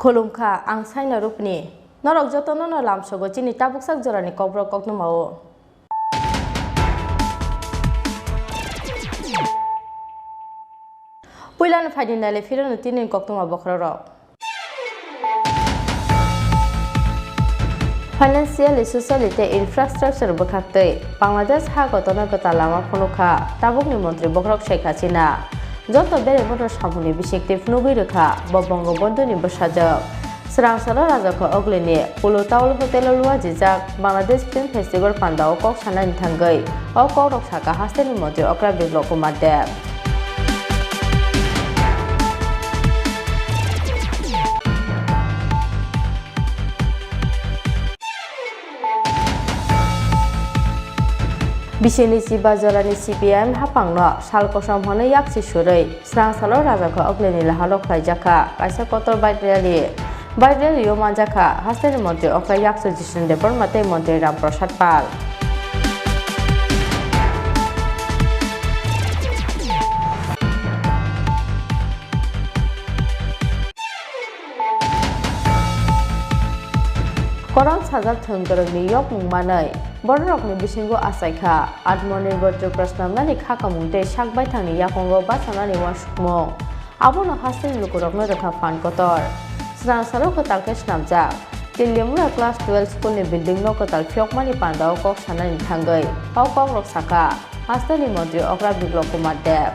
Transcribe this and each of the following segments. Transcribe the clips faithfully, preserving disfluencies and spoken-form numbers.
Khulumkha, ang Saina Rupini. Norok jotono no lamsogo chini tabuksak jorani kokborok koktwmao. Puilano phaidi naile phirano tini koktwma bokhorok. Financially, socially tei infrastructure bwkhaktwi Bangladesh ha kotorno kwtal lama phunukha tabukni montri bokhorok Sheikh Hasina. Joto beraimano samungni bisingtwi phunugwi rwkha bo Bangabandhuni bwsajwk. Swrangsalo Rajakho Oglini Polo Tower Hotel-o luajijak Bangladesh Film Festival pandao kok sanani thangwi o kokrok sakha hasteni montri okra Biplab Kumar Deb. Bisingni chiba jorani C P I M haphangno sal kosom hwnwi yaksi surwi Swrangsalo Rajakho Oglini lahano khlaijakha kaisa kotor bike rally. Bike rally-o manjakha hasteni montri okra yaksu Jiten Debbarma tei montri Ram Prasad Pal. Koron sajak thwng kwrwngni yokmung manwi bororokni bisingo achaikha Atmanirbhar Tripura snamnani kha kamung tei sak baithangni yakungo bachanani uansukmung. Abono hasteni lukurokno rwkha phan kotor. Swrangsalo kwtal khe snamjak Teliamura Class twelve school ni building no kwtal phiyokmani pandao kok sanani thangwi o kokrok sakha hasteni montri okra Biplab Kumar Deb.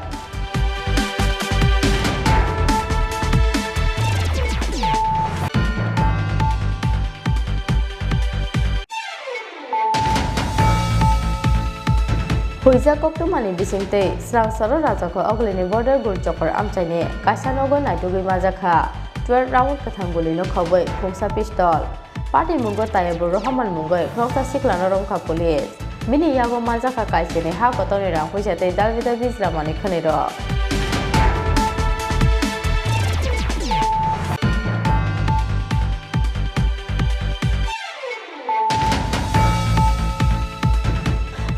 Huijak koktwmani bisingtwi Swrangsalo Rajakho Oglini border Gulchokor amchaini kaisa nogo naitugwi manjakha twelve round kwthang gulino khobwi khungsa pistol. Patimungo Taibur Rohman mungwi khoroksa siklano romkha police. Bini yago manjakha kaichini ha kotorni rang puisa tei dabi dabi jwlamani khwnirok.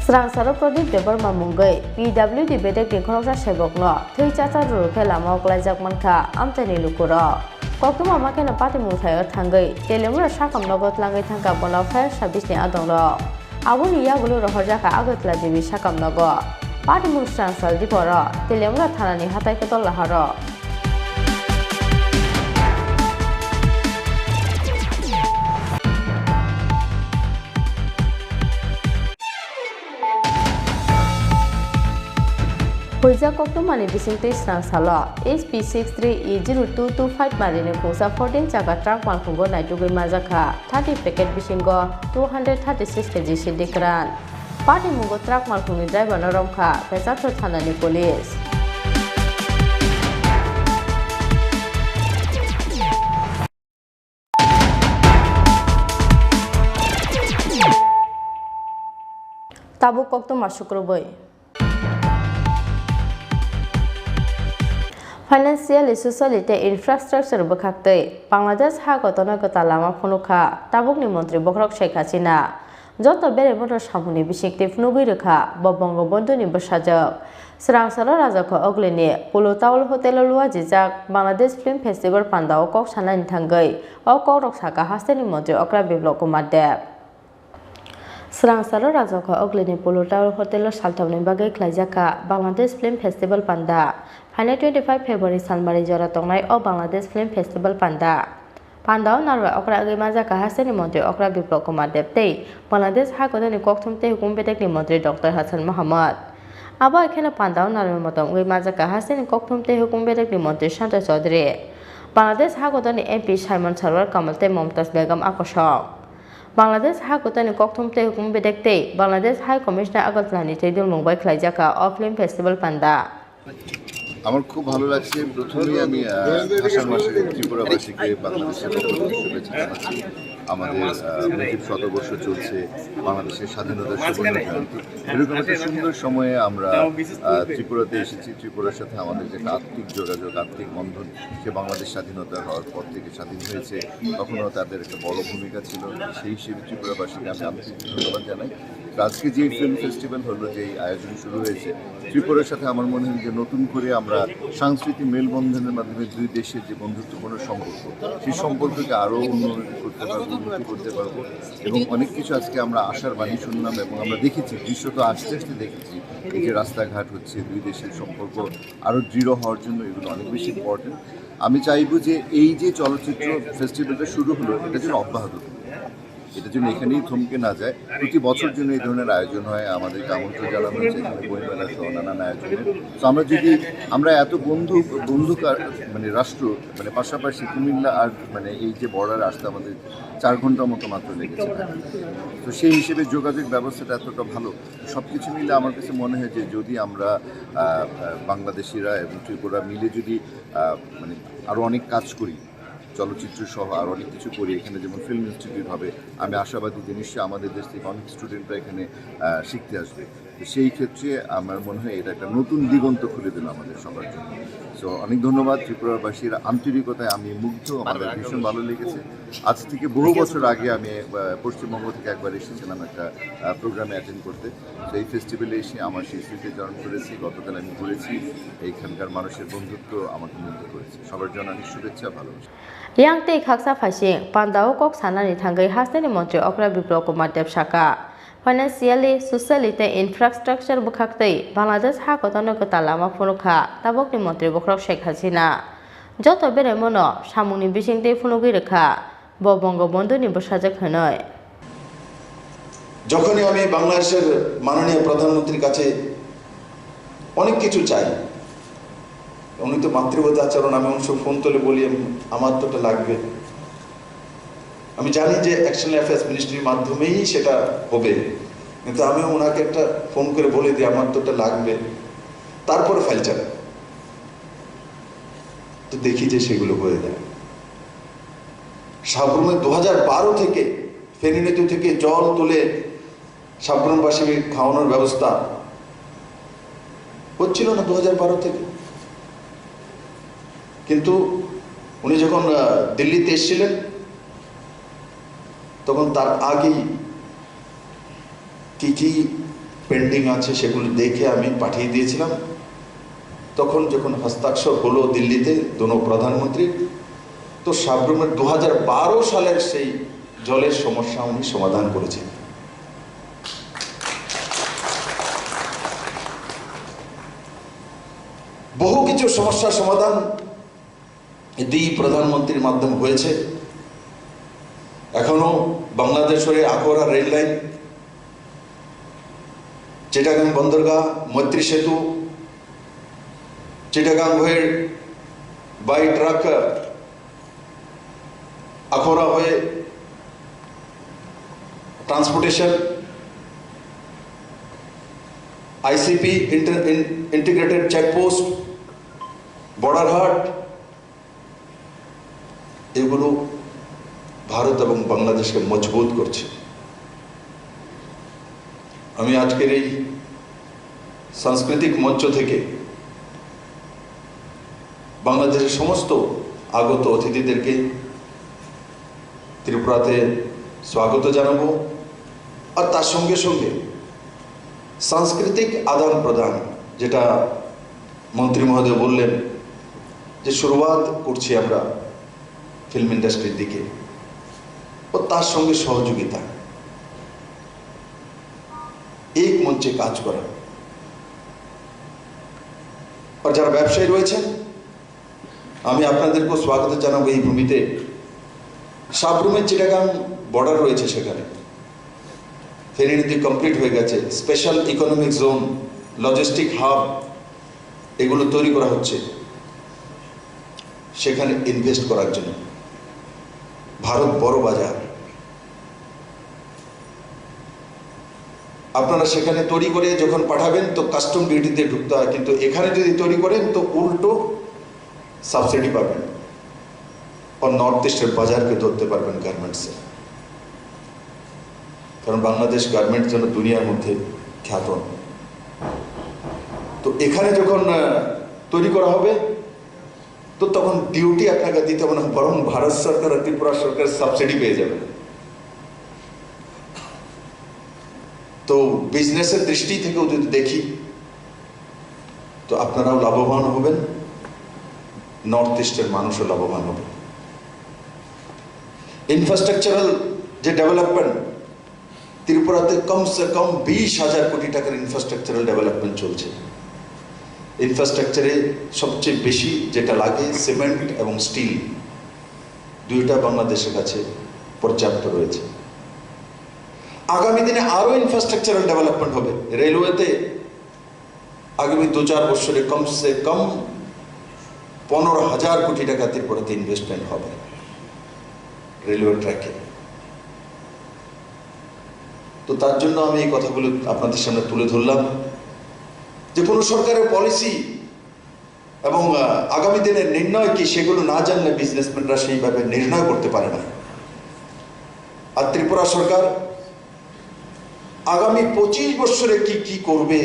Swrangsalo Pradip Debbarma mungwi P W D bedekni khoroksa sebokno thwi chacha rwrwkhe lamao klaijak mankha amchaini lukurok. Koktwma ma kheno patimung thaio thangwi Teliamura sakam nogo tlangwi thangkha bono fire service ni adongrok. Aboni yagulo rohorjakha Agartala G B sakam nogo. Patimung Swrangsal diporo Teliamura thanani hatai kotor laharo. Huijak koktwmani bisingtwi Swrangsalo S P six three E zero two two five marini khungsa fourteen chakha truck malkhungo naitugwi manjakha thirty packet bisingo two hundred thirty six K G sidi kwran. Patimungo truck malkhungni driver no romkha Pecharthor thanani police. Tabuk koktwma sukrubwi. Financially, socially tei infrastructure bwkhaktwi Bangladesh ha kotorno kwtal lama phunukha tabukni montri bokhorok Sheikh Hasina. Joto beraimano samungni bisingtwi phunugwi rwkha bo Bangabandhuni bwsajwk. Swrangsalo Rajakho Oglini Polo Tower Hotel-o luajijak Bangladesh Film Festival pandao kok sanani thangwi o kokrok sakha hasteni montri okra Biplab Kumar Deb. Swrangsalo Rajakho Oglini Polo Tower Hotel-o salthokni bagwi khlaijakha Bangladesh Film Festival panda. Phainai twenty five February salmari jora tongnai o Bangladesh Film Festival panda. Pandao narwai okra wngwi manjakha hasteni montri okra Biplab Kumar Deb tei Bangladesh ha kotorni kokthum tei hukum bedekni montri Doctor Hasan Mohamud. Abo hai kheno pandao narwai motom wngwi manjakha hasteni kokthum tei hukum bedekni montri Santosh Chaudhary, Bangladesh ha kotorni M P Simon Sarwar Kamal tei Momtaz Begum akosong. Bangladesh ha kotani kokthum tei hukum bedek tei Bangladesh High Commissioner Agartala ni tei dulmung bai khlaijakha o film festival panda. আমার খুব ভালো লাগছে। প্রথমেই আমি আহ, আষাঢ় মাসে ত্রিপুরাবাসীকে বাংলাদেশের পক্ষ থেকে শুভেচ্ছা জানাচ্ছি। আমাদের আহ, মুজিব শতবর্ষ চলছে, বাংলাদেশের স্বাধীনতার সুবর্ণ জয়ন্তী। এরকম একটা সুন্দর সময়ে আমরা আহ, ত্রিপুরাতে এসেছি। ত্রিপুরার সাথে আমাদের যে একটা আত্মিক যোগাযোগ, আত্মিক বন্ধন, সে বাংলাদেশ স্বাধীনতা হওয়ার পর থেকে স্বাধীন হয়েছে, তখনও তাদের একটা বড় ভূমিকা ছিল। সেই হিসেবে ত্রিপুরাবাসীকে আমি আন্তরিক ধন্যবাদ জানাই। তো আজকে যে ফিল্ম ফেস্টিভ্যাল হলো, যে এই আয়োজন শুরু হয়েছে, ত্রিপুরার সাথে আমার মনে হয় যে নতুন করে আমরা সাংস্কৃতিক মেলবন্ধনের মাধ্যমে দুই দেশের যে বন্ধুত্বপূর্ণ সম্পর্ক, সেই সম্পর্ককে আরও উন্নতি করতে পারবো, উন্নতি করতে পারবো। এবং অনেক কিছু আজকে আমরা আশার বাণী শুনলাম এবং আমরা দেখেছি, দৃশ্য তো আস্তে আস্তে দেখেছি, এই যে রাস্তাঘাট হচ্ছে, দুই দেশের সম্পর্ক আরও দৃঢ় হওয়ার জন্য এগুলো অনেক বেশি ইম্পর্টেন্ট। আমি চাইবো যে এই যে চলচ্চিত্র ফেস্টিভ্যালটা শুরু হলো, এটা যেন অব্যাহত থাকে। এটা যেন এখানেই থমকে না যায়, প্রতি বছর যেন এই ধরনের আয়োজন হয়, আমাদেরকে আমন্ত্রণ জানানো হয়েছে এখানে বইমেলা সহ নানান আয়োজনে। তো আমরা যদি, আমরা এত বন্ধু, বন্ধু কা-, মানে রাষ্ট্র, মানে পাশাপাশি কুমিল্লা আর মানে এই যে বর্ডার আসতে আমাদের চার ঘন্টার মতো মাত্র লেগেছে। তো সেই হিসেবে যোগাযোগ ব্যবস্থাটা এতটা ভালো, সব কিছু মিলে আমার কাছে মনে হয় যে যদি আমরা আহ, আহ, বাংলাদেশিরা এবং ত্রিপুরা মিলে যদি আহ, মানে আরও অনেক কাজ করি, চলচ্চিত্র সহ আর অনেক কিছু করি, এখানে যেমন ফিল্ম ইনস্টিটিউট হবে, আমি আশাবাদী যে নিশ্চয়ই আমাদের দেশ থেকে অনেক স্টুডেন্টরা এখানে আহ, শিখতে আসবে। তো সেই ক্ষেত্রে আমার মনে হয় এটা একটা নতুন দিগন্ত খুলে দিল আমাদের সবার জন্য। তো অনেক ধন্যবাদ। ত্রিপুরাবাসীর আন্তরিকতায় আমি মুগ্ধ, আমাদের ভীষণ ভালো লেগেছে। আজ থেকে বহু বছর আগে আমি আহ, পশ্চিমবঙ্গ থেকে একবার এসেছিলাম একটা প্রোগ্রামে অ্যাটেন্ড করতে। তো এই ফেস্টিভ্যালে এসে আমার সেই স্মৃতি চারণ করেছি। গতকাল আমি ঘুরেছি, এইখানকার মানুষের বন্ধুত্ব আমাকে মুগ্ধ করেছে। সবার জন্য অনেক শুভেচ্ছা, ভালোবাসা। Yang tei khaksa phaising pandao kok sanani thangwi hasteni montri okra Biplab Kumar Deb sakha, financially, socially tei infrastructure bwkhak twi Bangladesh ha kotorno kwtal lama phunukha tabukni montri bokhorok Sheikh Hasina. Joto beraimono samungni bisingtwi phunugwi rwkha, bo Bongobondhuni bwsajwk hwnwi. যখনই আমি বাংলাদেশের মাননীয় প্রধানমন্ত্রীর কাছে অনেক কিছু চাই, উনি তো মাতৃবত আচরণ, আমি অনেক সময় ফোন তুলে বলি, "আমার তো এটা লাগবে।" আমি জানি যে এক্সটার্নাল অ্যাফেয়ার্স মিনিস্ট্রির মাধ্যমেই সেটা হবে, কিন্তু আমি ওনাকে একটা ফোন করে বলে দিই, "আমার তো এটা লাগবে।" তারপরে ফাইল চালায়। তো দেখি যে সেগুলো হয়ে যায়। সাবরুমে দু হাজার বারো থেকে ফেনী নদী থেকে জল তুলে সাবরুমবাসীকে খাওয়ানোর ব্যবস্থা হচ্ছিল না দু হাজার বারো থেকে। কিন্তু উনি যখন আহ, দিল্লিতে এসেছিলেন, তখন তার আগেই কি কি পেন্ডিং আছে সেগুলো দেখে আমি পাঠিয়ে দিয়েছিলাম। তখন যখন হস্তাক্ষর হলো দিল্লিতে দোনো প্রধানমন্ত্রীর, তো সাবরুমের দু হাজার বারো সালের সেই জলের সমস্যা উনি সমাধান করেছেন। বহু কিছু সমস্যা সমাধান এই দুই প্রধানমন্ত্রীর মাধ্যমে হয়েছে। এখনো বাংলাদেশ হয়ে আখাউড়া রেল লাইন, চিটাগাং বন্দরগাহ, মৈত্রী সেতু, চিটাগাং হয়ে বাই ট্রাক আখাউড়া হয়ে transportation, ICP, integrated checkpost, border হাট, এগুলো ভারত এবং বাংলাদেশকে মজবুত করছে। আমি আজকের এই সাংস্কৃতিক মঞ্চ থেকে বাংলাদেশের সমস্ত আগত অতিথিদেরকে ত্রিপুরাতে স্বাগত জানাবো। আর তার সঙ্গে সঙ্গে সাংস্কৃতিক আদান প্রদান, যেটা মন্ত্রী মহোদয় বললেন যে শুরুয়াত করছি আমরা ফিল্ম ইন্ডাস্ট্রির দিকে, ও তার সঙ্গে সহযোগিতা, এক মঞ্চে কাজ করা। আর যারা ব্যবসায়ী রয়েছেন, আমি আপনাদেরকেও স্বাগত জানাবো এই ভূমিতে। সাবরুমে চিটাগাং বর্ডার রয়েছে, সেখানে ফেরি নদী কমপ্লিট হয়ে গেছে, special economic zone, logistic hub, এগুলো তৈরি করা হচ্ছে সেখানে ইনভেস্ট করার জন্য। ভারত বড় বাজার, আপনারা সেখানে তৈরি করে যখন পাঠাবেন তো কাস্টম ডিউটিতে ঢুকতে হয়, কিন্তু এখানে যদি তৈরি করেন তো উল্টো সাবসিডি পাবেন। ও নর্থ ইস্টের বাজারকে ধরতে পারবেন গার্মেন্টসের, কারণ বাংলাদেশ গার্মেন্টস জন্য দুনিয়ার মধ্যে খ্যাত। তো এখানে যখন আহ, তৈরি করা হবে, তো তখন ডিউটি আপনাকে দিতে হবে না, বরং ভারত সরকার আর ত্রিপুরা সরকার সাবসিডি পেয়ে যাবে। তো বিজনেসের দৃষ্টি থেকেও যদি দেখি, তো আপনারাও লাভবান হবেন, নর্থ ইস্টের মানুষও লাভবান হবে। ইনফ্রাস্ট্রাকচারাল যে ডেভেলপমেন্ট, ত্রিপুরাতে কমসে কম বিশ হাজার কোটি টাকার ইনফ্রাস্ট্রাকচারাল ডেভেলপমেন্ট চলছে। ইনফ্রাস্ট্রাকচারে সবচেয়ে বেশি যেটা লাগে সিমেন্ট এবং স্টিল, দুইটা বাংলাদেশের কাছে পর্যাপ্ত রয়েছে। আগামী দিনে আরও ইনফ্রাস্ট্রাকচারাল ডেভেলপমেন্ট হবে। রেলওয়েতে আগামী দু চার বছরে কমসে কম পনেরো হাজার কোটি টাকা ত্রিপুরাতে ইনভেস্টমেন্ট হবে রেলওয়ে ট্র্যাকে। তো তার জন্য আমি এই কথাগুলো আপনাদের সামনে তুলে ধরলাম, যে কোনো সরকারের পলিসি এবং আহ, আগামী দিনের নির্ণয় কি, সেগুলো না জানলে বিজনেসম্যানরা সেইভাবে নির্ণয় করতে পারে না। আর ত্রিপুরা সরকার আগামী পঁচিশ বছরে কি কি করবে,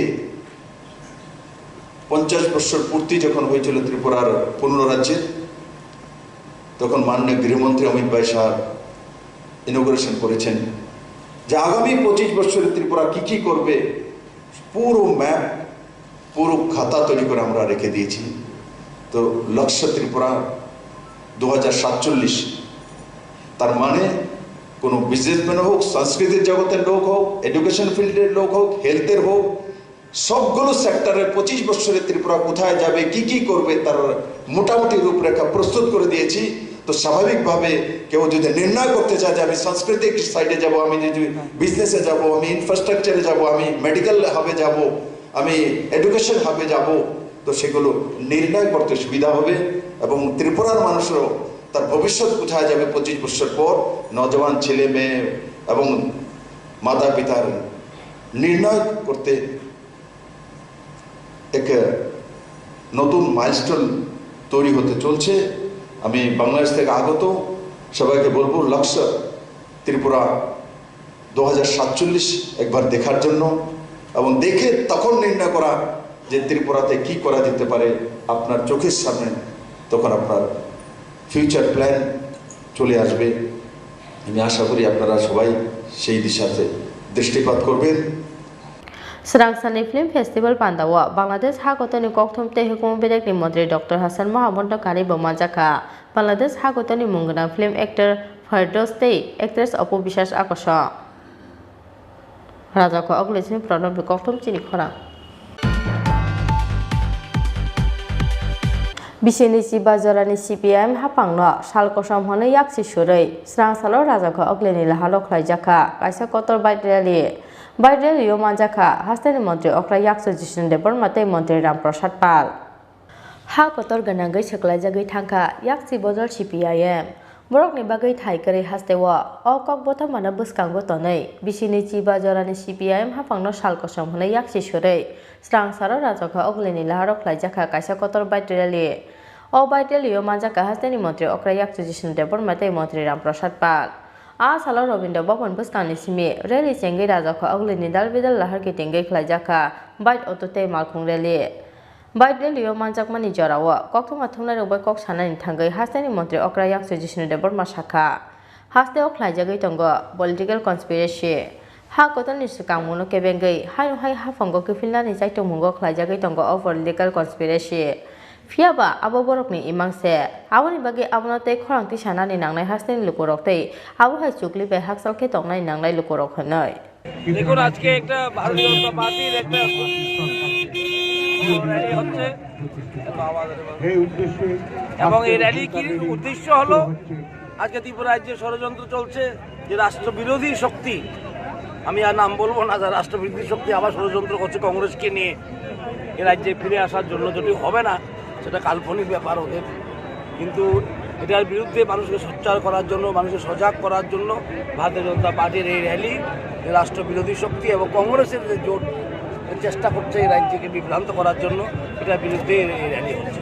পঞ্চাশ বছর পূর্তি যখন হয়েছিল ত্রিপুরার পুনরাজ্যের, তখন মাননীয় গৃহমন্ত্রী অমিত ভাই শাহ ইনোগ্রেশন করেছেন যে আগামী পঁচিশ বছরে ত্রিপুরা কি কি করবে, পুরো ম্যাপ, পুরো খাতা তৈরি করে আমরা রেখে দিয়েছি। তো লক্ষ্য ত্রিপুরা দু হাজার সাতচল্লিশ, তার মানে কোনো বিজনেসম্যান হোক, সংস্কৃতির জগতের লোক হোক, এডুকেশন ফিল্ডের লোক হোক, হেলথের হোক, সবগুলো সেক্টরে পঁচিশ বছরে ত্রিপুরা কোথায় যাবে, কি কি করবে, তার মোটামুটি রূপরেখা প্রস্তুত করে দিয়েছি। তো স্বাভাবিকভাবে কেউ যদি নির্ণয় করতে চায় যে আমি সাংস্কৃতিক সাইডে যাব, আমি যদি বিজনেসে যাব, আমি ইনফ্রাস্ট্রাকচারে যাব, আমি মেডিকেল হাবে যাব, আমি এডুকেশন হাবে যাব, তো সেগুলো নির্ণয় করতে সুবিধা হবে। এবং ত্রিপুরার মানুষেরও তার ভবিষ্যৎ কোথায় যাবে পঁচিশ বছর পর, নজওয়ান ছেলে মেয়ে এবং মাতা পিতার নির্ণয় করতে এক নতুন মাইলস্টোন তৈরি হতে চলছে। আমি বাংলাদেশ থেকে আগত সবাইকে বলবো, লক্ষ্য ত্রিপুরা দু হাজার সাতচল্লিশ একবার দেখার জন্য, এবং দেখে তখন নির্ণয় করা যে ত্রিপুরাতে কি করা যেতে পারে। আপনার চোখের সামনে তখন আপনার ফিউচার প্ল্যান চলে আসবে। আমি আশা করি আপনারা সবাই সেই দিশাতে দৃষ্টিপাত করবেন। Swrang Sani Film Festival pandao Bangladesh ha kotorni kokthum tei hukumu bedekni montri Doctor Hasan Mohamud no karibo manjakha. Bangladesh ha kotorni mung gwnang film actor Firdaus tei actress Opu Biswas akosong. Rajakho Ogulesini Pranobni kokthum chini khorang. Bisini chiba jorani C P I M haphangno sal kosom hwnwi yaksi surwi swrang salo Rajakho Oguleni lahano khlaijakha kaisa kotor bike rally. Bike rally-o manjakha hasteni montri okra yaksu Jisnu Debbarma tei montri Ram Prasad Pal. Ha kotor gwnangwi swklaijagwi thangkha yaksi bodol C P I M. Borokni bagwi thai kwrwi hasteo o kok bothomano bwskango tonwi bisini chiba jorani C P I M haphangno sal kosom hwnwi yaksi surwi swrang salo Rajakho Oguleni laharo khlaijakha kaisa kotor bike rally. O bike rally-o manjakha hasteni montri okra yakchu Jisnu Debbarma tei montri Ram Prasad Pal. A salo Rabindra Bhaban bwskangni simi rally chengwi Rajakho Oguleni dal bidal lahar kitingwi khlaijakha bike, auto tei malkhung rally. Bike rally-o manjakmani jorao koktwma thumnairok bai kok sanani thangwi hasteni montri okra yakchu Jisnu Debbarma sakha, hasteo khlaijagwi tongo political conspiracy. Ha kotorni swkangmungno kebengwi haino hai haphango kiphilnani chaitokmungo khlaijagwi tongo o political conspiracy. Phiyaba abo borokni imang se. Aboni bagwi abono tei khorang tisanani nangnai hasteni lukurok tei abo hai chukli bai hakchal khe tongnani nangnai lukurok hwnwi. দেখুন, আজকে একটা ভারতীয় জনতা পার্টির একটা র‍্যালি হচ্ছে এবং এই র‍্যালি কি উদ্দেশ্য হলো? আজকে ত্রিপুরা রাজ্যে ষড়যন্ত্র চলছে যে রাষ্ট্রবিরোধী শক্তি, আমি আর নাম বলবো না, যারা রাষ্ট্রবিরোধী শক্তি আবার ষড়যন্ত্র করছে কংগ্রেসকে নিয়ে এ রাজ্যে ফিরে আসার জন্য, যেটি হবে না, সেটা কাল্পনিক ব্যাপার ওদের। কিন্তু এটার বিরুদ্ধে মানুষকে সোচ্চার করার জন্য, মানুষকে সজাগ করার জন্য ভারতীয় জনতা পার্টির এই র‍্যালি, রাষ্ট্রবিরোধী শক্তি এবং কংগ্রেসের যে জোট চেষ্টা করছে এই রাজ্যকে বিভ্রান্ত করার জন্য, এটার বিরুদ্ধে এই র‍্যালি হচ্ছে।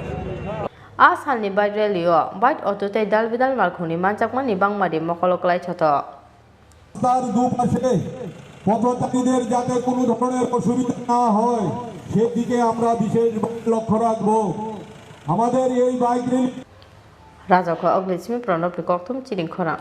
A salni bike rally-o bike auto tei dal bidal malkhungni manjakmani bangmari mokolo kwlai thoto. রাস্তার দুপাশে পথচারীদের যাতে কোনো ধরনের অসুবিধা না হয়, সেদিকে আমরা বিশেষভাবে লক্ষ্য রাখব। আমাদের এই bike rally Rajak kho Oglisimi Pranobni kokthum chini khorang.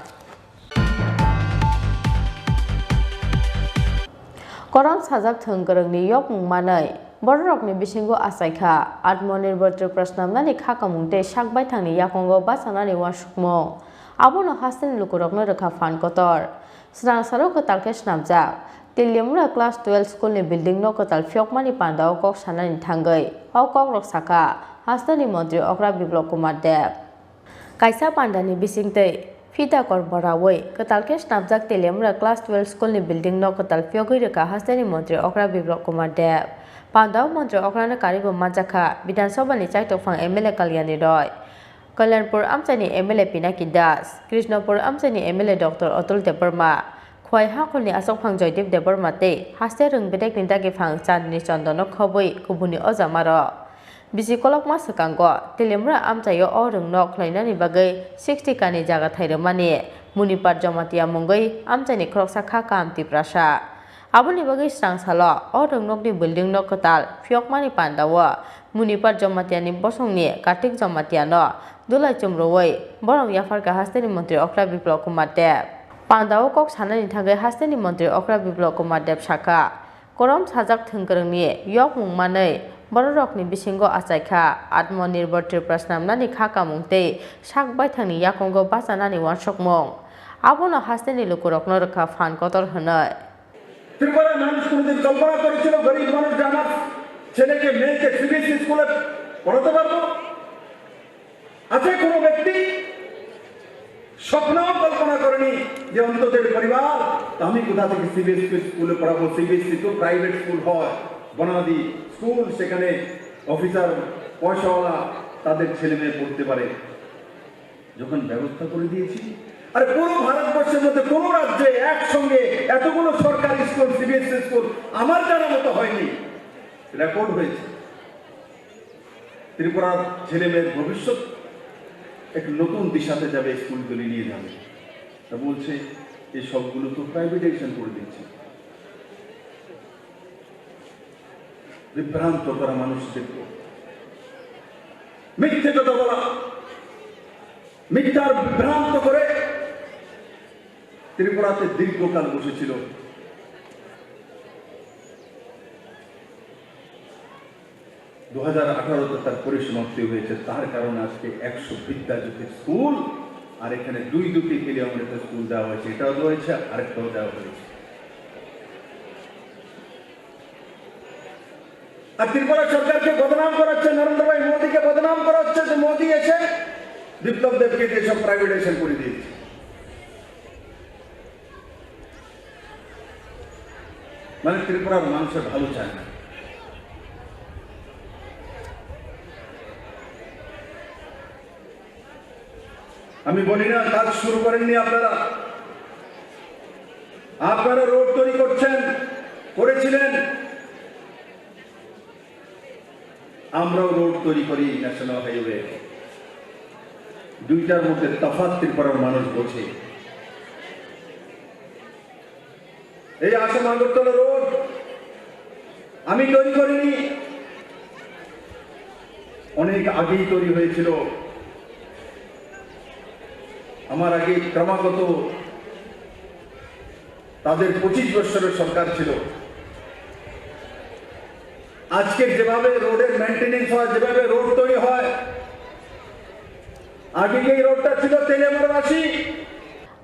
Korom sajak thwng kwrwngni yokmung manwi bororokni bisingo achaikha Atmanirbhar Tripura swnamnani kha kamung tei sak baithangni yakungo bachanani uansukmung. Abono hasteni lukurokno rwkha phan kotor. Swrangsaro kwtal khe swnamjak Teliamura Class twelve school ni building no kwtal phiyokmani pandao kok sanani thangwi o kokrok sakha hasteni montri okra Biplab Kumar Deb. Kaisa pandani bisingtwi phita kor borawi kwtal khe swnamjak Teliamura Class twelve school ni building no kwtal phiyogwi rwkha hasteni montri okra Biplab Kumar Deb. Pandao montri okrano karwi bo manjakha Bidhan Sabha ni chaitok phang M L A Kalyani Roy. Kalyanpur amchaini M L A Pinaki Das, Krishnapur amchaini M L A Doctor Atul Debbarma, Khwai Hakhulni achukphang Joydeep Debbarma tei haste rwng bedekni dagiphang Chandni Chandono khobwi kubuni ojamarok. Bisi kolokma swkango Teliamura amchaio o rwngno khlainani bagwi sixty kani jagathai rwmani Munipar Jamatia mungwi amchaini khoroksa kha kaham Tiprasa. Aboni bagwi swrangsalo o rwngnokni building no kwtal phiyokmani pandao Munipar Jamatiani bosongni Kartik Jamatiano dulai chumrwi borok yapharkha hasteni montri okra Biplab Kumar Deb. Pandao kok sanani thangwi hasteni montri okra Biplab Kumar Deb sakha, korom sajak thwngkwrwngni yokmung manwi bororokni bisingo achaikha Atmanirbhar Tripura swnamnani kha kamung tei sak baithangni yakungo bachanani uansukmung. Abono hasteni lukurokno rwkha phan kotor hwnwi. ত্রিপুরার মানুষ কোনোদিন কল্পনা করেছিল গরিব মানুষ যে আমার ছেলেকে মেয়েকে সিবিএসই স্কুলে পড়াতে পারবো? আছে কোনো ব্যক্তি স্বপ্নেও কল্পনা করেনি যে অন্তত এই পরিবার, তো আমি কোথা থেকে সিবিএসই স্কুলে পড়াবো? সিবিএসই তো প্রাইভেট স্কুল হয়, বনাদি স্কুল, সেখানে অফিসার, পয়সাওয়ালা তাদের ছেলে মেয়ে পড়তে পারে। যখন ব্যবস্থা করে দিয়েছি, আর পুরো ভারতবর্ষের মধ্যে কোনো রাজ্যে একসঙ্গে এতগুলো সরকারি স্কুল, সিবিএসই স্কুল আমার জানা মতো হয়নি, রেকর্ড হয়েছে। ত্রিপুরার ছেলে মেয়ের ভবিষ্যৎ এক নতুন দিশাতে যাবে, স্কুলগুলি নিয়ে যাবে। তা বলছে, এই সবগুলো তো প্রাইভেটাইজেশন করে দিচ্ছে। বিভ্রান্ত করা মানুষদেরকে, মিথ্যে কথা বলা, মিথ্যার বিভ্রান্ত করে ত্রিপুরাতে দীর্ঘকাল বসেছিল। দু হাজার আঠারোতে তার পরিসমাপ্তি হয়েছে, তার কারণে আজকে একশো বিদ্যাজ্যোতি স্কুল, আর এখানে দুই দুটি মিলে আমরা একটা স্কুল দেওয়া হয়েছে, এটাও দেওয়া হয়েছে, আরেকটাও দেওয়া হয়েছে। আর ত্রিপুরা সরকারকে বদনাম করা হচ্ছে, নরেন্দ্র ভাই মোদীকে বদনাম করা হচ্ছে যে মোদী এসে বিপ্লব দেবকে দিয়ে সব প্রাইভেটাইজেশন করে দিয়েছে। মানে ত্রিপুরার মানুষের ভালো চায় না। আমি বলি না, কাজ শুরু করেননি আপনারা, আপনারা রোড তৈরি করছেন, করেছিলেন। আমরাও রোড তৈরি করি, ন্যাশনাল হাইওয়ে। দুইটার মধ্যে তফাৎ ত্রিপুরার মানুষ বোঝে। এই আসাম আগরতলা রোড আমি তৈরি করিনি, অনেক আগেই তৈরি হয়েছিল। আমার আগে ক্রমাগত তাদের পঁচিশ বছরের সরকার ছিল। আজকে যেভাবে রোডের মেইনটেনেন্স হয়, যেভাবে রোড তৈরি হয়, আগে এই রোডটা ছিল তেলিয়ামুড়াবাসী।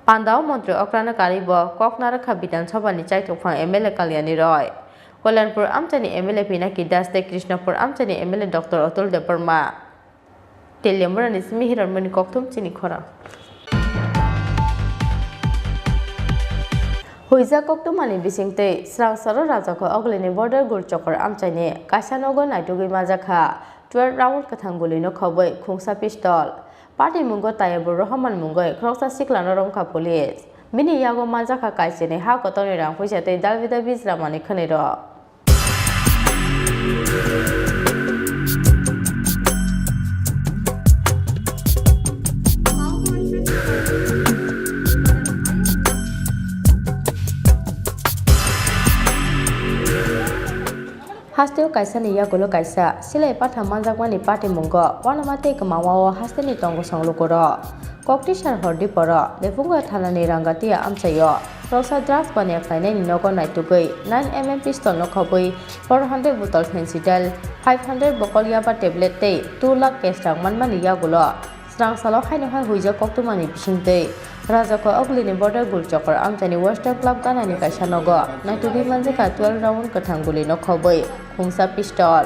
Pandao montri okrano karwi bo kok narwkha Bidhan Sabha ni chaitok phang M L A Kalyani Roy, Kalyanpur amchaini M L A Pinaki Das tei Krishnapur amchaini M L A Doctor Atul Debbarma. Teliamura ni simi Hiranmoni kokthum chini khorang. Huijak koktwmani bisingtwi swrangsaro Rajakho Ogulini border Gurchokor amchaini kaisa nogo naitugwi manjakha twelve round kwthang gulino khobwi khungsa pistol. Patimungo Taibur Rohman mungwi khoroksa siklano romkha police. Bini yago manjakha kaichini ha kotorni rang puisa tei dalbidal bijra manwi khwnwi rok. Hasteo kaisani yagulo kaisa silai patha manjakmani patimungo uanama tei kwmangmao hasteni tongo song lukurok. Koktisar hor diporo Lephungo thanani Rangatia amchaio khoroksa drugs baniya khlainaini nogo naitugwi nine M M pistol no khobwi four hundred bottle phensidyl, five hundred bokol yaba tablet tei two lakh cash rang manmani yagulo swrang salo haino hai huijak koktwmani bisingtwi Rajako Ogulini border Gulchokra amchaini Western Club ganani kaisa nogo naitugwi manjakha twelve round kwthang guli no khobwi khungsa pistol.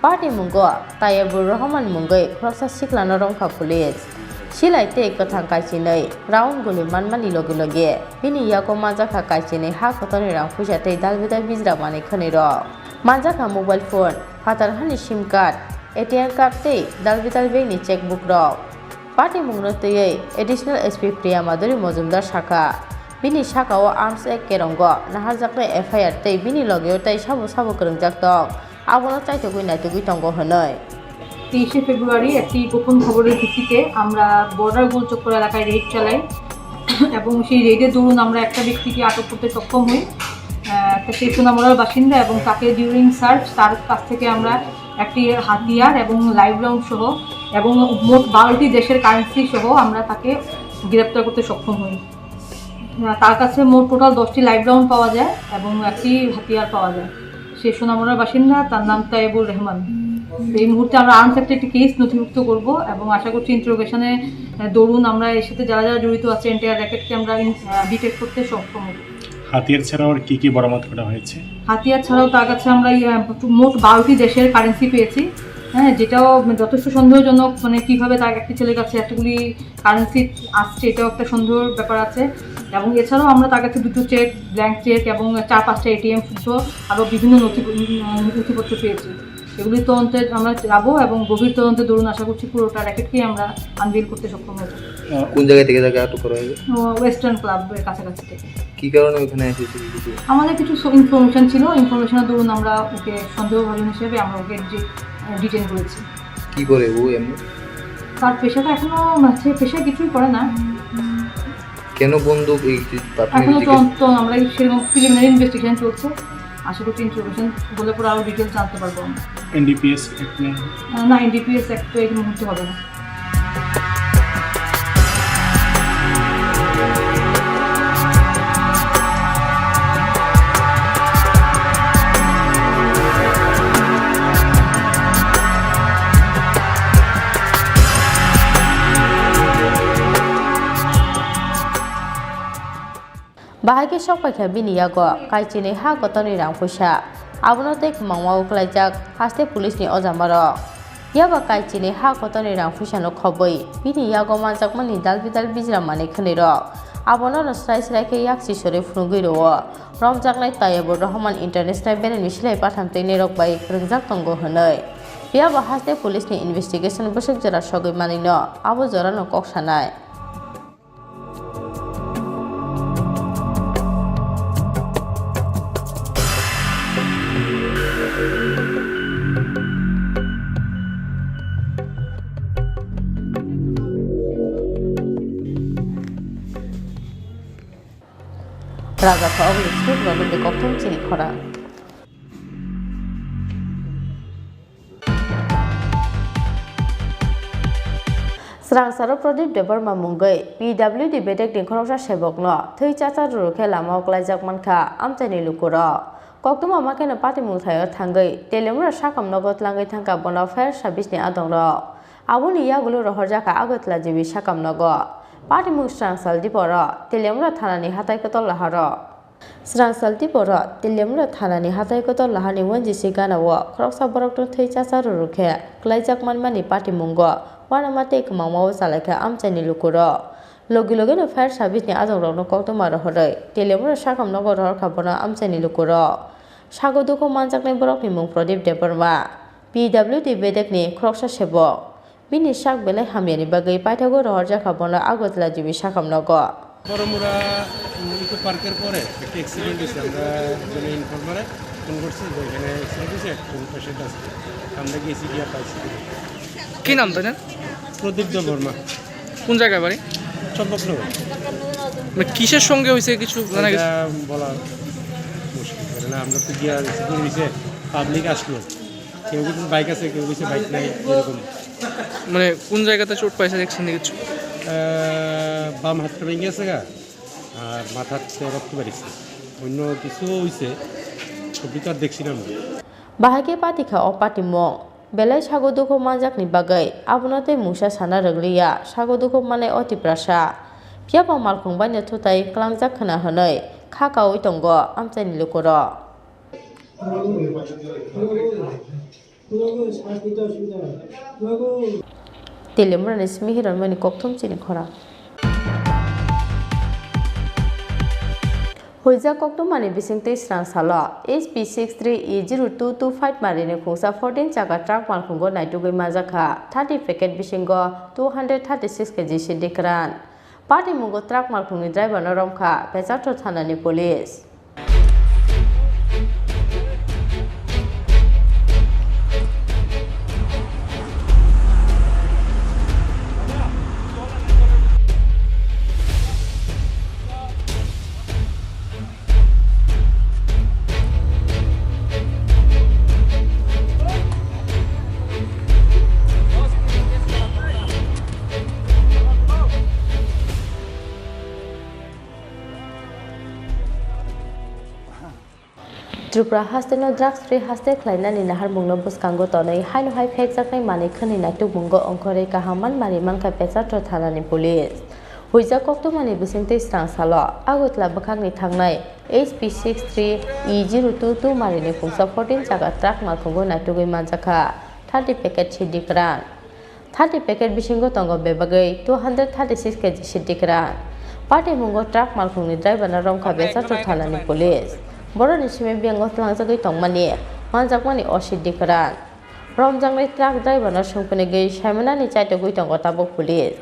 Patimungo Taibur Rohman mungwi khoroksa siklano romkha police. Silai tei kwthang kaichinwi round guli manmani logi logi bini yago manjakha kaichini ha kotorni rang puisa tei dalbidal bijra manwi khwnwi rok. Manjakha mobile phone, phatar hani sim card, A T M card tei dalbidal bag ni cheque book rok. Patimungno twiwi Additional S P Priya Madhuri Mojumdar sakha, bini sakao Arms Act kerongo naharjaknai F I R tei bini logeo tei sabo sabo kwrwngjak tong, abono chaitugwi naitugwi tongo hwnwi. তেইশে ফেব্রুয়ারি একটি গোপন খবরের ভিত্তিতে আমরা বর্ডার গোলচক্কর এলাকায় রেড চালাই এবং সেই রেডের দৌড়ুন আমরা একটা ব্যক্তিকে আটক করতে সক্ষম হই। আহ, একটা শেষোনামুড়ার বাসিন্দা এবং তাকে ডিউরিং সার্চ তার কাছ থেকে আমরা একটি হাতিয়ার এবং লাইভ রাউন্ড সহ এবং মোট বারোটি দেশের কারেন্সি সহ আমরা তাকে গ্রেপ্তার করতে সক্ষম হই। আহ, তার কাছে মোট টোটাল দশটি লাইভ রাউন্ড পাওয়া যায় এবং একটি হাতিয়ার পাওয়া যায়। সে সোনামুড়ার বাসিন্দা, তার নাম তাইবুর রহমান। তো এই মুহূর্তে আমরা আর্মস অ্যাক্টে একটি কেস নথিভুক্ত করব এবং আশা করছি ইন্টারোগেশনে, আহ, দরুন আমরা এর সাথে যারা যারা জড়িত আছে এন্টায়ার র্যাকেটকে আমরা ইন-, আহ, ডিটেক্ট করতে সক্ষম হব। হাতিয়ার ছাড়াও আর কি কি বরামদ করা হয়েছে? হাতিয়ার ছাড়াও তার কাছে আমরা, ইয়ে, মোট বারোটি দেশের কারেন্সি পেয়েছি, হ্যাঁ, যেটাও যথেষ্ট সন্দেহজনক, মানে, কিভাবে তার একটি ছেলের কাছে এতগুলি কারেন্সি আসছে, এটাও একটা সন্দেহের ব্যাপার আছে। এবং এছাড়াও আমরা তার কাছে দুটো চেক, ব্ল্যাংক চেক এবং চার পাঁচটা এটিএম সহ আরও বিভিন্ন নথি, উম, নথিপত্র পেয়েছি। এগুলি তদন্তে আমরা যাব এবং গভীর তদন্তে দরুন আশা করছি পুরোটা র্যাকেটকেই আমরা আনভেইল করতে সক্ষম হব। কোন জায়গা থেকে তাকে আটক করা হয়েছে? ও, ওয়েস্টার্ন ক্লাবের কাছাকাছি থেকে। কি কারণে ওখানে এসেছিল কিছু? আমাদের কিছু স-, ইনফরমেশন ছিল, ইনফরমেশনের দরুন আমরা ওকে সন্দেহভাজন হিসেবে আমরা ওকে ডি-, ডিটেইন করেছি। কি করে ও এমনি? তার পেশাটা এখনো, মানে, সে পেশায় কিছুই করে না। কেন বন্দুক এই যে প্রাথমিক এখনো জিজ্ঞেস- তদন্ত, আমরা এই সেরকম প্রিলিমিনারি ইনভেস্টিগেশন চলছে। আশা করছি ইনফরমেশন বলে পরে আরো ডিটেইলস জানতে পারবো আমরা। এনডিপিএস অ্যাক্ট নেই? আহ, না, এনডিপিএস অ্যাক্ট তো এই মুহূর্তে হবে না। Bahai khe sok paikha bini yago kaichini ha kotorni rang puisa. Abono tei kwmangma uklaijak haste police ni ojamarok. Yaba kaichini ha kotorni rang puisano khobwi bini yago manjakmani dalbidal bijra manwi khwnwi rok. Abono no srai srai khe yaksi sori phunugwi rwo. Romjaknai Tayyibur Rahman International Beremni silai patham twi nirok bai kwrwngjak tongo hwnwi. Phiya bo haste police ni investigation bwswk jora sogwi manwino abo jorano kok sanai. Raja Kha Ogni Sut Rogwi Koktwm Chini Khorang. Swrangsaro Pradip Debbarma mungwi P W D bedekni khoroksa sebokno thwi chacha rwrw khe lamao klaijak mankha amchaini lukurok. Koktwma ma kheno patimung thaio thangwi Teliamura sakam nogo tlangwi thangkha bono fire service ni adongrok. Aboni yagulo rohorjakha Agartala G B sakam nogo. Patimung swrangsal diporo Teliamura thanani hatai kotol laharo. Swrangsal diporo Teliamura thanani hatai kotor laharni one G C ganao khoroksa borokno thwi chacha rwrw khe klaijak manmani patimungo uanama tei kwmangmao chalaikha amchaini lukurok. Logi logino fire service ni adongrokno koktwma rohorwi Teliamura sakam nogo rohorkha bono amchaini lukurok. Sago dukhu manjaknai borokni mung Pradip Debbarma, P W D bedekni khoroksa sebok. Bini sak belai hamyani bagwi paithago rohorjakha bono Agartala G B sakhamnogo. Baramura, উম, ইকো পার্কের পরে একটা অ্যাক্সিডেন্ট হয়েছে। আমরা একজনের ইনফরমারে ফোন করছি যে এখানে অ্যাক্সিডেন্ট হয়েছে, একজন পেশেন্ট আছে। আমরা গেছি, গিয়ে পাইছি। কি নাম তাদের? প্রদীপ দেববর্মা। কোন জায়গায় বাড়ি? চম্পকনগর। মানে কিসের সঙ্গে হয়েছে কিছু জানা গেছে? এটা বলা মুশকিল, কারণ আমরা তো গিয়া রিসিভ করে দিছে, পাবলিক আসলো, কেউ কিছু বাইক আছে, কেউ কিছু বাইক নাই, এরকম। মানে কোন জায়গাতে চোট পাইছে দেখছেন কিছু? আহ, বাম হাতটা ভেঙে গেছে গা, আর মাথাতে রক্ত বেরিয়েছে, অন্য কিছু হইছে, সবই তো আর দেখছি না আমরা। Bahai khe patikha o patimung. Belai sago dukhu manjakni bagwi abono tei mungsa sana rwgliya, sago dukhu manai o Tiprasa. Phiyaba malkhung baino thutai klangjak khna hwnwi kha kaui tongo amchaini lukurok. Telemurani simi hironmani kokthum chini khorang. Huijak koktwmani bisingtwi srang salo, H P six three E zero two two five marini khungsa fourteen chakka truck malkhungo naitugwi manjakha, thirty packet bisingo two hundred thirty six K G siddi kwran. Patimungo truck malkhungni driverno romkha Pecharthor thanani police. Tripura hasteno drugs free haste khlainani naharmungno bwskango tonwi haino hai phekjaknai manwi khwnwi naitukmungo ongkhorwi kaham manmani mankha Pecharthor thanani police. Huijak koktwmani bisingtwi srang salo Agartala bwkhakni thangnai H P six three E zero two two marini khungsa fourteen chakka truck malkhungo naitugwi manjakha thirty packet siddi kwran. Thirty packet bisingo tongo bebagwi two hundred thirty six K G siddi kwran. Patimungo truck malkhungni driverno romkha Pecharthor thanani police. Borokni simi biyango tlangjagwi tongmani manjakmani o siddi kwran. Romjaknai truck driverno sungpinigwi saimanani chaitogwi tongo tabuk police.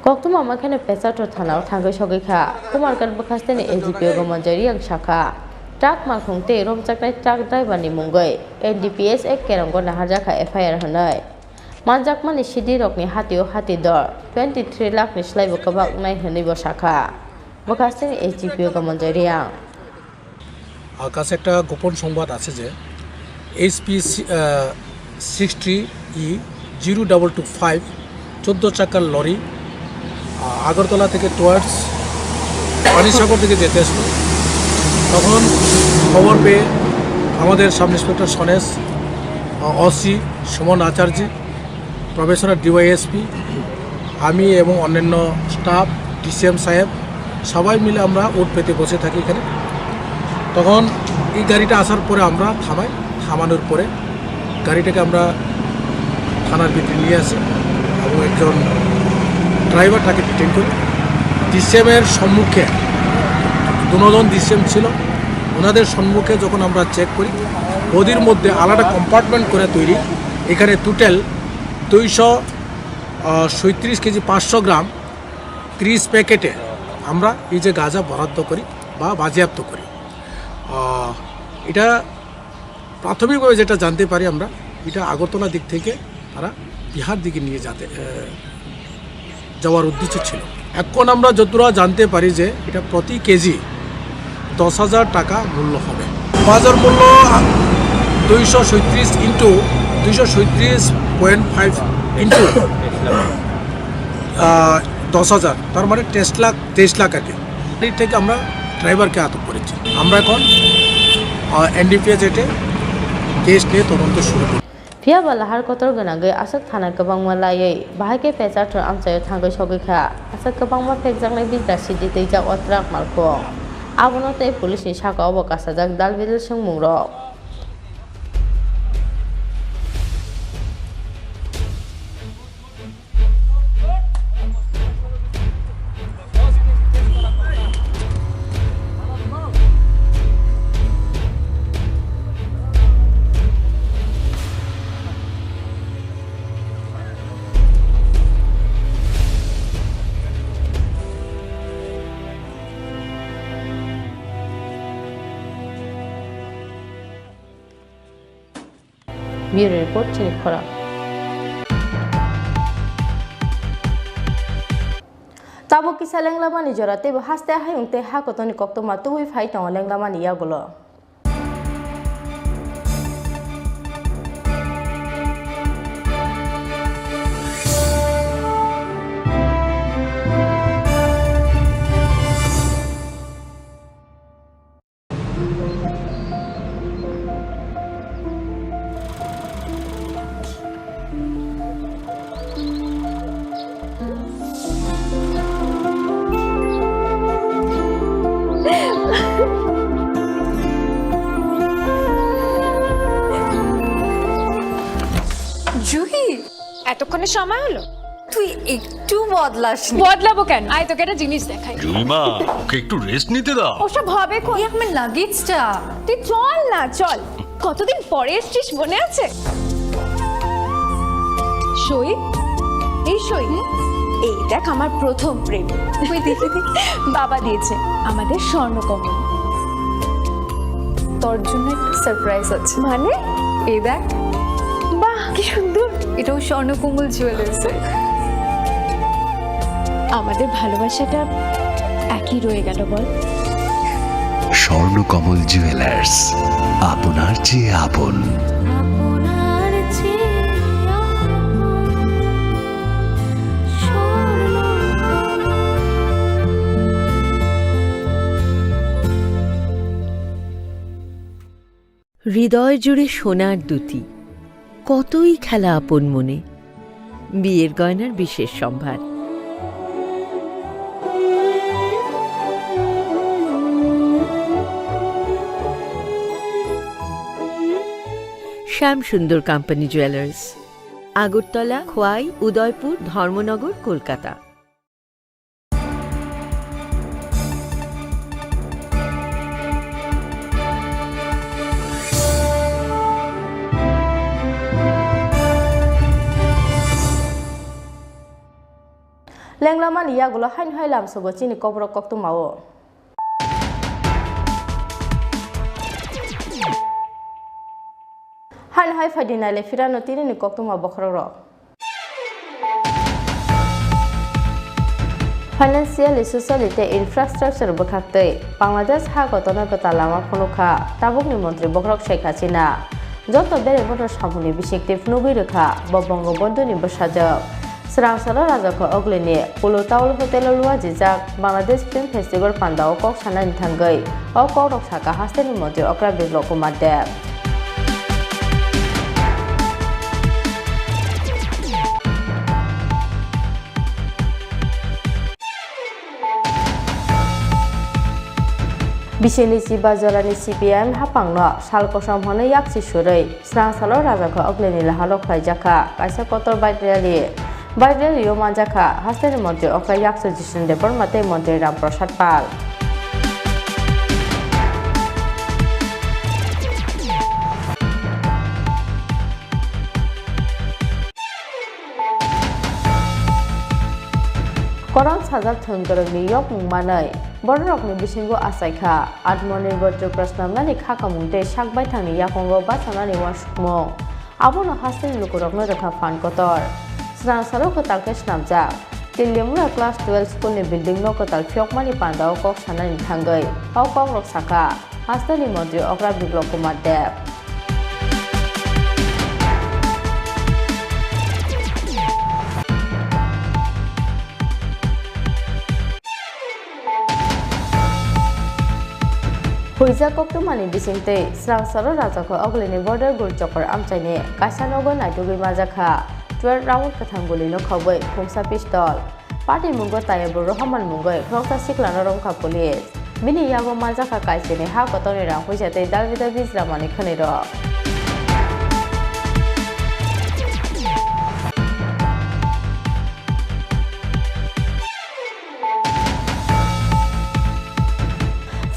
Koktwma makheno Pecharthor thanao thangwi sogwi kha. Kumarghat bwkhasteni S D P O Gamanjai Reang sakha, truck malkhung tei romjaknai truck driverni mungwi N D P S Act kerongo naharjakha F I R hwnwi. Manjakmani sidirokni hatio hati dor twenty three lakhni slaibo kwbak wngnai hwnwibo sakha bwkhasteni S D P O Gamanjai Reang. আর কাছে একটা গোপন সংবাদ আছে যে HP sixty E zero double two five চোদ্দো চাকার লরি আহ, আগরতলা থেকে টুয়ার্ডস পানিসাগর থেকে যেতে আসলো। তখন খবর পেয়ে আমাদের সাব ইন্সপেক্টর সনেশ, আহ, ওসি সুমন আচার্য, প্রবেশনার ডিওয়াইএসপি, আমি এবং অন্যান্য স্টাফ, ডিসিএম সাহেব, সবাই মিলে আমরা ওট পেতে বসে থাকি এখানে। তখন এই গাড়িটা আসার পরে আমরা থামাই, থামানোর পরে গাড়িটাকে আমরা থানার ভিতরে নিয়ে আসি এবং একজন ড্রাইভার তাকে ডিটেইন করি। ডিসিএমের সম্মুখে দুজন ডিসিএম ছিল, ওনাদের সম্মুখে যখন আমরা চেক করি, বডির মধ্যে আলাদা কম্পার্টমেন্ট করে তৈরি, এখানে টোটাল দুইশো আহ, ছয়ত্রিশ কেজি পাঁচশো গ্রাম ত্রিশ প্যাকেটে আমরা এই যে গাঁজা বরাদ্দ করি বা বাজেয়াপ্ত করি। আহ, এটা প্রাথমিকভাবে যেটা জানতে পারি আমরা, এটা আগরতলা দিক থেকে তারা বিহার দিকে নিয়ে যাতে, আহ, যাওয়ার উদ্দেশ্য ছিল। এখন আমরা যতটা জানতে পারি যে এটা প্রতি কেজি দশ হাজার টাকা মূল্য হবে। বাজার মূল্য দুইশো ছয়ত্রিশ ইন্টু দুইশো ছয়ত্রিশ পয়েন্ট ফাইভ ইন্টু দশ হাজার, তার মানে তেইশ লাখ, তেইশ লাখ আর কি। এই থেকে আমরা ড্রাইভারকে আটক করেছি। আমরা এখন এনডিপিএস এটা কেস নিয়ে তদন্ত শুরু করি। Phiya ba lahar kotor gwnangwi aswk thana kwbangma laiwi bahai khe Pecharthor amchaio thangwi sogwi kha. Aswk kwbangma phekjaknai bidra sidi twijak o truck malkhung. Abono tei police ni sakao bo kasajak dal bidal swngmungrok. Bureau Report, chini khorang. Tabuk kisa lenglamani jora teibo haste hayung tei ha kotorni koktwma tubui phai tongo lenglamani yagulo. Juhi, এতক্ষণে সময় হলো? তুই একটু বদলাসনি। বদলাবো কেন? আয়, তোকে একটা জিনিস দেখাই। জুইমা, ওকে একটু রেস্ট নিতে দাও। ওসব হবে কোন? এই আমার লাগেজটা। তুই চল না, চল। কতদিন পরে এসছিস, মনে আছে? সই, এই সই। এই দেখ, আমার প্রথম প্রেম। তুই দেখে দে। বাবা দিয়েছে আমাদের স্বর্ণকমল। তোর জন্য একটা সারপ্রাইজ আছে। মানে? এই দেখ। বাহ, কি সুন্দর। এটাও স্বর্ণকমল জুয়েলার্স। আমাদের ভালোবাসাটা একই রয়ে গেল, বল? স্বর্ণকমল জুয়েলার্স, আপনার চেয়ে আপন। আপনার চেয়ে আপন স্বর্ণকমল। হৃদয় জুড়ে সোনার দ্যুতি, কতই খেলা আপন মনে। বিয়ের গয়নার বিশেষ সম্ভার। শ্যামসুন্দর কোম্পানি জুয়েলার্স, আগরতলা, খোয়াই, উদয়পুর, ধর্মনগর, Kolkata. Lenglamani yagulo haino hai lamsogo chini kokborok koktwmao. Haino hai phaidi naile phirano tinini koktwma bokhorokrok. Financially, socially tei infrastructure bwkhaktwi Bangladesh ha kotorno kwtal lama phunukha tabukni montri bokhorok Sheikh Hasina. Joto bere bono samunni bisingtwi phunugwi rwkha bo Bongobondhuni bwsajwk. Swrangsalo Rajakho Oglini Pulu Taul Hotel-o luajijak Bangladesh Film Festival pandao kok sanani thangwi o kokrok sakha hasteni montri okra Biplab Kumar Deb. Bisingni Chiba jorani C P I M haphangno sal kosom hwnwi yaksi surwi Swrangsalo Rajakho Oglini laharo khlaijakha kaisa kotor bike rally. Bike rally-o manjakha hasteni montri okra yaksi Jisnu Debbarma tei montri Ram Prasad Pal. Koron sajak thwng kwrwngni yokmung manwi bororokni bisingo achaikha Atmanirbhar Tripura snamnani kha kamung tei sak baithangni yakungo bachanani uansukmung. Abono hasteni lukurokno rwkha phan kotor. Swrangsalo kwtal khe snamjak Teliamura Class twelve school ni building no kwtal phiyokmani pandao kok sanani thangwi o kokrok sakha. Hasteni montri okra Biplab Kumar Deb. Huijak koktwmani bisingtwi Swrangsalo Rajakho Oglini border Gulchokor amchaini kaisa nogo naitugwi manjakha twelve round kwthang gulino khobwi khungsa pistol. Patimungo Taibur Rohman mungwi khoroksa siklano romkha police. Bini yago manjakha kaichini ha kotorni rang puisa tei dabi dabi jwlamani khwnwirok.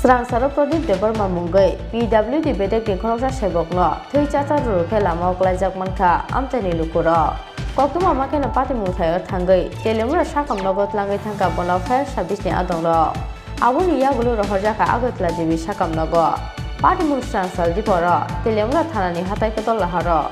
Swrangsalo Pradip Debbarma mungwi P W D bedekni khoroksa sebokno thwi chacha rwrwkhe lamao klaijak mankha amchaini lukurok. Koktwma ma kheno patimung thaio thangwi Teliamura sakam nogo tlangwi thangkha bono fire service ni adongrok. Aboni yagulo rohorjakha Agartala G B sakam nogo. Patimung Swrangsal diporo Teliamura thanani hatai kotor laharo.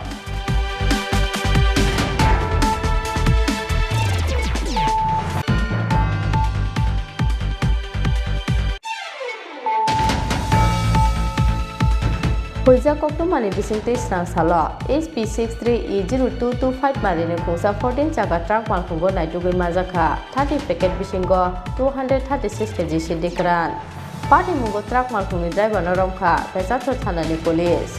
Swijak koktwmani bisingtwi srang salo S P six three E zero two two five marini khungsa fourteen chakha truck malkhungo naitugwi manjakha thirty packet bisingo two hundred thirty six K G sidi kwran. Patimungo truck malkhungni driverno romkha Pecharthor thanani police.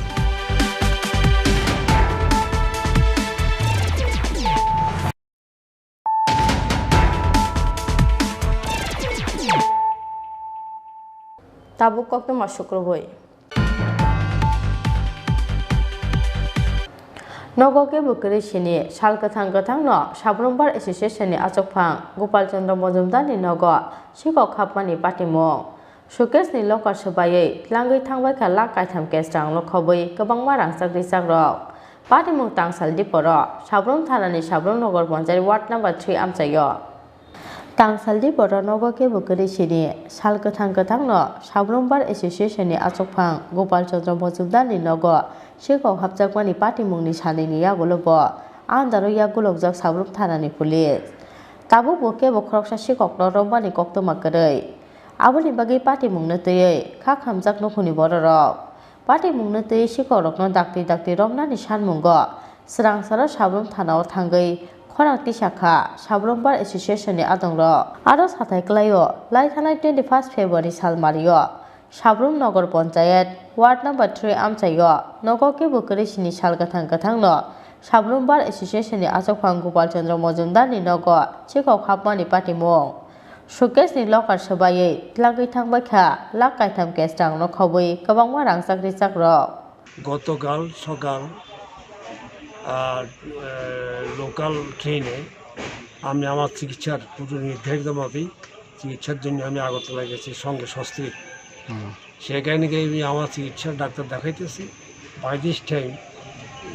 Tabuk koktwma sukrubui. Nogo kebo kwrwi sini sal kwthang kwthangno Sabrum Bar Association ni achukphang Gopal Chandra Mojumdar ni nogo sikok hapmani patimung. Suitcase ni locker swbaiwi tlangwi thangbaikha lakh kaitham cash rang lokhobwi kwbangma rangchak richakrok. Patimung tangsal diporo Sabrum thanani Sabrum Nagar Panchayat ward number three amchaio. Tangsal diporo nogo kebo kwrwi sini sal kwthang kwthangno Sabrum Bar Association ni achukphang Gopal Chandra Mojumdar ni nogo sikok hapjakmani patimungni sanini yagulo bo andaro yak gulokjak Sabrum thanani police. Tabukbo kebo khoroksa sikokno romani koktwma kwrwi. Aboni bagwi patimungno twiwi kha khamjak nukhungni bororok. Patimungno twiwi sikokrokno dakti dakti romnani sanmungo swrangsaro Sabrum thanao thangwi khorang tisakha Sabrum Bar Association ni adongrok. Aro sathai kwlaio, lai thanai twenty first February salmario Sabrum Nagar Panchayat, ward number three amchaio nogo kebo kwrwi sini sal kwthang kwthangno Sabrum Bar Association ni achukphang Gopal Chandra Mojumdar ni nogo sikok hapmani patimung. Suitcase ni locker swbaiwi tlangwi thangbaikha lakh kaitham cash rang lokhobwi kwbangma rangchak richakrok. গতকাল সকাল, আহ, আহ, লোকাল ট্রেনে আমি আমার চিকিৎসার পূর্ব নির্ধারিত মাফিক চিকিৎসার জন্য আমি আগরতলা গেছি সঙ্গে সস্ত্রীক। হুম। সেখানে গিয়ে আমি আমার চিকিৎসার ডাক্তার দেখাইতেছি। By this time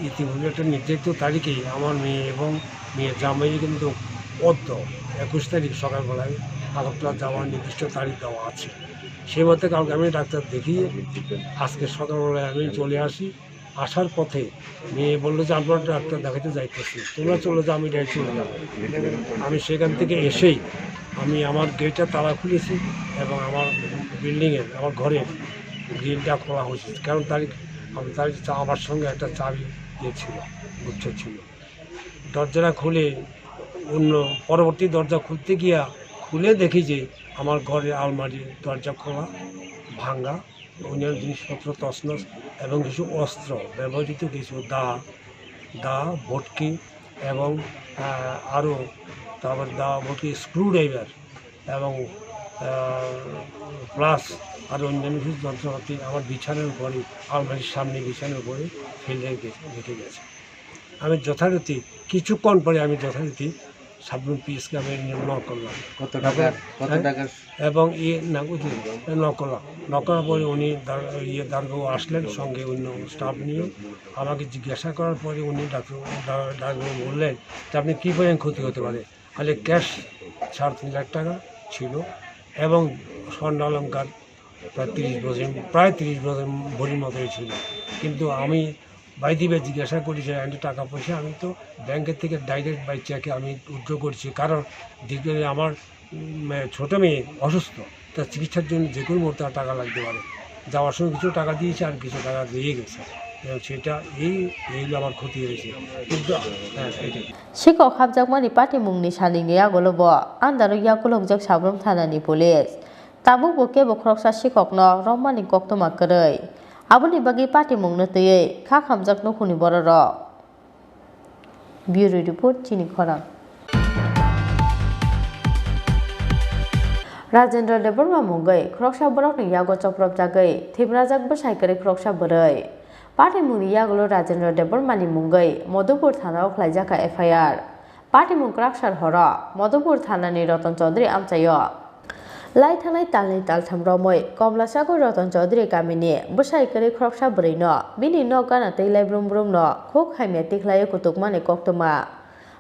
ইতিপূর্বে একটা নির্ধারিত তারিখে আমার মেয়ে এবং মেয়ের জামাই কিন্তু অদ্য একুশ তারিখ সকালবেলায় আগরতলা যাওয়ার নির্দিষ্ট তারিখ দেওয়া আছে। সেই মতে কালকে আমি ডাক্তার দেখিয়ে আজকে সকালবেলায় আমি চলে আসি। আসার পথে মেয়ে বললো যে, "আমরা ডাক্তার দেখাতে যাইতেছি, তোমরা চলে যাও, আমি ডাইরেক্ট চলে যাবো।" আমি সেখান থেকে এসেই আমি আমার গেটটা তালা খুলেছি এবং আমার বিল্ডিংয়ের, আমার ঘরের গ্রিলটা খোলা হয়েছে, কারণ তার, আমি তার চা-, আমার সঙ্গে একটা চাবি ইয়ে ছিল, গুচ্ছ ছিল। দরজাটা খুলে অন্য, পরবর্তী দরজা খুলতে গিয়া খুলে দেখি যে আমার ঘরের আলমারির দরজা খোলা, ভাঙা, অন্যান্য জিনিসপত্র তছনছ এবং কিছু অস্ত্র, ব্যবহৃত কিছু দা, দা, বটকি এবং, আহ, আরও তারপর দা, বটকি, স্ক্রুড্রাইভার এবং, আহ, প্লাস আরও অন্যান্য কিছু যন্ত্রপাতি আমার বিছানার উপরে, আলমারির সামনে বিছানার উপরে ফেলে রেখে, রেখে গেছে। আমি যথারীতি কিছুক্ষণ পরে আমি যথারীতি সাবরুম পিএসকে আমি নক করলাম। কত এবং, টাকার, কত হ্যাঁ? টাকার? এবং ইয়ে না, ওই যে নক করলাম। নক করার পরে উনি দার-, ইয়ে দারোগাবাবু আসলেন, সঙ্গে অন্য স্টাফ নিয়ে আমাকে জিজ্ঞাসা করার পরে উনি ডাক্তার, দা-, দারোগাবাবু বললেন যে, "আপনি কী পরিমাণ ক্ষতি হতে পারে?" তাহলে ক্যাশ সাড়ে তিন লাখ টাকা ছিল এবং স্বর্ণালংকার প্রায় তিরিশ ভরি, প্রায় তিরিশ ভরি, ভরির মতোই ছিল। কিন্তু আমি বাইরে বাইরে জিজ্ঞাসা করি যে, "আন্টি, টাকা পয়সা আমি তো ব্যাংকের থেকে ডাইরেক্ট বাই চেকে আমি উইথড্র করছি, কারণ দ্বিতীয় আমার, উম, ছোট মেয়ে অসুস্থ, তার চিকিৎসার জন্য যে কোনো মুহূর্তে আমার টাকা লাগতে পারে।" যাওয়ার সময় কিছু টাকা দিয়েছে আর কিছু টাকা রয়ে গেছে, এবং সেটা এই, এই হলো আমার ক্ষতি হয়েছে। কিন্তু, হ্যাঁ, সেটাই। Sikok hapjakmani patimungni salingni yagulo bo andaro yakulokjak Sabrum thanani police. Tabukbo kebo khoroksa sikokno romani koktwma kwrwi. Aboni bagwi patimungno twiwi kha khamjak nukhungni bororok. Bureau Report, Chini Khorang. Rajendra Debbarma mungwi khoroksa borokni yago chopropjagwi thwimrajak bwsai kwrwi khoroksa bwrwi. Patimungni yagulo Rajendra Debbarmani mungwi Madhupur thanao khlaijakha F I R. Patimung kwraksar horo Madhupur thanani Ratan Chaudhary amchaio. Lai thanai talni taltham romwi Komlasagar Ratan Chaudhary kamini bwsai kwrwi khoroksa bwrwino bini nok gana twi lai brum brumno khuk hamya tikhlaiwi kutukmani koktwma.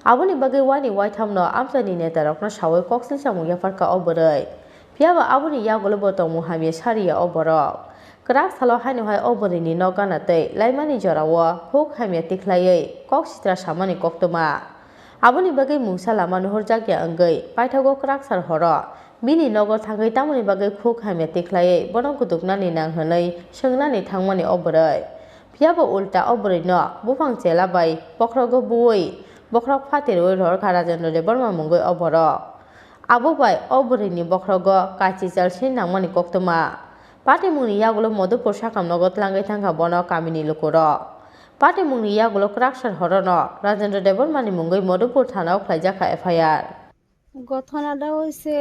Aboni bagwi waini waithamno amchaini netarokno saui koksil samung yapharkha o bwrwi. Phiyaba aboni yagulo bo tongmung hamya sariya o borok. Kwrak salo haino hai o bwrwini nok gana twi laimani jorao huk hamya tikhlaiwi kok sitra samani koktwma. Aboni bagwi mungsa lama nuhurjakya wngwi paithago kwraksar horo bini nogo thangwi tamoni bagwi khuk hamya tikhlaiwi bono kutuknani nang hwnwi swngnani thangmani o bwrwi. Phiya bo ulta o bwrwi no buphang chela bai bokhrogo buwi bokhorok phatirwi rohor kha Rajendra Debbarma mungwi o borok. Abo bai o bwrwi ni bokhrogo kachi chal sin nangmani koktwma. Patimung ni yagulo Madhupur sakam nogo tlangwi thangkha bono kami ni lukurok. Patimung ni yagulo kwraksar horo no Rajendra Debbarma ni mungwi Madhupur thana o khlaijakha F I R. ঘটনাটা হইছে,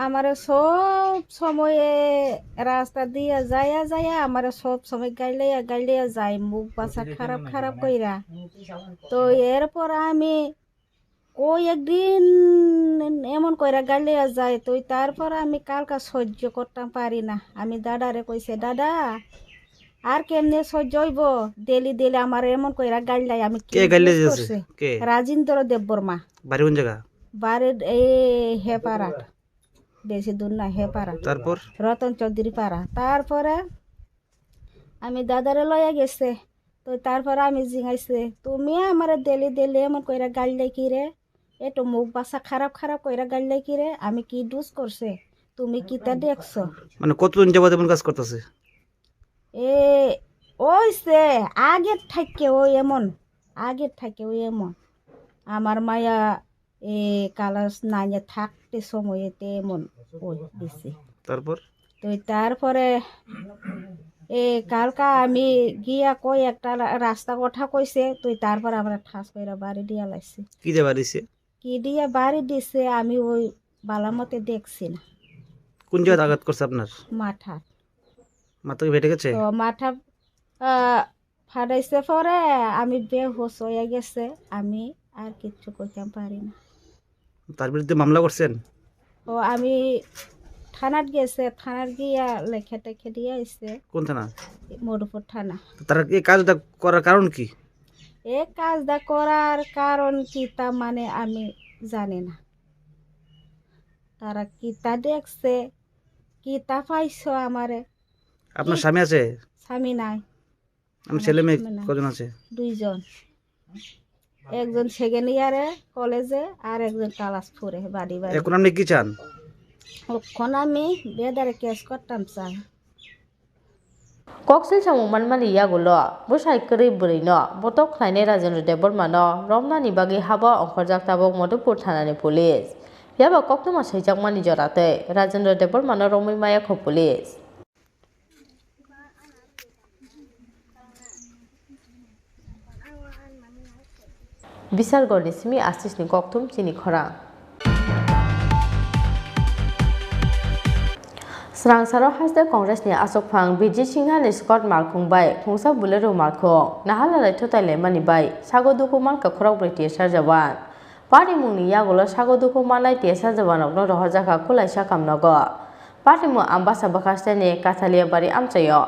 আমারে সব সময়ে রাস্তা দিয়া যায়া যায়া আমারে সব সময় গাইলাইয়া গাইলাইয়া যায়, মুখ বাসা খারাপ খারাপ কইরা। তো এরপর আমি কয়েকদিন এমন কইরা গাইলাইয়া যায়, তো তারপর আমি কালকা সহ্য করতাম পারি না। আমি দাদারে কইছে, "দাদা, আর কেমনে সহ্য হইব? ডেলি ডেলি আমার এমন কইরা গাইলাই, আমি কি কে গাইলে দোষ যাচ্ছে? করছে?" কে? রাজেন্দ্র দেববর্মা। বাড়ি কোন জায়গা? বাড়ির এই হেপাড়া, বেশি দূর না, হেপাড়া। তারপর? রতন চৌধুরী পাড়া। তারপরে আমি দাদারে লইয়া গেছে, তো তারপরে আমি জিঙাইছে, "তুমি আমারে ডেলি ডেলি এমন কইরা গাইলাই কি রে? এত মুখ বাসা খারাপ খারাপ কইরা গাইলাই কি রে? আমি কি দোষ করছে? তুমি কিতা দেখছো?" মানে কতদিন যাবত এমন কাজ করতেছে? এ, ওই সে আগের থাইকে ওই এমন, আগের থাইকে ওই এমন। আমার মায়া এ ক্লাস নাইনে থাকতে সময়ে তে এমন ওই বেশি। তারপর? তো তারপরে এ কালকা আমি গিয়া কই একটা রা-, রাস্তা কথা কইছে, তো তারপর আমরা ঠাস কইরা বাড়ি দিয়া লাইছি। কি দিয়ে বাড়িছে? কি দিয়া বাড়ি দিছে আমি ওই বালা মতে দেখছি না। কোন জায়গায় আঘাত করছে আপনার? মাথাত। মাথা কি ফেটে গেছে? তো মাথা, আহ, ফাটাইছে পরে আমি বেহুশ হয়ে গেছে, আমি আর কিচ্ছু করতাম পারি না। তার বিরুদ্ধে মামলা করছেন? ও আমি থানাত গেছে, থানাত গিয়া লেখা টেখে দিয়ে আইছে। কোন থানা? মধুপুর থানা। তারা এই কাজটা করার কারণ কি? এ কাজটা করার কারণ কি তা মানে আমি জানি না। তারা কিতা দেখছে, কিতা পাইছো আমারে। আপনার কি স্বামী আছে? স্বামী নাই। আপনার আমার ছেলে মেয়ে স্বামী নাই। কজন আছে? দুইজন। একজন সেকেন্ড ইয়ারে কলেজে আর একজন ক্লাস ফোরে বাড়ি বাড়ি। এখন আপনি কি চান? এখন আমি বেদারে কেস করতাম চাই। Koksil samung manmani yagulo bwsai kwrwi bwrwino botok khlainai Rajendra Debbarmano romnani bagwi haba ongkhorjak tabuk Madhupur thanani police. Phiya ba koktwma saijakmani jora tei Rajendra Debbarmano romwi maya kho police. Bisargorni simi asisni kokthum chini khorang. Swrangsaro haste Congressni achukphang Bijit Singhani Scott malkhung bai khungsa Bolero malkhung nahalalai thutai laimani bai sago dukhu mankha khorokbrwi T S R jawan. Patimungni yagulo sago dukhu manai T S R jawanrokno rohorjakha Kulai Sakam nogo. Patimung Ambasa bwkhasteni Kathaliabari amchaio.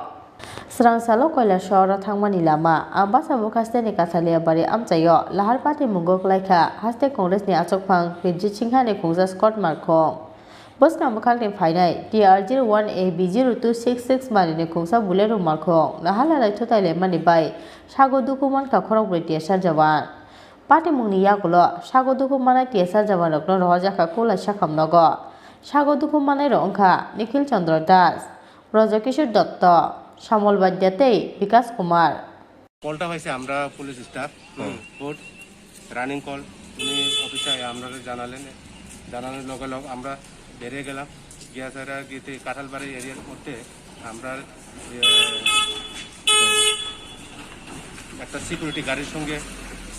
Swrangsalo Kailasahoro thangmani lama Ambasa bwkhasteni Kathaliabari amchaio lahar patimungo kwlaikha haste Congressni achukphang Bijit Singhani khungsa Scott malkhung. Bwskang bwkhakni phainai T R zero one A B zero two six six manini khungsa Bolero malkhung nahalalai thutai laimani bai sago dukhu mankha khorokbrwi T S R jawan. Patimungni yagulo sago dukhu manai T S R jawanrokno rohorjakha Kulai Sakam nogo. Sago dukhu manairok wngkha Nikhil Chandra Das, Brajakishore Dotto, Samol Baidya tei Bikash Kumar. কলটা পাইছে আমরা police staff, হুম। Court running call, উনি অফিসে আমরা জানালেন, জানানোর লগে লগে আমরা বেরিয়ে গেলাম। গিয়া তারা গিয়ে কাঁঠালবাড়ি এরিয়ার মধ্যে আমরা, ইয়ে, একটা সিকিউরিটি গাড়ির সঙ্গে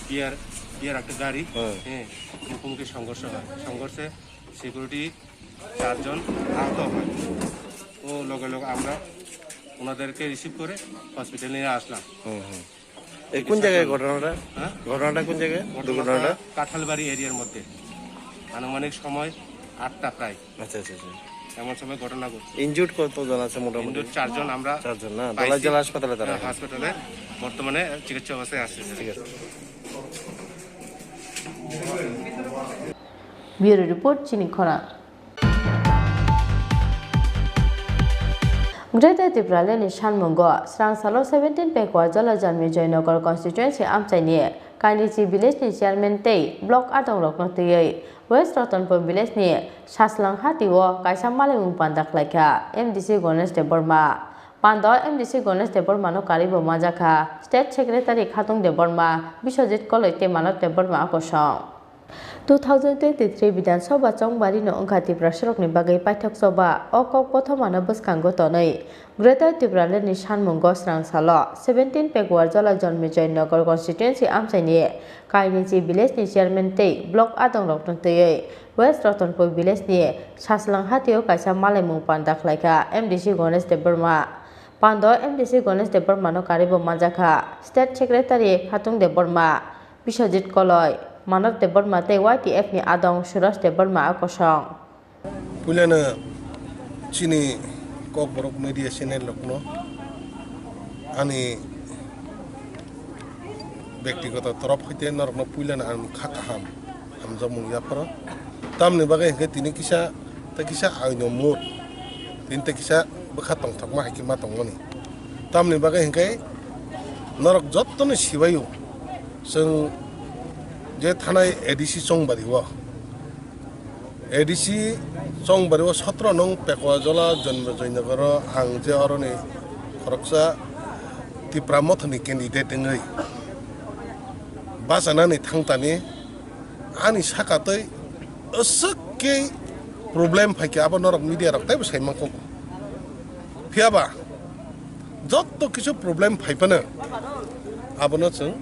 বিয়ার, বিয়ার একটা গাড়ি, হুম। হ্যাঁ, মুখোমুখি সংঘর্ষ হয়। সংঘর্ষে সিকিউরিটি চারজন আহত হয়। ও লগে লগে আমরা ওনাদেরকে রিসিভ করে হসপিটালে নিয়ে আসলাম। হুম, হুম। এ কোন জায়গায় ঘটনাটা? হ্যাঁ? ঘটনাটা কোন জায়গায়? ঘটনাটা দুর্ঘটনাটা? কাঁঠালবাড়ি এরিয়ার মধ্যে আনুমানিক সময় আটটা প্রায়। আচ্ছা, আচ্ছা, আচ্ছা। এমন সময় ঘটনা ঘটছে। ইনজুর্ড কতজন আছে মোটামুটি? ইনজুর্ড চারজন আমরা চারজন না? পাইছি। ধলাই জেলা হাসপাতালে তারা? হ্যাঁ, হাসপাতালে বর্তমানে চিকিৎসা অবস্থায় আছে। ঠিক আছে। Bureau report, chini khorang. Greater Tipraland ni sanmungo swrangsalo seventeen Pekwa Jolajami Joynagar constituency amchaini Kainichi village ni chairman tei block adongrokno twiwi West Ratanpur village ni Saslang hatio kaisa malaimung panda khlaikha M D C Ganesh Debbarma. Pando M D C Ganesh Debbarma no karwi bo manjakha. State Secretary Khatung Debbarma, Biswajit Koloi tei Manav Debbarma a kosong. Two thousand twenty-three Bidhan Sabha chongbari no wngkha Tiprasarokni bagwi paithak choba. O kok kothoma no bwskango tonwi Greater Tipraland ni sanmungo swrang salo seventeen Pekuarjala Janmejay Nagar constituency amchaini Kainichi village ni chairman tei block adongrokno twiwi West Ratanpur village ni Saslang hatio kaisa malaimung panda khlaikha M D C Ganesh Debbarma. Pando M D C Ganesh Debbarma no karwi bo manjakha State Secretary Khatung Debbarma, Biswajit Koloi, Manav Debbarma tei Y T F ni adong Suraj Debbarma a kosong. Puilano chini Kokborok media channel rokno ani bektigoto torof hoite norokno puilano ang kha kaham hamjakmung yapharo. Tamni bagwi hinkhe tini kisa tei kisa aino mut, tini tei kisa bwkha tongthokma hai khe ma tongmani. Tamni bagwi hinkhe norok jottoni sibaio chwng je thanai A D C chongbari o, A D C chongbari o sotro nung Pekuarjala Janmejay Nagar o ang je oroni khoroksa Tipra Mothani candidate wngwi bachanani thangtani ani saka tei aswk khe problem phaikha, abo norok media rok teibo sai mankho. Phiyaba jotto kisu problem phaiphano abono chwng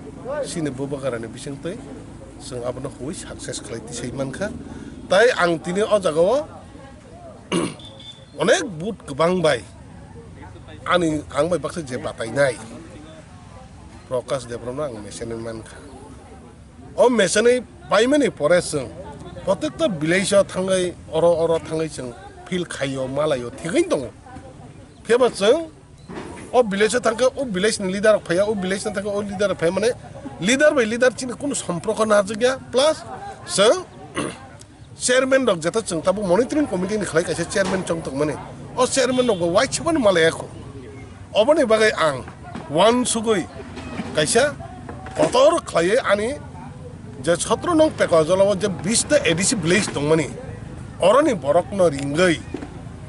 chini bubagrani bisingtwi chwng abono huwi success khlai tisai mankha. Tai ang tini o jagao onek vote kwbang bai ani ang bai baksa je batainai Prakash Debbarmano ang mechanic mankha. O mechanic paimani pore chwng protekta village o thangwi oro oro thangwi chwng feel khaio malaio thigwi tongo. Phiyaba chwng o village o thangkhe o village ni leader rok phaiya, o village ni thangkhe o leader rok phaiya, mane leader bai leader chini kunu somporko narwkya, plus chwng chairman rok jeta chwng tabuk monitoring committee ni khlai kaisa chairman chong tongmani, o chairman rok bo waisubani malaya kho. Oboni bagwi ang uansugwi kaisa kotor khlaiwi ani je sotro nung Pekuarjala o je bish ta A D C village tongmani, oroni borokno ringwi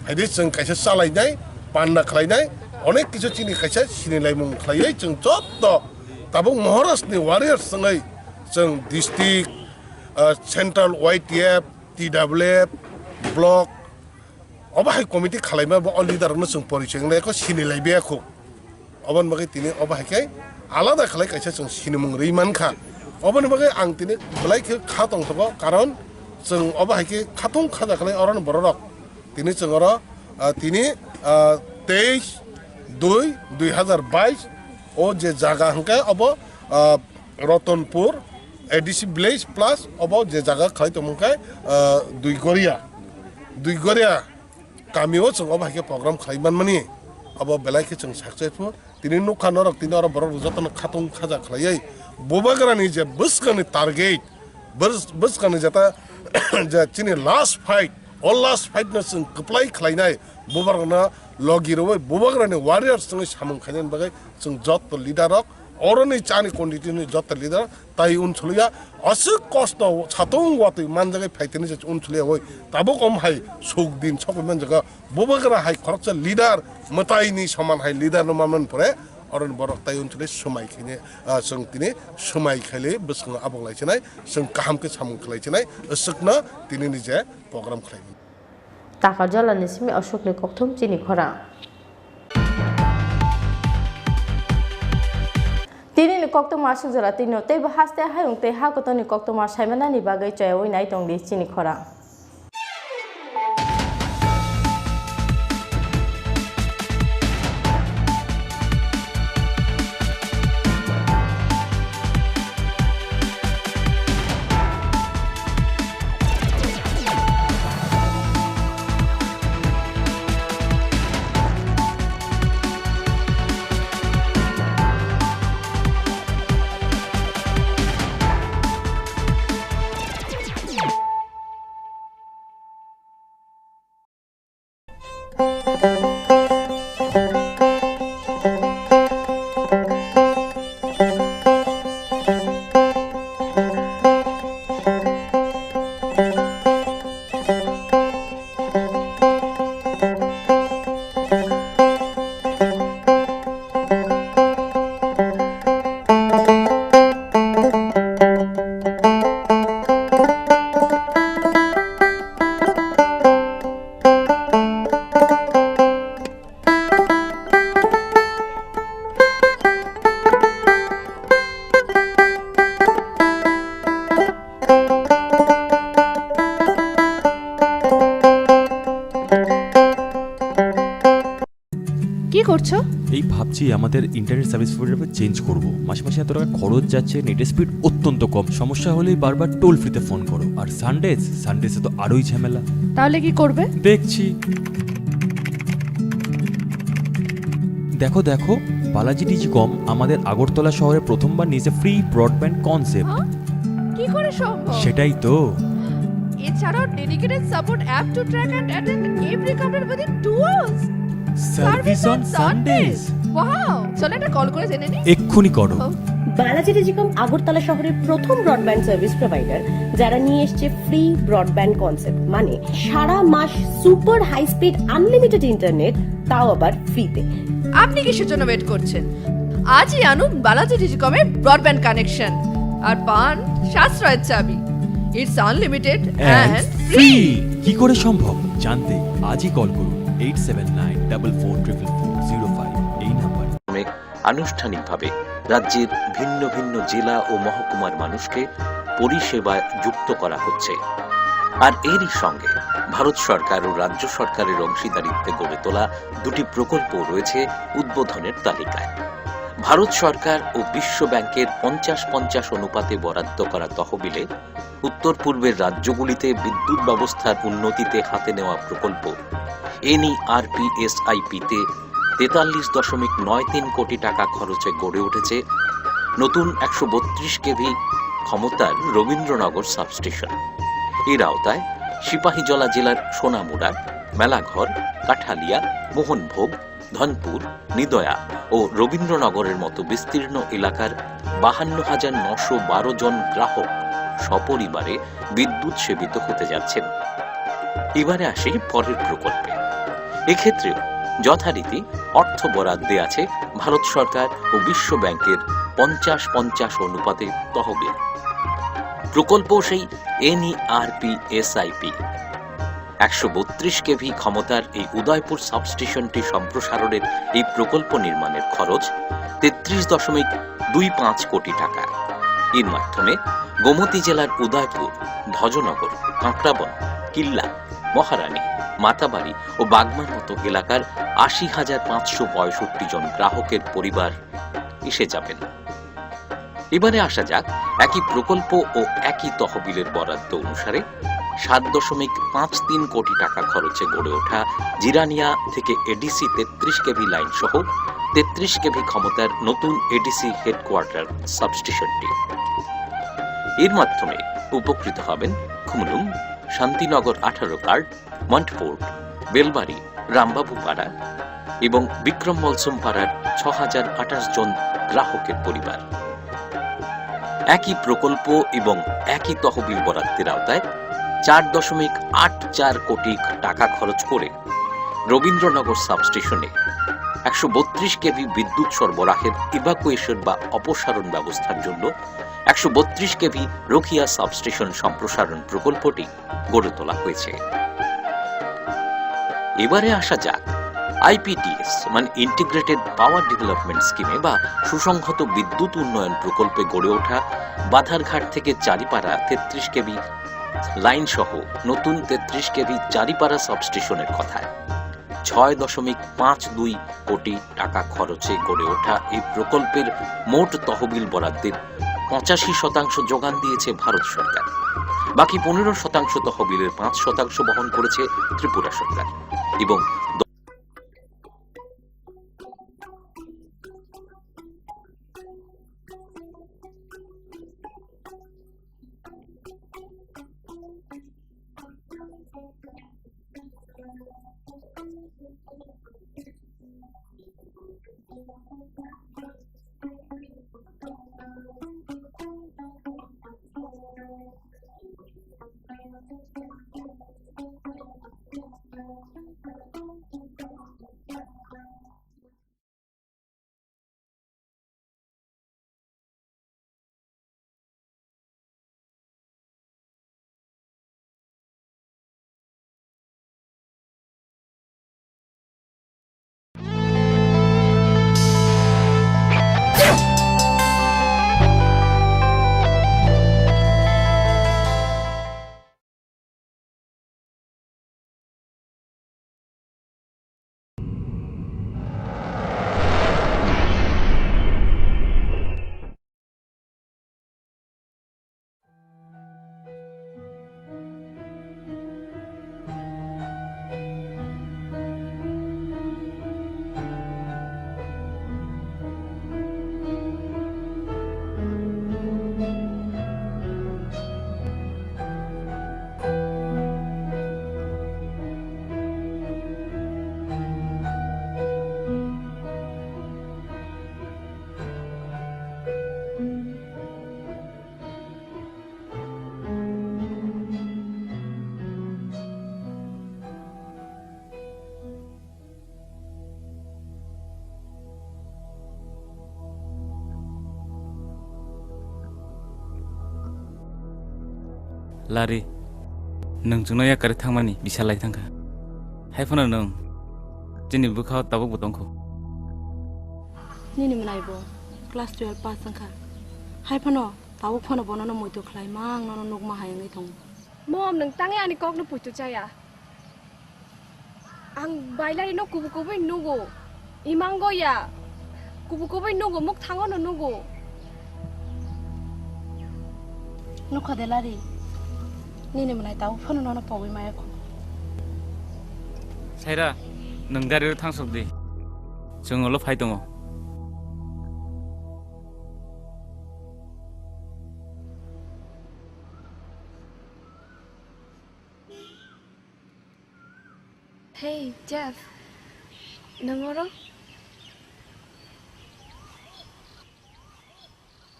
haide chwng kaisa chalainai, panda khlainai, onek kisu chini kaisa sinilaimung khlaiwi chwng jotto tabuk Maharaj ni warriors wngwi chwng district, ah, central Y T F, T W F, block, obo hai committee khwlaima bo o leader rokno chwng porichoi wnglai kho, sinilai bia kho. Oboni bagwi tini obo hai khe alada khlai kaisa chwng sinimung rwi mankha. Oboni bagwi ang tini belai khe kha tongthogo, karon chwng obo hai khe khatung khaja khlai oroni bororok. Tini chwng oro, ah, tini, ah, teis dui dui hazar bais o je jaga hwnkhe obo, ah, Ratanpur A D C village plus obo je jaga khlai tongmung khe, ah, Duigoria. Duigoria kamio chwng obo hai khe program khlai manmani, obo belai khe chwng successful. Tini nukha norok, tini oro borok rok jotono khatung khaja khlaiwi bubagrani je bwskangni target, bwskangni jeta je chini last fight, o last fight no chwng kwplai khlainai, bubagrano logi rwui bubagrani warriors wngwi samung khainani bagwi chwng joto leader rok, oroni chani constituency ni joto leader tai unsuluya, aswk kosto satung watwi manjagwi phaitini se unsuluya oi. Tabuk om hai suk din sokwi manjaga, bubagra hai khoroksa leader, mwtaini soman hai leader no manmani pore, oroni borok tai unsuli swmai khaini, ah, chwng tini swmai khaili bwskango abok lai chinai, chwng kaham khe samung khlai chinai, aswkno tini ni je program khlai mano. Takarjala ni simi aswkni kokthum chini khorang. Tini ni koktwma aswk jora tino teibo haste hayung tei ha kotorni koktwma saimanani bagwi chayawi nai tongdi chini khorang. আচ্ছা। এই ভাবছি আমাদের internet service provider change করব। মাসে মাসে এত টাকা খরচ যাচ্ছে, নেটের স্পিড অত্যন্ত কম, সমস্যা হলেই বারবার টোল ফ্রিতে ফোন করো। আর সানডেজ, সানডেজে তো আরোই ঝামেলা। তাহলে কি করবে? দেখছি। দেখো, দেখো, বালাজি টেলিকম আমাদের আগরতলা শহরে প্রথমবার নিয়েছে ফ্রি ব্রডব্যান্ড কনসেপ্ট। হ্যাঁ? কি করে সম্ভব? সেটাই তো। এছাড়াও dedicated support app to track and attend every complaint within two hours. Service on Sundays. Wow! চলো একটা কল করে জেনে নিই। এক্ষুনি করো। ও। বালাজি টেলিকম আগরতলা শহরের প্রথম ব্রডব্যান্ড সার্ভিস প্রোভাইডার, যারা নিয়ে এসছে ফ্রি ব্রডব্যান্ড কনসেপ্ট, মানে সারা মাস super high speed unlimited internet, তাও আবার ফ্রিতে। আপনি কিসের জন্য ওয়েট করছেন? আজই আনুন বালাজি টেলিকমের ব্রডব্যান্ড কানেকশন আর পান সাশ্রয়ের চাবি। It's unlimited and and free. Free. কি করে সম্ভব জানতে আজই কল করুন eight seven nine double four triple four zero five এই নাম্বারে। আনুষ্ঠানিকভাবে রাজ্যের ভিন্ন ভিন্ন জেলা ও মহকুমার মানুষকে পরিষেবায় যুক্ত করা হচ্ছে। আর এরই সঙ্গে ভারত সরকার ও রাজ্য সরকারের অংশীদারিত্বে গড়ে তোলা দুটি প্রকল্প রয়েছে উদ্বোধনের তালিকায়। ভারত সরকার ও বিশ্ব ব্যাংকের পঞ্চাশ পঞ্চাশ অনুপাতে বরাদ্দ করা তহবিলে উত্তর পূর্বের রাজ্যগুলিতে বিদ্যুৎ ব্যবস্থার উন্নতিতে হাতে নেওয়া প্রকল্প এনইআরপিএসআইপিতে তেতাল্লিশ দশমিক নয় তিন কোটি টাকা খরচে গড়ে উঠেছে নতুন একশো বত্রিশ কেভি ক্ষমতার রবীন্দ্রনগর সাবস্টেশন। এর আওতায় সিপাহীজলা জেলার সোনামুড়া, মেলাঘর, কাঠালিয়া, মোহনভোগ, ধনপুর, নিদয়া ও রবীন্দ্রনগরের মতো বিস্তীর্ণ এলাকার বাহান্ন হাজার নশো বারো জন গ্রাহক সপরিবারে বিদ্যুৎ সেবিত হতে যাচ্ছেন। এবারে আসি পরের প্রকল্পে। এক্ষেত্রে যথারীতি অর্থ বরাদ্দে আছে ভারত সরকার ও বিশ্ব ব্যাংকের পঞ্চাশ পঞ্চাশ অনুপাতে তহবিল। প্রকল্প সেই এনইআরপিএসআইপি। একশো বত্রিশ কেভি ক্ষমতার এই উদয়পুর সাবস্টেশনটি সম্প্রসারণের এই প্রকল্প নির্মাণের খরচ তেত্রিশ দশমিক দুই পাঁচ কোটি টাকা। এর মাধ্যমে গোমতী জেলার উদয়পুর, ভজনগর, কাঁকড়াবন, কিল্লা, মহারানী, মাতাবাড়ি ও বাগমার মতো এলাকার আশি হাজার পাঁচশো পঁয়ষট্টি জন গ্রাহকের পরিবার এসে যাবেন। এবারে আসা যাক একই প্রকল্প ও একই তহবিলের বরাদ্দ অনুসারে সাত দশমিক পাঁচ তিন কোটি টাকা খরচে গড়ে ওঠা জিরানিয়া থেকে এডিসি তেত্রিশ কেভি লাইন সহ তেত্রিশ কেভি ক্ষমতার নতুন এডিসি হেডকোয়ার্টার সাবস্টেশনটি। এর মাধ্যমে উপকৃত হবেন খুমলুং, শান্তিনগর আঠারো কার্ড, মন্টফোর্ড, বেলবাড়ি, রামবাবুপাড়া এবং বিক্রম মলসুম পাড়ার ছ হাজার আঠাশ জন গ্রাহকের পরিবার। একই প্রকল্প এবং একই তহবিল বরাদ্দের আওতায় চার দশমিক আট চার কোটি টাকা খরচ করে রবীন্দ্রনগর সাবস্টেশনে একশো বত্রিশ কেভি বিদ্যুৎ সরবরাহের ইভাকুয়েশন বা অপসারণ ব্যবস্থার জন্য একশো বত্রিশ কেভি রোকিয়া সাবস্টেশন সম্প্রসারণ প্রকল্পটি গড়ে তোলা হয়েছে। এবারে আসা যাক আইপিডিএস, মানে ইন্টিগ্রেটেড পাওয়ার ডেভেলপমেন্ট স্কিমে বা সুসংহত বিদ্যুৎ উন্নয়ন প্রকল্পে গড়ে ওঠা বাধারঘাট থেকে চারিপাড়া তেত্রিশ কেভি লাইন সহ নতুন তেত্রিশ কেভি চারিপাড়া সাবস্টেশনের কথায়। ছয় দশমিক পাঁচ দুই কোটি টাকা খরচে গড়ে ওঠা এই প্রকল্পের মোট তহবিল বরাদ্দের পঁচাশি শতাংশ যোগান দিয়েছে ভারত সরকার। বাকি পনেরো শতাংশ তহবিলের পাঁচ শতাংশ বহন করেছে ত্রিপুরা সরকার এবং Lari, nwng chwngno yakarwi thangmani bisa lai thangkha. Hai phano nwng chini bwkhao tabukbo tongkho. Nini mwnaibo class twelve pass wngkha. Hai phano tabuk phano bonono muitu khlaima ang nono nukma hai wngwi tongo. Mom, nwng tangwi ani kokno puitu chaya. Ang bailari no kubu kubui nugo. Imango ya. Kubu kubui nugo, muk thango no nugo. Nukha de Lari. Nini mwnai tabuk phano nono pogwi maya kho. Saira, nwng gari rw thangsok di. Chwng ulo phai tongo. Hey, Jeff, nwng oro?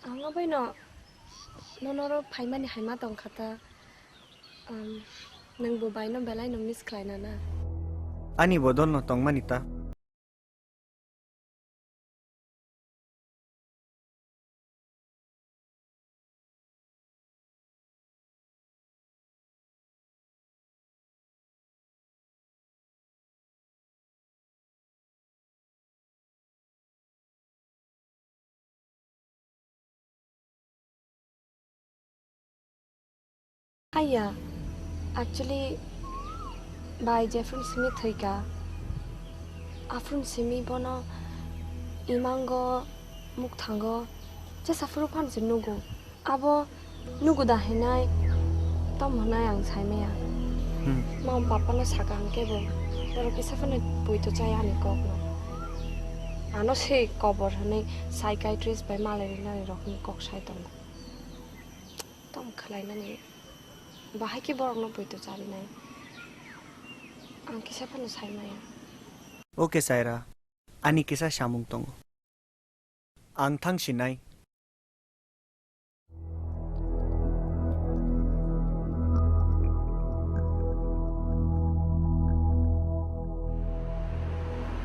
Ang abaino nono oro phaimani haima tongkha ta. Um, nwng bo baino belai no miss khlaina na? Ani bodol no tongmani ta. Haiya, actually, bai jephru simi thwika. Aphuru simi bono imango, mukthango, jesa phuru phan se nugo. Abo nugo da hinai, tom hinai ang saimaya. Hmm. Mom papa no saka hwnkhe bo, borok kisa phano poito chaya ani kok no. Ano se kobor hinui psychiatrist bai malai rinani rok ni kok sai tongo. Tom khlai nani, bahai khe borok no poito charinai. Ang kisa phano saimaya. Okay, Saira, ani kisa samung tongo. Ang thang sinai.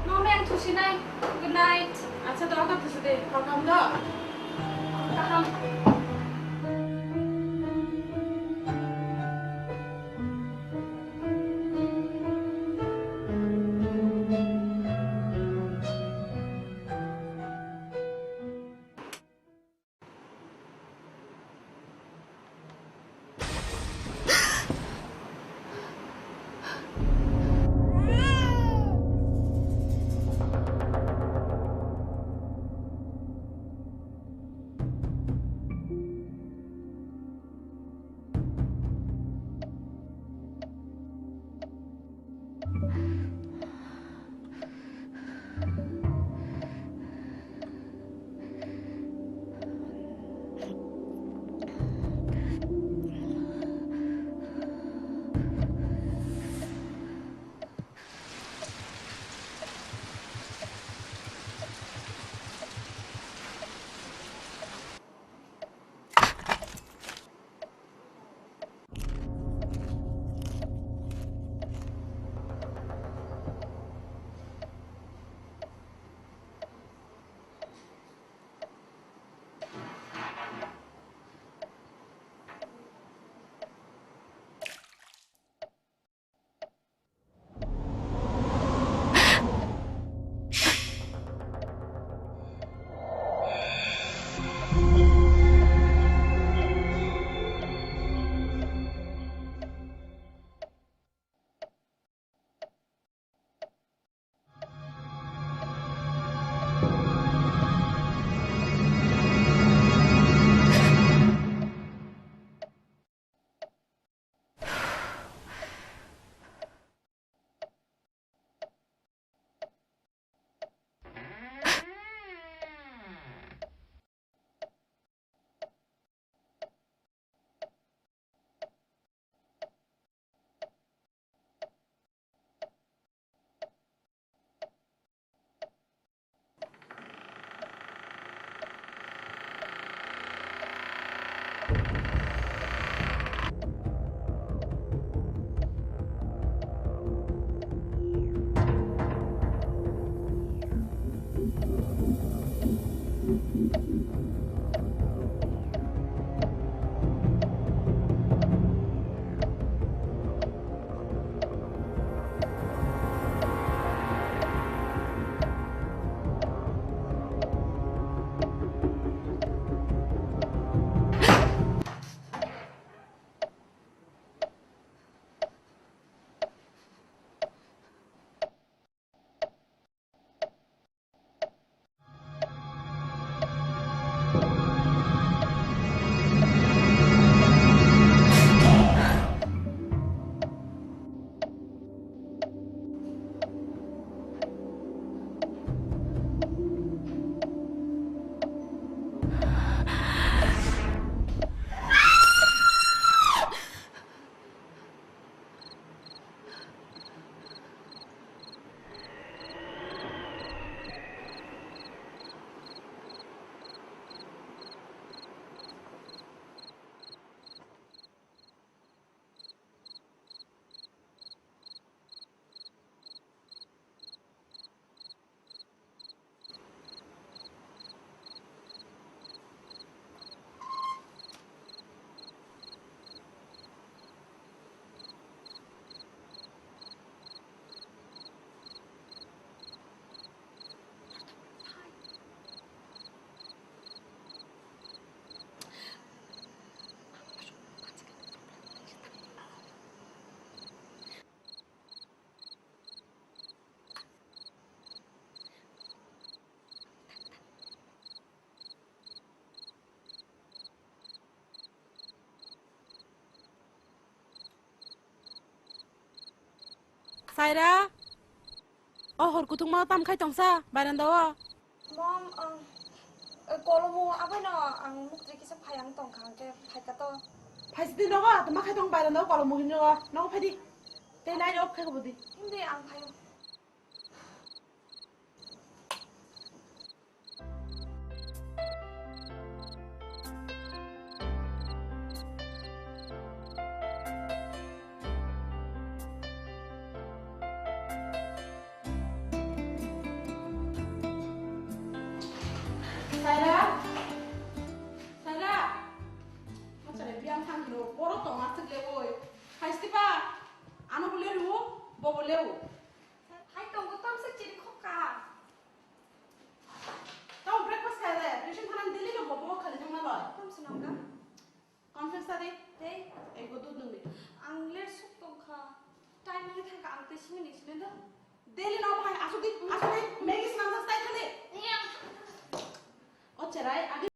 Mami, ang thusinai. Good night. Acha, doa ka thusu de. Welcome da. Kaham. Saira, o hor kuthukma tam khai tongsa, baranda o. Mom, ang, eh, kolomo abaino ang muktri kisa phai ang tongkha, hwnkhe phaikha to. Phaisidi nogo, tama khai tong baranda o kolomo hini nogo, nogo phaidi. Tei light off khai kobodi. Hindi ang phaio. Saira? Saira? Machare biyang thang hino, boro tong aswk le oi. Hai Stipa, ano bo leru, bo bo leru. Hai tongo tamsa chiri khokha. Tamo breakfast khai le, tuition thanang daily no bo bo khali thangna loi. Tamsa nangka. Conference tadi? Tei? Ego dud nungni. Ang late suk tongkha. Time wngwi thangkha, ang tei simi ning sini do. Daily no bahai asuk di, asuk di, Maggi swnamjak style khali. Iya. O cherai, agi.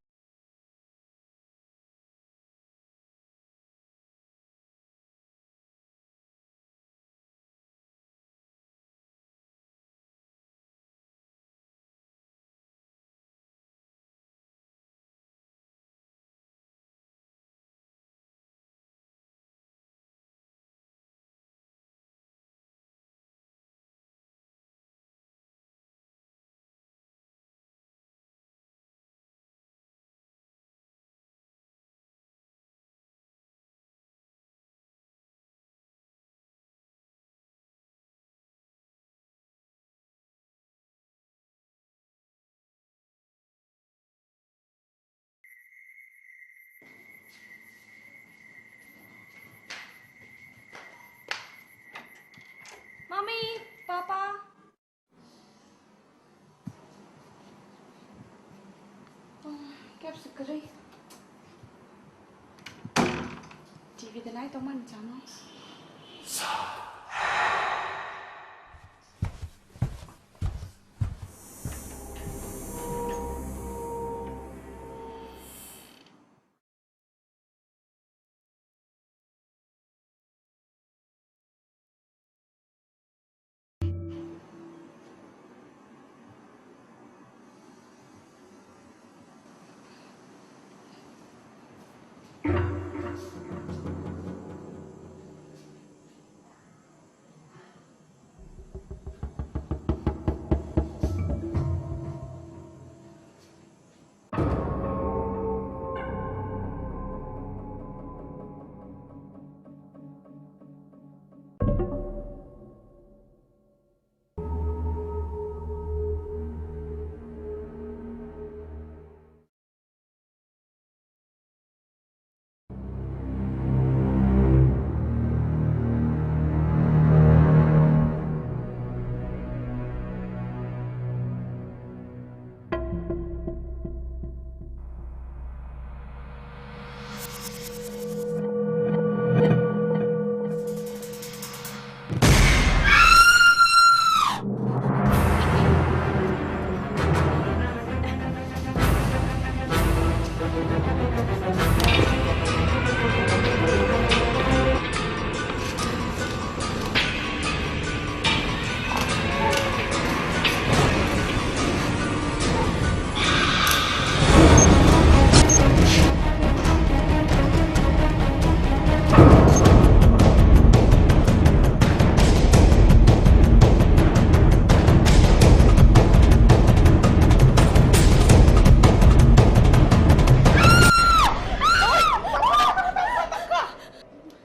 Mami, Papa. Kebsi kwrwi. T V de nai tongmani chano.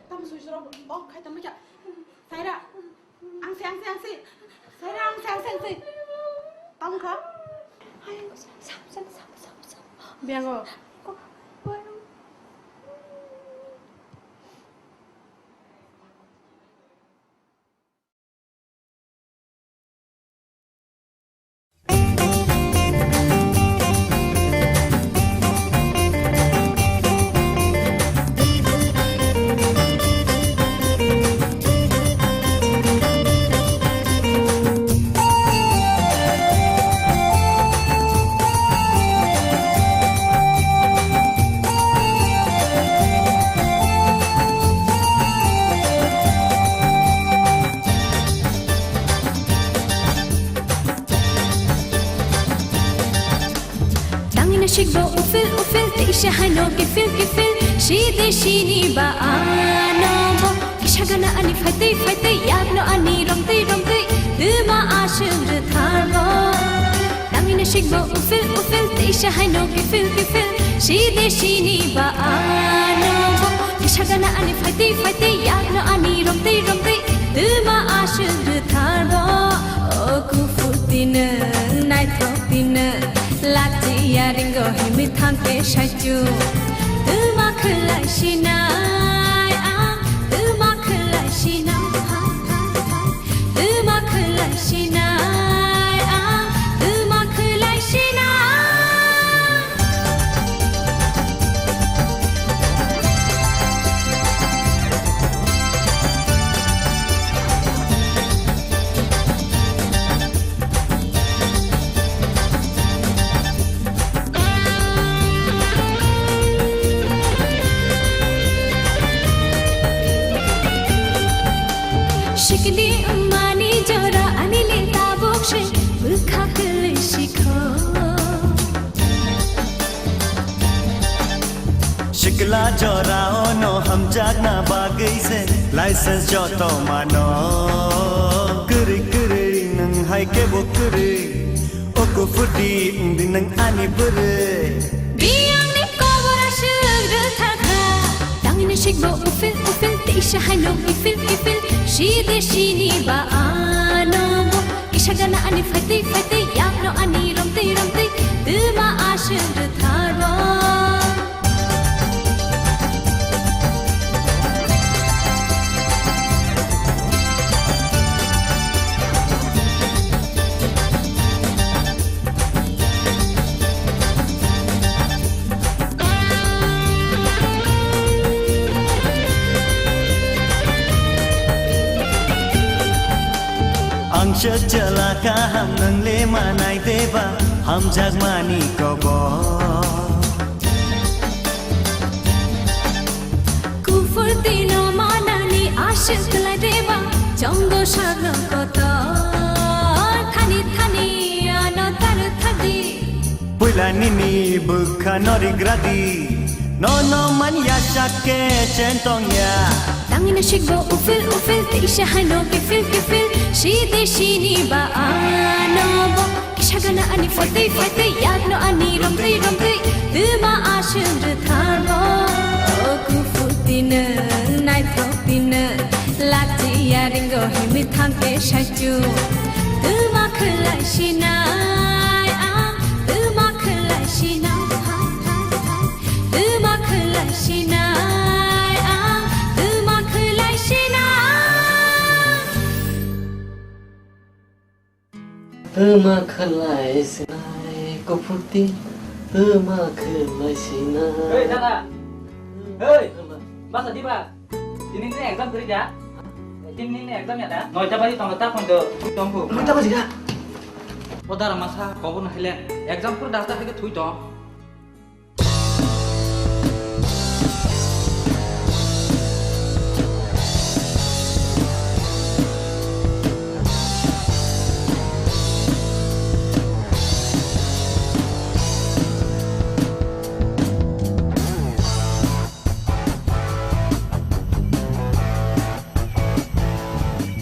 Tamo sui suro, oh, khai tamo kya? Saira, ang se, ang se, ang se. Saira, ang se, ang se, ang se. Tamo kha? Biango. Teisa haino kiphil kiphil, side sini ba ano bo. Kisa gana ani phaitwi phaitwi, yakno ani romtwi romtwi, twma aswk rwtharbo. Tangwino sikbo uphil uphil, teisa haino kiphil kiphil, side sini ba ano bo. Kisa gana ani phaitwi phaitwi, yakno ani romtwi romtwi, twma aswk rwtharbo. O kuphur twi nwng, naithok twi nwng, lachiya ringo himwi thangkhe saichung. Twma khwlai sinai ang, twma khwlai sinai, twma khwlai sinai ang, twma khwlai sinai. Sikni mani jora ani le tabuk se bwkha kwlwi sikho. Sikla jora ono hamjakna bagwi se license joto mano. Kwrwi kwrwi nwng hai kebo kwrwi. O kuphur twi wngdi nwng ani bwrwi. Biyangni kobor aswk rwthakha. Tangwino sikbo uphil uphil, teisa haino kiphil kiphil. Side sini ba ano bo. Kisa gana ani phaitwi phaitwi, yakno ani romtwi romtwi, twma aswk rwtharbo. Ang sejala kaham nang le manai deba, hamjak mani kobo. Kuphur tino manani aswk lai deba, chongo saglo kotor, thani thani ano tar thadi. Puila nini bwkha no rigradi, no no man ya sak ke chen tong ya. Tangwino sikbo uphil uphil, teisa haino kiphil kiphil, side sini ba ano bo. Kisa gana ani phaitwi phaitwi, yakno ani romtwi romtwi, twma aswk rwtharbo. O kuphur twi nwng, naithok twi nwng, lachiya ringo himwi thangkhe saichung. Twma khwlai sinai ang, twma khwlai sinai, twma khwlai sinai ang, twma khwlai sinai. Twma khwlai sinai kuphur twi, twma khwlai sinai. Hey, dada. Hey, masa diba? Tini ni exam kwrwi da? Tini ni exam ya da? Noita baji tongo, ta phone do. Tongbu. Noita baji da? O dara masa, kobo no hile. Exam kwrwi da, ta hile thui tong.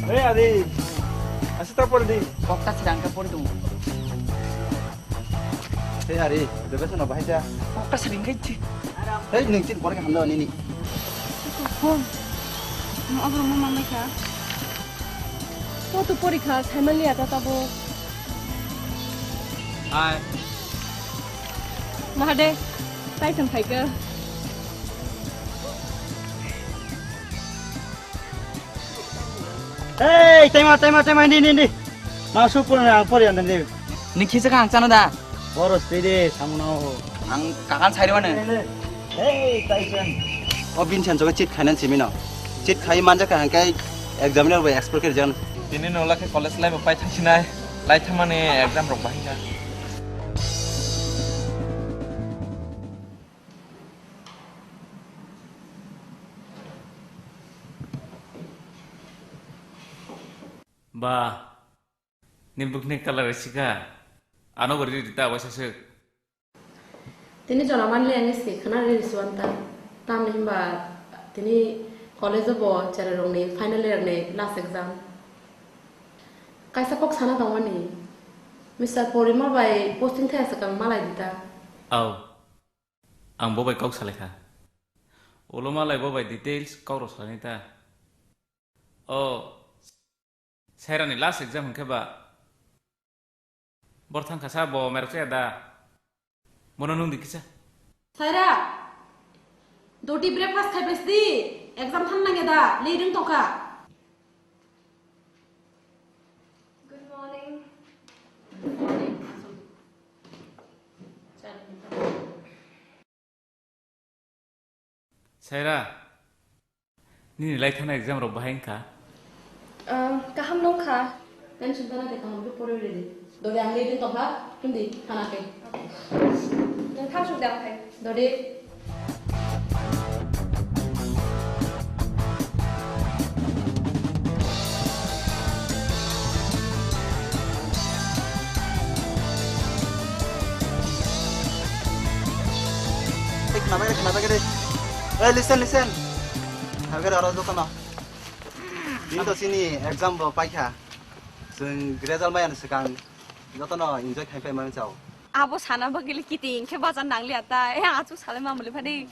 Hey, Adi. Asita pori di. Kokta sirang ka pori tongo. Hey, Ari, the best no bahai ja. Kokta sirang kai ji. Hey, nung chin pori ka hamla nini. Phone. No abro mo mamai ka. Ko tu pori kha, sai mali ata tabo. Hi. Mahade, tai sam khai ka. Hey, taima, taima, taima, ni, ni, ni. Ma su pun ang pori ang ni. Ni khisa ka ang chana da. Boros twi de, samung nang ho. Ang kakan sai mane. Hey, Tyson. O bin chan choga cheat khainan simi no. Cheat khai manja ka hangkai examiner bai expert khe jan. Tini no lakhe college life pai thangsinai. Lai thamani exam rok bahai ka. Ba, ni bwkhni colour sika. Ano bo riri ta waisa swk. Tini jora manli ang se khna ri risuan ta. Tamni himba tini college o bo cherai rokni final year ni last exam. Kaisa kok sana tongmani. Mister Porimol bai posting thaya swkang malai di ta. Au. Ang bo bai kok salai kha. Ulo malai bo bai details kok rok salai ta. O. Sairani last exam hwnkhe ba. Bor thang kha sa bo merok chaya da. Bono nung di kisa. Saira. Doti breakfast khai pes di. Exam thang nangya da. Late wng tongkha. Good morning. Good morning. Saira, nini lai thana exam rok bahai wngkha? Ah, kaham nung kha. Tension tana de kaham khe poroi redi. Dole ang late wng tongkha, himdi thana khe. Nung thang suk de ang phai. Dole. Hey, khna bagwi, khna bagwi. Hey, listen, listen. Khna bagwi, aro jotono. Bini to chini exam bo paikha. Chwng result maya ni swkang jotono enjoy khai pai mani chao. Abo sana bagwi le kiting khe bajar nangliya ta. Eh, achu salai mamuli phadi.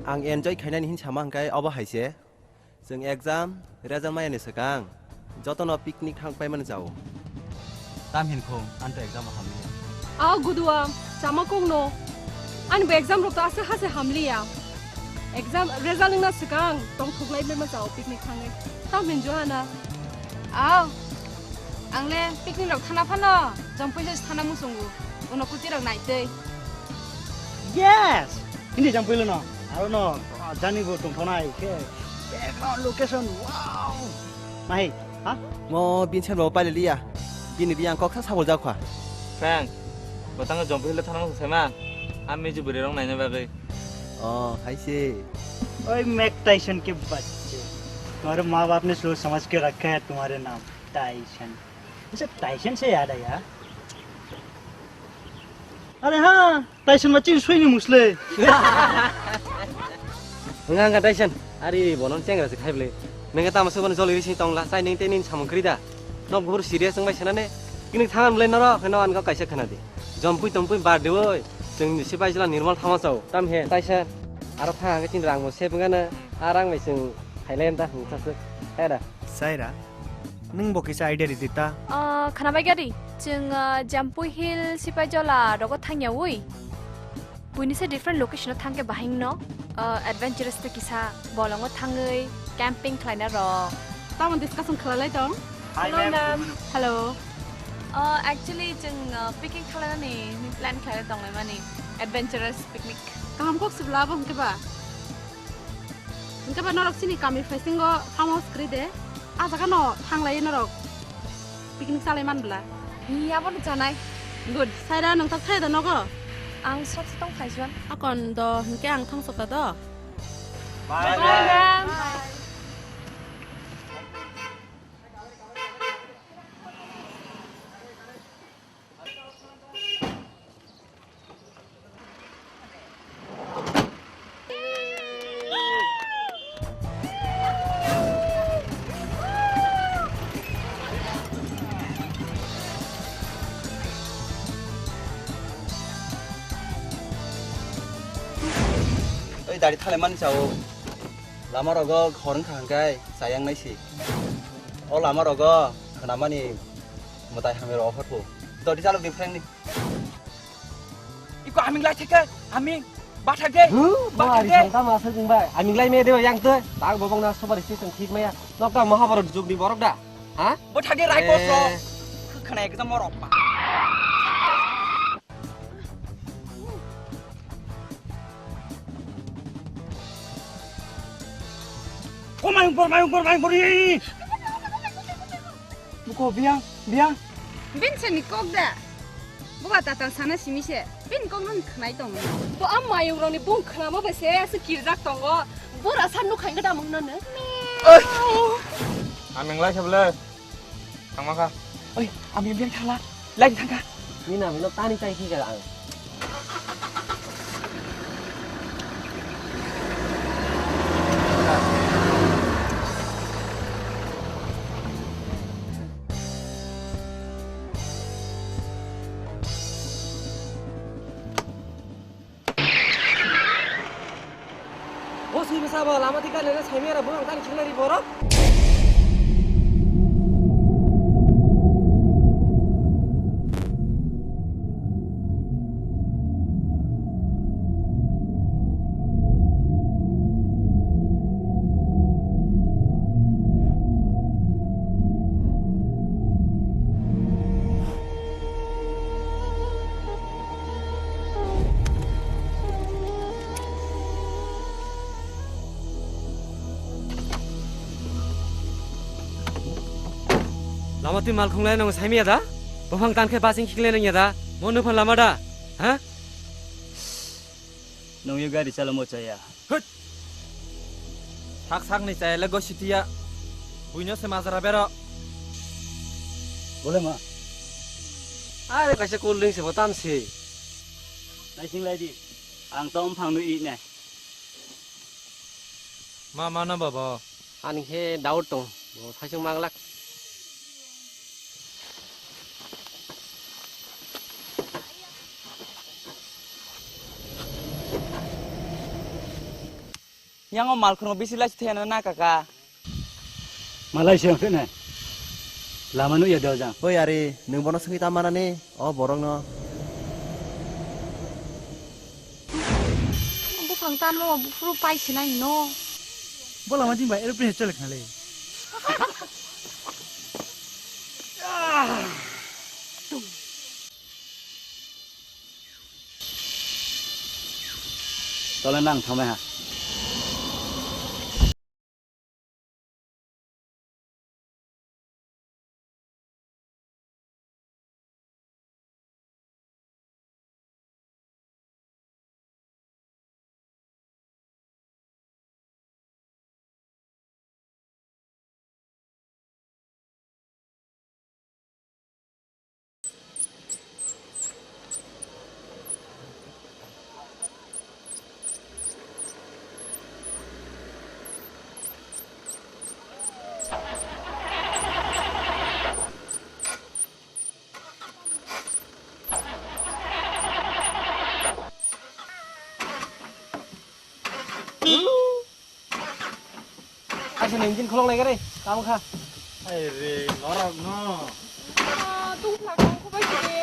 Ang enjoy khainani hin sama hwnkhe obo hai se. Chwng exam result maya ni swkang jotono picnic thang paimani chao. Tam hin khung, ang to exam o hamliya. Ao gudua, chama kok no. Ani bo exam rok to aswk hase hamliya. Exam result wngna swkang tongthok lai ma chao picnic thangwi. Tam hin Johana. Ao. Ang le picnic rok thana phano Jampui se thana muchungo. Uno kuti rok naitwi. Yes! Hindi Jampui lo no. Aro no, ah, jani bo tongthonai khe. Background location, wow! Mahi, ha? Mo bin sen bo paile liya. Bini di ang kok sa sabol jakha. Frank, bo tang Jampui lo thana muchung sema. Ami ju bwrwi rok naina bagwi. Oh, hai se. ओए Mac Tyson के बच्चे, तुम्हारे माँ बाप ने सोच समझ के रखा है तुम्हारे नाम टायसन। अच्छा, टायसन से याद आया। अरे हाँ, टायसन बच्चे सोई नहीं मुसले। Wngkha wngkha Tyson, ari bono chengra se khai bwle. Nengkhe tamo se bono joli risi tongla, chai neng tei nini samung kwrwi da. Nok buphuru serious wngbai sanane, kini thangan bwle norok, heno anko kaisa khna di. Jompui tompui bar de oi, chwng ni sipai jila nirmal thama chao, tam he Tyson. Aro thang hangkhe chini rang bo save wngkha na, a rang bai chwng khailai da, hwnkha se, he da. Saira, nwng bo kisa idea ridi ta. Ah, khwna bai gari, chwng, ah, Jampui Hill, Sipaijala rogo thangya wi. Buini se different location o thangkhe bahai no, ah, adventurous te kisa bolongo thangwi camping khlaina rok. Tamo discussion khlailai tong? Hi, Hello, ma'am. Ma'am. Hello. Ah, actually, chwng, ah, picnic khlainani plan khlaina tonglaimani, adventurous picnic. Kaham kok sibla abo hwnkhe ba? Hwnkhe ba norok chini kami phaisinggo farm house kwrwi de. A jaga no thanglai norok picnic chalai man bwla. Ni abo no chanai. Good. Saira nwng tak thai da nogo? Ang sat tong phaijuan. Akon do hwnkhe ang thang sokta do. Bye, bye, bye. Bye. Oi, dari thalai mani chao. Lama rogo khorang khangkai sayang naisi. O lama rogo khnamani mwtai hamiro offer phu. Dodi chalok di phrangni. Iko aming lai theke, aming bathage. Huh? Bathage. Bari sangta ma sujung bai. Aming lai me de yang te. Tak bobong na sobar si sung thik maya. Nokta Mahabharat jug ni borok da. Ha? Bathage rai ko so. Eh. Khana ekdam morok pa. Ko mayung bor, mayung bor, mayung bor. Buko biang, biang. Bin se ni kok da. Buba tatal sana simi se. Bini kok nang khnai tongo. Bo a mayung rokni bung khnama bai se se kirjak tongo. Bora san nuk khainga da mung nang. Oi. Ang nang lai khe bole. Thangma kha. Oi, ami biang thangla. Lai thangkha. Mina mino tani chai khi ga ang. O sui bwsa bo lama di gari le saimiyara bwrang tani khingnari borok. Lama twi malkhung lai nang saimiyada? Buphang tan khe basing khiklai nang yada? Mo nuphan lama da? Ha? Nung yo gari chalamo chaya. Hut! Sak sak ni chaya le gositiya. Buino se majra bero. Bole ma. Are kaisa cool drink se bo tam se. Naising lai di. Ang to omphang nu i nai. Ma mano babo. Ani khe doubt tong. Bo saisung manglak. Yang o malkhung bisi lai thena na kaka. Malai se phene. Lama nu ya dojang. Oi ari, nwng bono swngwi ta manani o borokno. Buphang tanmo buphuru pai sinai hino. Bo lama jing bai aeroplane chele khnale. Tole nang thangmai ha. Asal engine kholok lai gare, tamo kha. Ai re, norok no. Ah, tung thla kong kho bai sidi.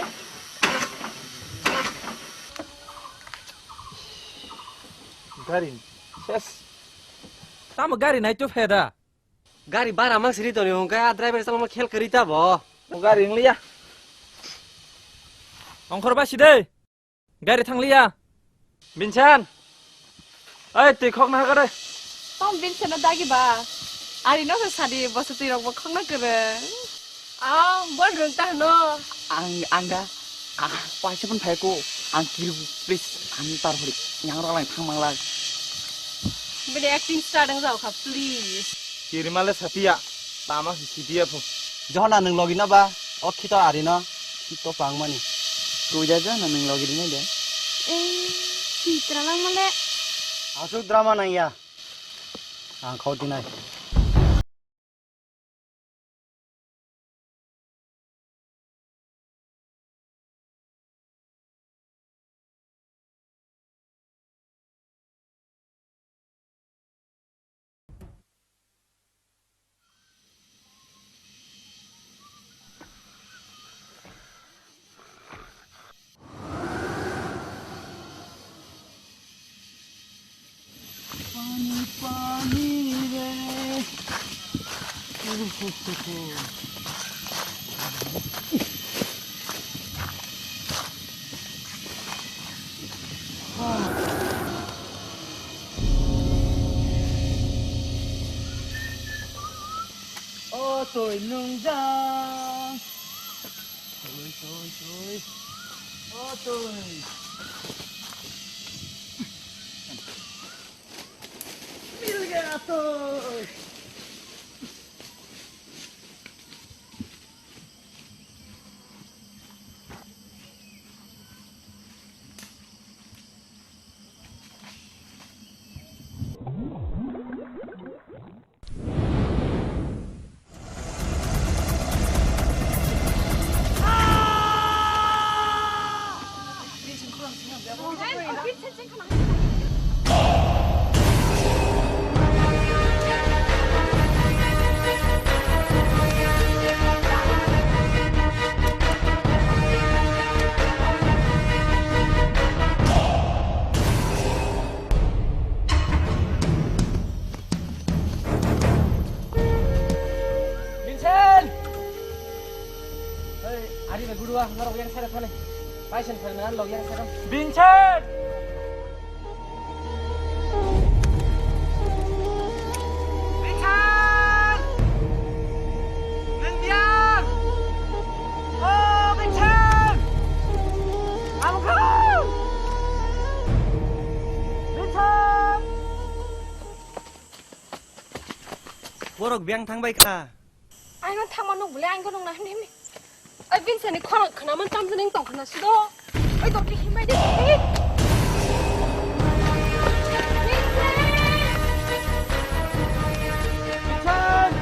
Gari, ses. Tamo gari nai to pheda. Gari bara mang siri toni hongkha, driver salama khel kari ta bo. Gari ngliya. Ongkhor ba sidi. Gari thangliya. Binsan. Ai, twi khokna hakare. Tom Binsan no dagi ba. Ari no se sadi, bosa twi rok bo khokna kwrwng. Ah, bol rwng ta hwno. Ang, ang da. Ah, paisa pun phai ko. Ang kiri, please. Ang tar hori. Yang rok lang thang manglak. Bini acting start ang jao kha, please. Kiri male satia. Tama si sidia phu. Johona nwng logi na ba? O khito ari no. Khito pang mani. Tuja johona nwng logi rinai de. Eh, sitra lang male. Asuk drama nang ya. Ang khau tinai. Pani, pani re. O twi nungjang. Twi, twi, twi. O twi. Vincent! Hey, ari bai gudua, norok yang sara thani. Paisen phari na log yang sara. Vincent! Vincent! Nang dia! Oh, Vincent! Amkha! Vincent! Borok biyang thangbai kha. Aino thangma nuk bole, aino nuk na himni himni. Oi, Vincent ni khorang khna man tam jani tong khna sudo. Oi, dok ki himbai de. Vincent! Vincent!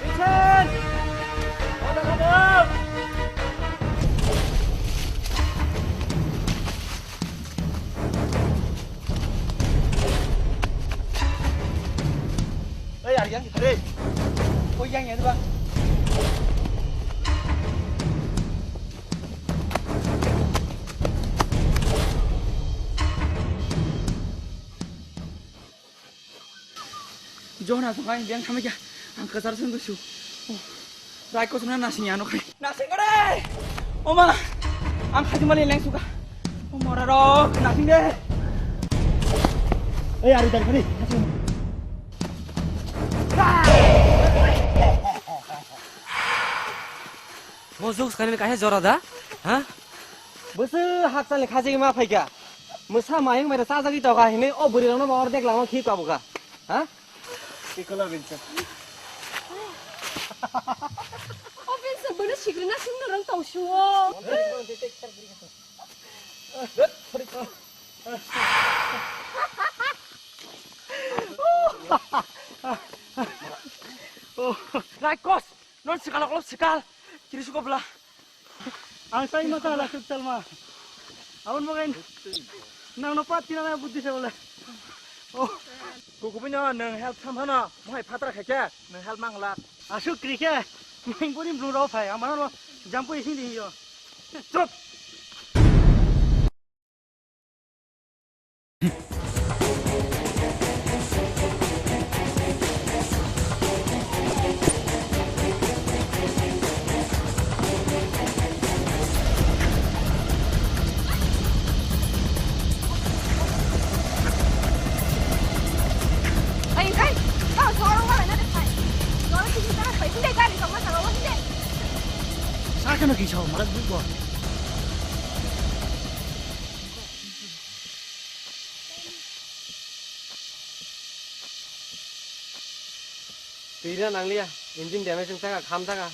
Vincent! Oda khadam! Ei, ari yang, ari. Koi yang ya, ba? Johona song kain biyang thamai kya. Ang kasar sung su. Oh. Rai kosong na nasing ya no khai. Nasing kare. Oma. Ang khai mali leng suka. Oma raro nasing de. Eh, ari dari kari. Mojok sekali kahe jora da? Ha? Bese haksa ni khaji ma phaika. Mesa mayung mere sajagi toka hini o buri rano ma ordek lama khi kabuka. Ha? Ikola binsa. O binsa bana sigrina sing norang tau shuo. Raikos, non sikal, sikal. Kiri suko bela. Ang sai mata la suk talma. Abon mogen. Nang no pat tina na buddhi se bole. Oh. Kukubino nang help tham hano. Mohai patra khaikhe nang help mangla. Asuk krikhe. Meng bori blue rao phai. Amano jampu ising di yo. Chup. Ai, kai, kau jorong wala na de kai. Jorong sini sana kai, sini kai, sama sama wala sini. Sakano kisau marak bukbo. Twi rina nangliya, engine damage wng thaka, kham thaka.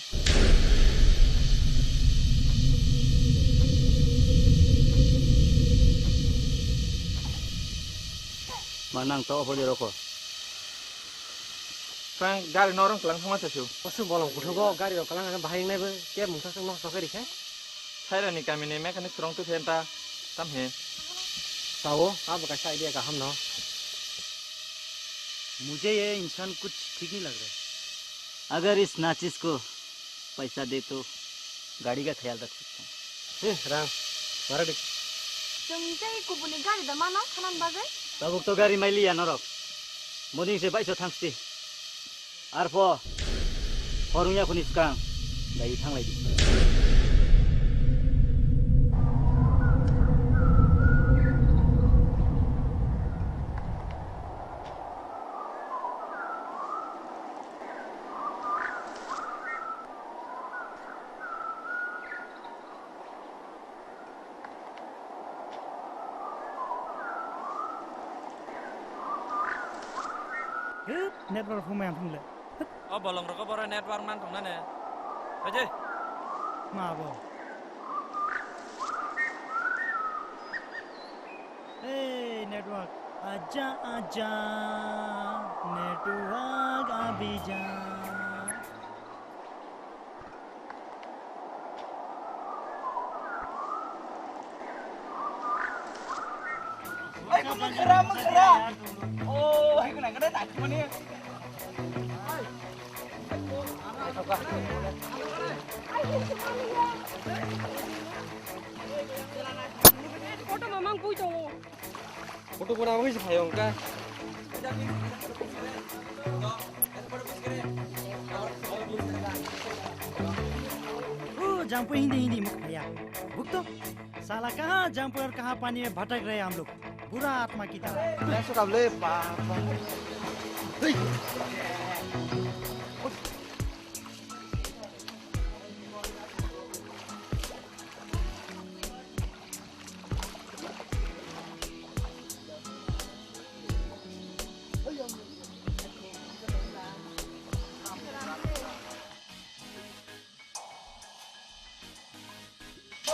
Ma nang to holi rokho. Tang gari norong tlang thangma chasu. Osu bolong kuthugo gari rok kalang bahai wngnai bo keb mungsa sung nosto khe rikha. Sairani kamini mechanic swrwng twi phenta tam he. Sao, abo kaisa idea kaham no. मुझे ये इंसान कुछ ठीक नहीं लग रहा है। अगर इस नाचिस को पैसा दे तो गाड़ी का ख्याल रख सकता हूँ। He, rang. Mara dik. Chwng tei kubuni gari da mano, sanan bagwi? Tabuk to gari mailiya norok. Moding se baiso thangsti. Arpho, horungya khuni swkang, dai thanglai di. Network phung maya phung le. O bolong rogo boro network man tong nane. Aje. Ma bo. Hey, network. Aja, aja. Network abija. Ai, kung mengkara, mengkara. Oh, hai, kung nang kada tak mani. Photo mamang pui tongo. Photo bona abang si phayong ka. ओ जंप हिंदी हिंदी मुख भैया भुगतो साला कहाँ जंप और कहाँ पानी में भटक रहे हम लोग। बुरा आत्मा की तरह। Masuk kable papa.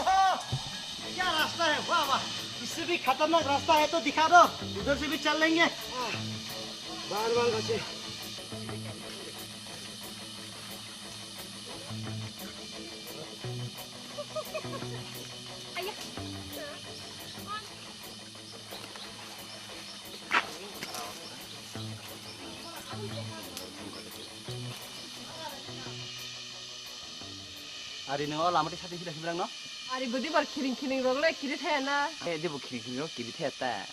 ओहो! क्या रास्ता है, वाह, वाह। इससे भी खतरनाक रास्ता है तो दिखा दो, उधर से भी चल लेंगे। बार बार बचे। Ari nung o lama twi sati hila hibrang no? Ari bwdwi bar khiring khiring rok le kiri thaya na. Eh, jebo khiring khiring rok kiri thaya ta.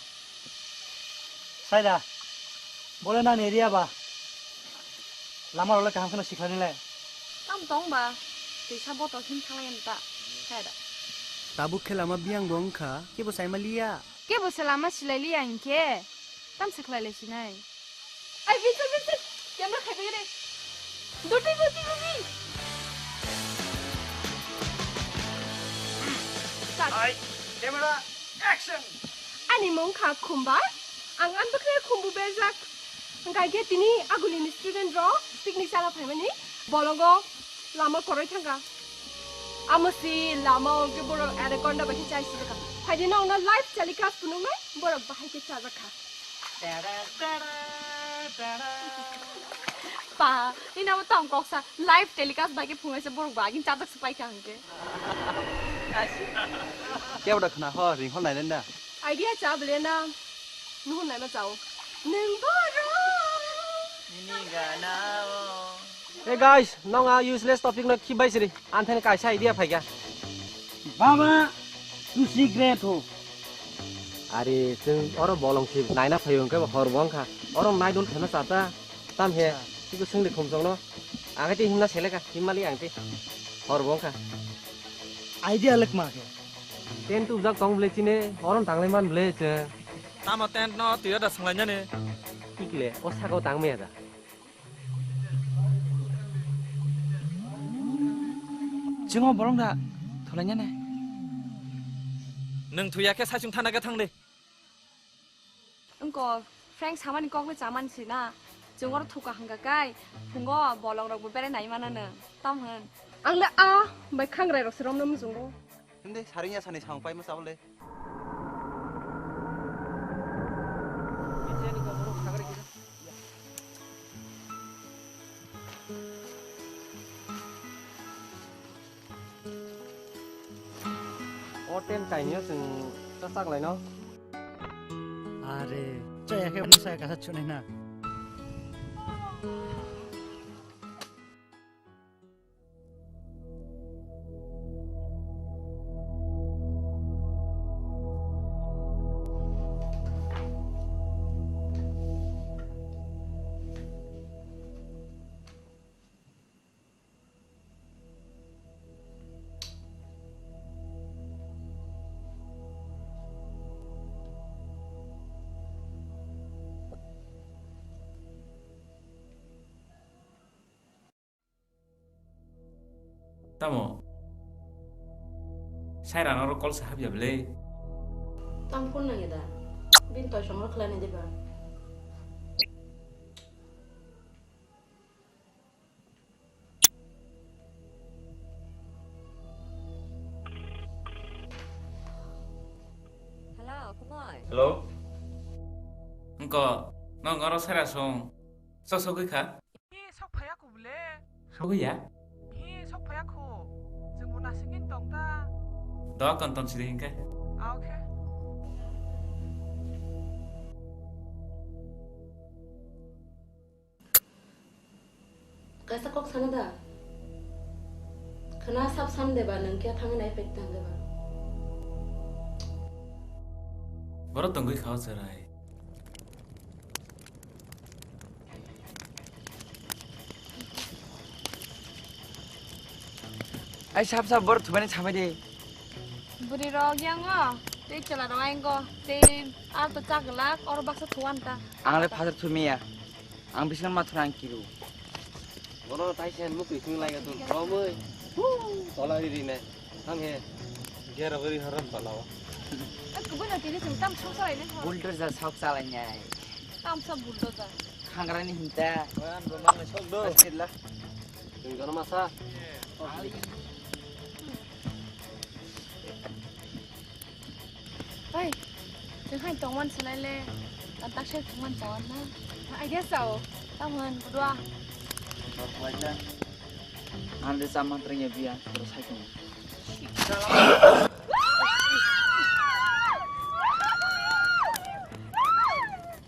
Saida, bole nang area ba? Lama rok le kaham kheno sikhlani le. Tam tong ba, twi sa botol hin thalai ta. Saida. Tabuk khe lama biyang bo wngkha, kebo saima liya. Kebo se lama silai liya hinkhe, tam se khlai lai sinai. Ai, Vincent, Vincent, camera khai bai re. Doti, doti, doti. Start. Ai, camera, action. Ani mung kha Khumbai, ang ani bwkhe Khumbu berjak. Hwnkha khe tini agulini student rok picnic chana phaimani bolongo lama koroi thangkha. Amo si lama o hwnkhe borok anaconda bai khe chai sijak kha. Phaidi nokno live telecast phunuknai borok bahai khe chajak kha. Pa, nini amo tong koksa live telecast bai khe phunuknai se borok ba agini chajak se pai kha hwnkhe. Kebo da khna ho ring hol nai nenda. Idea cha bele na. Nuhun naima chao. Nwng borok. Nini gana o. Hey guys, nong a useless topic no khibai siri. Anthani kaisa idea phaikha. Baba, tu secret ho. Are, chwng oro bolong si naina phaio hwnkhe bo hor bo wngkha. Oro naidol khaima chata. Tam he, tiko swngdi khumsokno. Ang tei himna seleka, himmali ang tei. Hor bo wngkha. Idea lek ma khe. Tent tubjak tong bwle chini, orom tanglai man bwle chwng. Tamo tent no twi da swnglainani. Tikle, o sakao tang maya da. Chwng o bolong da thulainani. Nwng thuya khe saichung thana khe thang de. Wngkor, Frank samani kokle chamani si na. Chwng oro thuka hwnkha kai, phungo bolongrokbo berai nai mano nwng. Tamo hwn? Ang le a bai khangrai rok se romna muchungo. Himde saring ya sani samung paima chabo le. O tent kainwi o chwng cha chaklaino. Are, chaya khe bwsa kasa chunai na. Tamo? Sairano oro call se habya bwle? Tam phone nangya da? Bini toisong oro khlai nai diba? Hello? Wngko, nwng oro sera song. Sok sogwi kha? Hi, sok phaiya kho bole? Sogwi ya? Hi, sok phaiya kho. Chwngbo nasingin tong ta. Doa kon ton sidi hinkhe. Ah, okay. Kaisa kok sana da. Khna sab san deba, nwng khe thangwi nai phai tang deba. Borok tongwi kha o chwrai. Ai sab sab borok thumani samai de. Bwrwi rok yango, tei chwla rok yango, tei ar to chaglak, oro baksa thuwan ta. Ang le phasar thumiya. Ang bisingo mathura ang kiru. Bono taisen mukwi sung lai gatun romoi. Tola ri ri ne. Ang he. Gera bari haram palao. Kubui no tini sung tam sung salai ne. Bulldozer sok salai nyai. Tam sa bulldozer. Khangrani hinta. Wan bo mang sok do. Asirla. Tung jono masa. Oi, chwng hai tongman swlai le, ta tak se thwngman chawan na. Idea sao. Tamon budua. Ang de sama trengya biya, terus hai tong.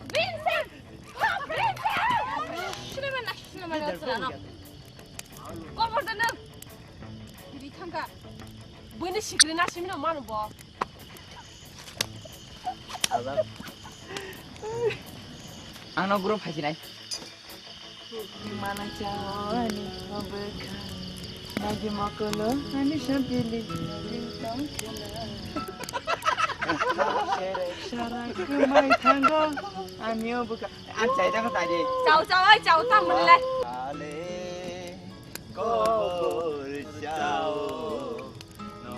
Vincent! Vincent! Shinaman na, shinaman na, shinaman na. Kobor da nang. Diri thangka. Buini sikri na simino mano bo. Abang. Ang no group phaisinai. Mana chao ani obekha. Nagi mokolo ani sabili. Sara kumai thango ani obekha. Ang chai tang tadi. Chao, chao, ai chao, tang mun le. Ale kobor chao. No,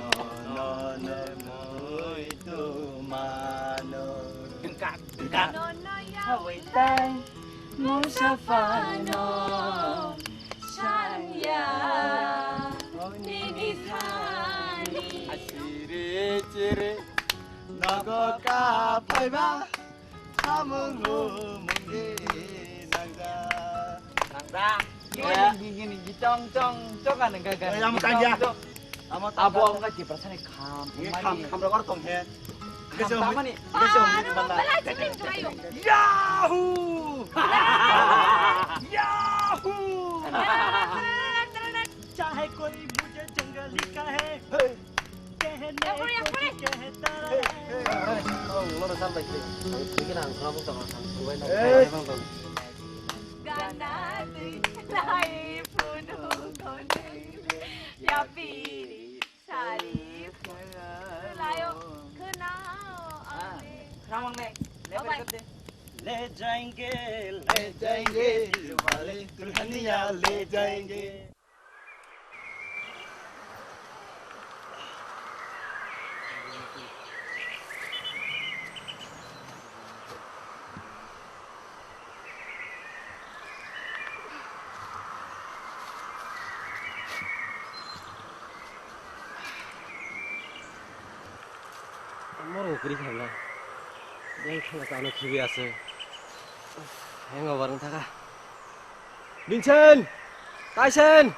no, no, moi tu mano. Engkak, engkak. No, no, ya. Hawai tai. Musa fano. Sanya. Nini thani. Asiri chiri. Nogo ka phaiba. Samung humung di nangda. Nangda. Gini, gini, gini, gitong, tong, tong, kan, enggak, enggak. Ya, yang tangga. Amo tangga. Abo, enggak, di perasaan kham. Ini kham, kham rokor tong he. Kham tamani. Yahoo! Yahoo! चाहे कोई मुझे जंगली कहे, कहने को कहता रहे। Gana twi lai phunu gonwi ya piri sari phunu layo khwnao ang ne. Khwnao ang ne. Level kar de. ले जाएंगे, ले जाएंगे, दिल वाले दुल्हनिया ले जाएंगे। Morung kwrwi khamna. Beng thangna tano khibi ase. Hangover wng thaka. Vincent! Tyson!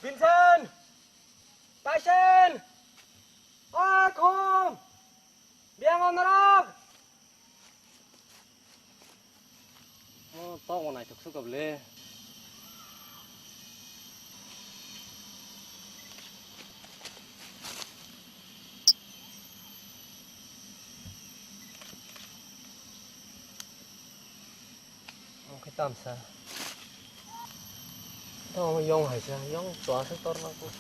Vincent! Tyson! Oi, khum! Biyang o norok! O, tok o naithok se kobole. Omo khe tamsa. Tamo yong hai sa, yong chua se torna ko.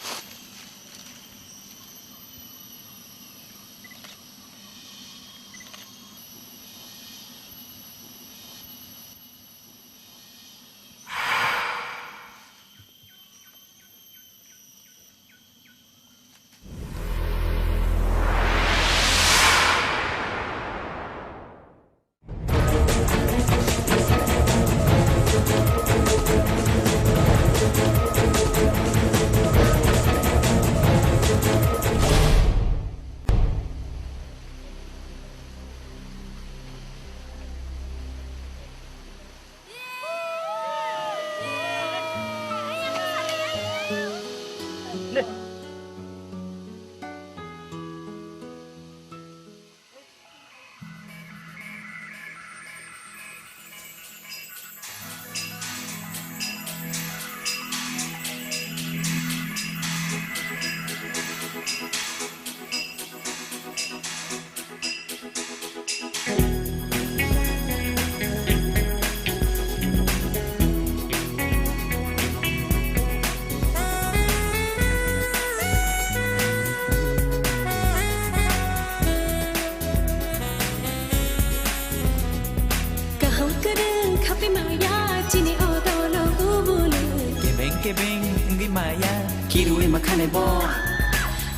Kebeng wngwi maya, kirwi makhane bo.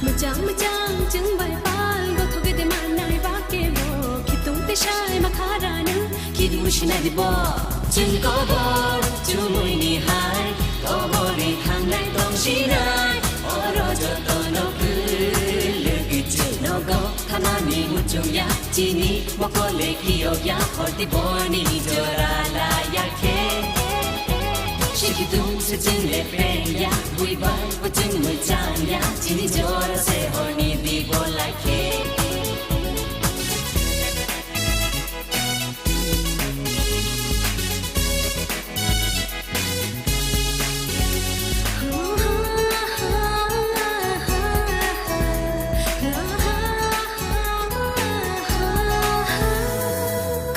Mujang mujang chwng bai pal, gothok gede manai ba kebo. Khitung tisai makharanu, kirwi sinai di bo. Chwng kobor chumui ni hai, kobor ni thangnai tong sinai. Oro joto no kwlwgwi chwng nogo. Thanani muchung ya, chini mokole kiyok ya, horti boni jora la ya khe. Shikitung se ching le peng ya, bui bai bo ching mui chang ya, chini jora se horni di bo la khe.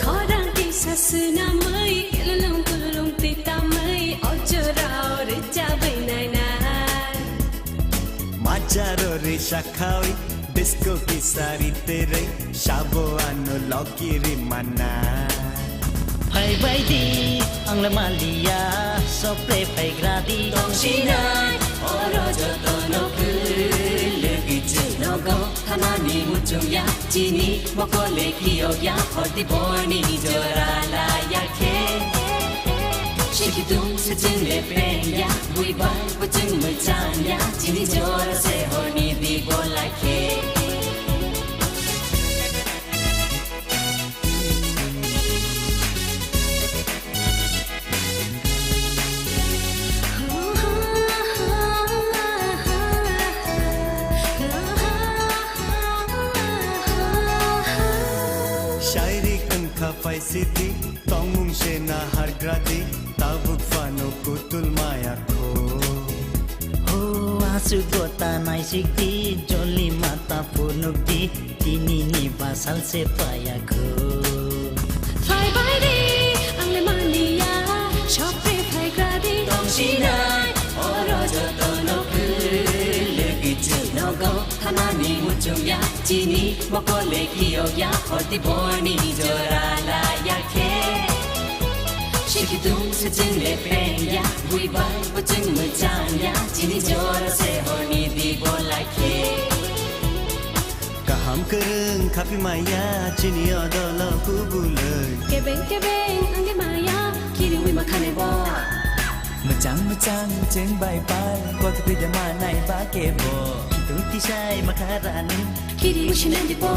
Khorang tisa swnamwi, lulung pulung titamwi, o jorao rwchabwi nainai. Macharo ri shakhawi, disco ki sari tere, shabo ano loki ri mana. Phai bai di, ang le maliya, sopre phai gra di. Tong sinai, oro joto no kwlwgwi chwng nogo, thanani muchung ya, chini mokole kiyok ya, horti boni jora la ya khe. Shikitung se ching le peng ya, bui bai bo ching mui chang ya, chini jora se horni di bo la khe. Shairik wngkha paisidi, tongmung se na hargradi, tabuk phano kutul maya kho. Ho, asuk gota naisik di, joli mata phunuk di, tini ni basal se paya kho. Phai bai di, ang le mania, shop pe phai gra di. Tong sinai, oro joto no kwlwgwi chwng nogo, thanani muchung ya, chini mokole kiyok ya, horti boni jora la ya khe. Shikitung se ching le peng ya, bui bai bo ching mui chang ya, chini jora se horni di bo la khe. Kaham kwrwng khapi maya, chini odolo kubulwi. Kebeng kebeng wngwi maya, kiriwi makhane bo. Mwchang mwchang chwng bai pal, kothok twi de manai ba kebo. Khitung tisai makharani. Kiri musinandi po,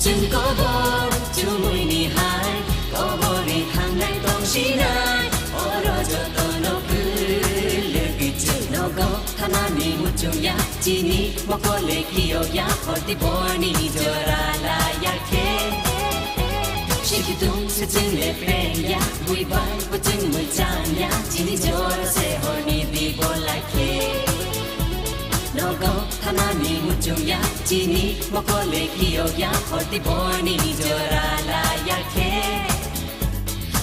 chwng kobor chumui ni hai, kobor ni thangnai tong sinai, oro joto no kwlwgwi chwng nogo, thanani muchung ya, chini mokole kiyok ya, horti boni jora la ya khe. Shikitung se ching le peng ya, bui bai bo ching mui chang ya, chini jora se horni di bo la khe. Nogo thanani muchung ya, chini mokole kiyok ya, horti boni jora la ya khe.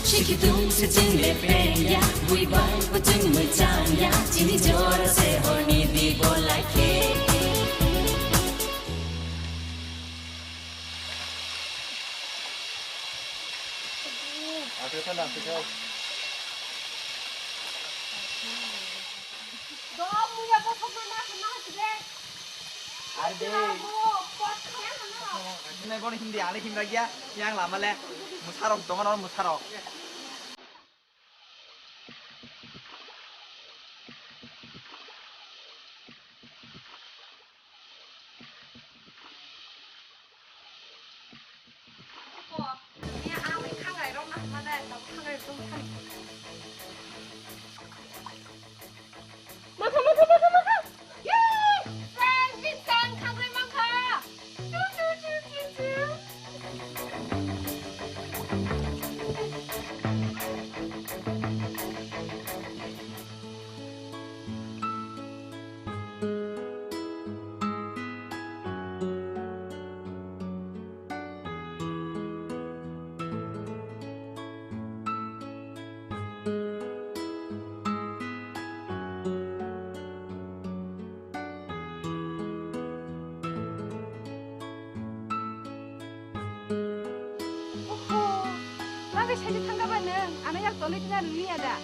Shikitung se ching le peng ya, bui bai bo ching mui chang ya, chini jora se horni di bo la khe. Are de. Nai bono hindi ale himra gya, yang lama le musarok, dongan musarok. Makha, makha, makha, makha. Yay! Friend, miss kang khangrai makha. Chu, chu, chu, chu, chu. Oho, mabe saidi thangkha ba nwng, ano yak tolwi tongna rwliya da?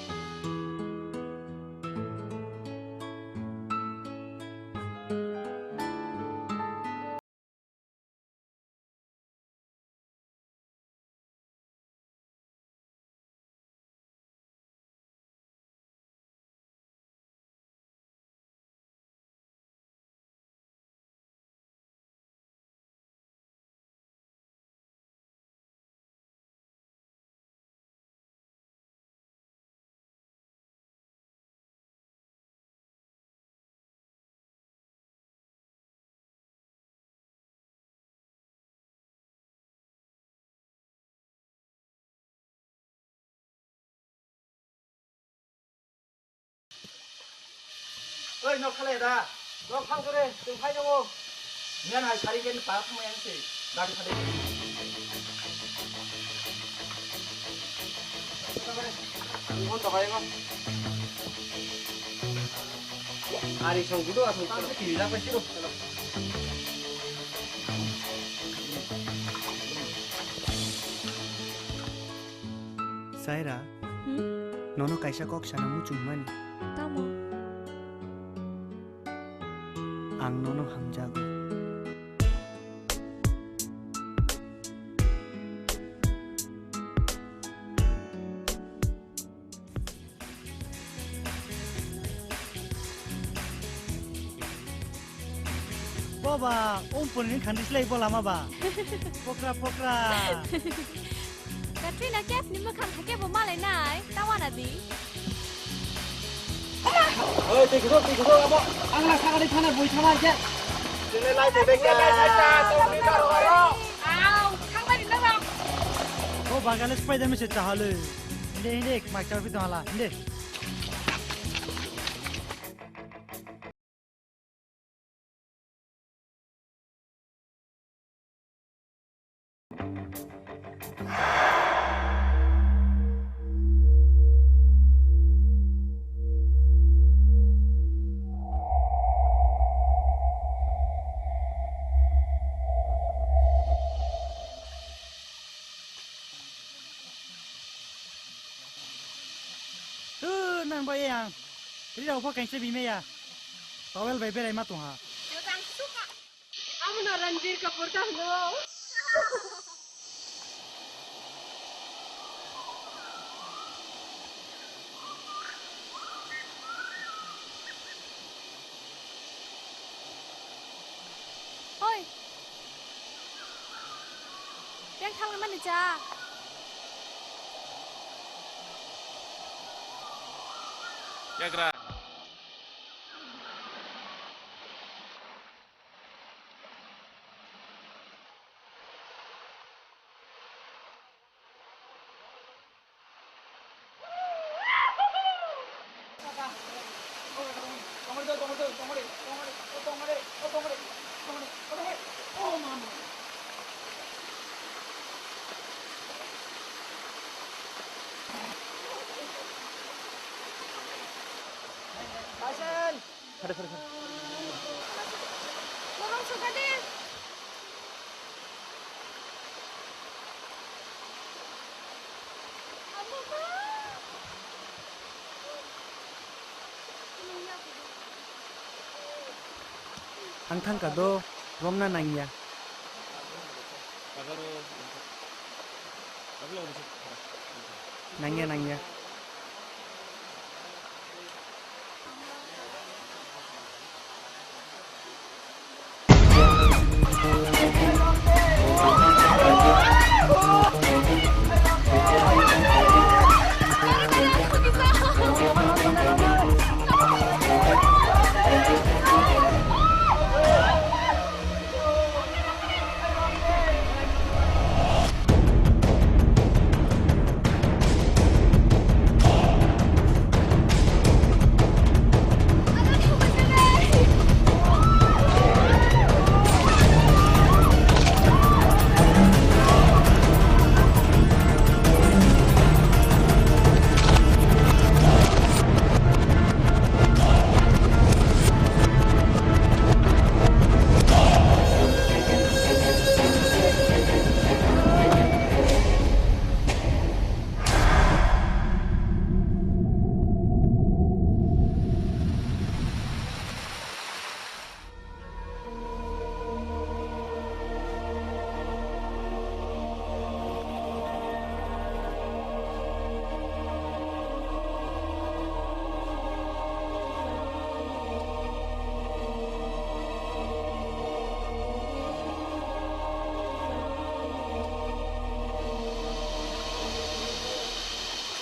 Oi, nok khalai da. Nok phang kore, chwng phai tongo. Ngan hai sari gen pa thang yang se. Gari phade. Ngon to kaya ngo. Ari song gudo asong. Tang se kiri da pa siro. Saira, hmm? Nono kaisa kok sana muchungmani. Tamo? Ang nono hamjago. Boba, um puni khandi slai bola ma ba. Pokra, pokra. Katrina Kaif ni mwkhang hakhe bo malai nai, ta wana di. Oi, twi khudok, twi khudok, abo. Ang na sakani thana bui thana je. Chini lai tebe ke. Au, thangmani nang. O bagale Spider-Man se chahale. Hinde, hinde, mic chawi dong hala, hinde. Tu nang ba yang. Ri rau pha kaisa bimaya. Towel bai berai ma tong ha. Amo no Ranbir Kapoor ta hwno. Oi. Tei thalmani cha. Yagra. License! Khare, khare, khare. Tolong suka de. Amo ba. Ang thangka do, romna nangya. Nangya, nangya.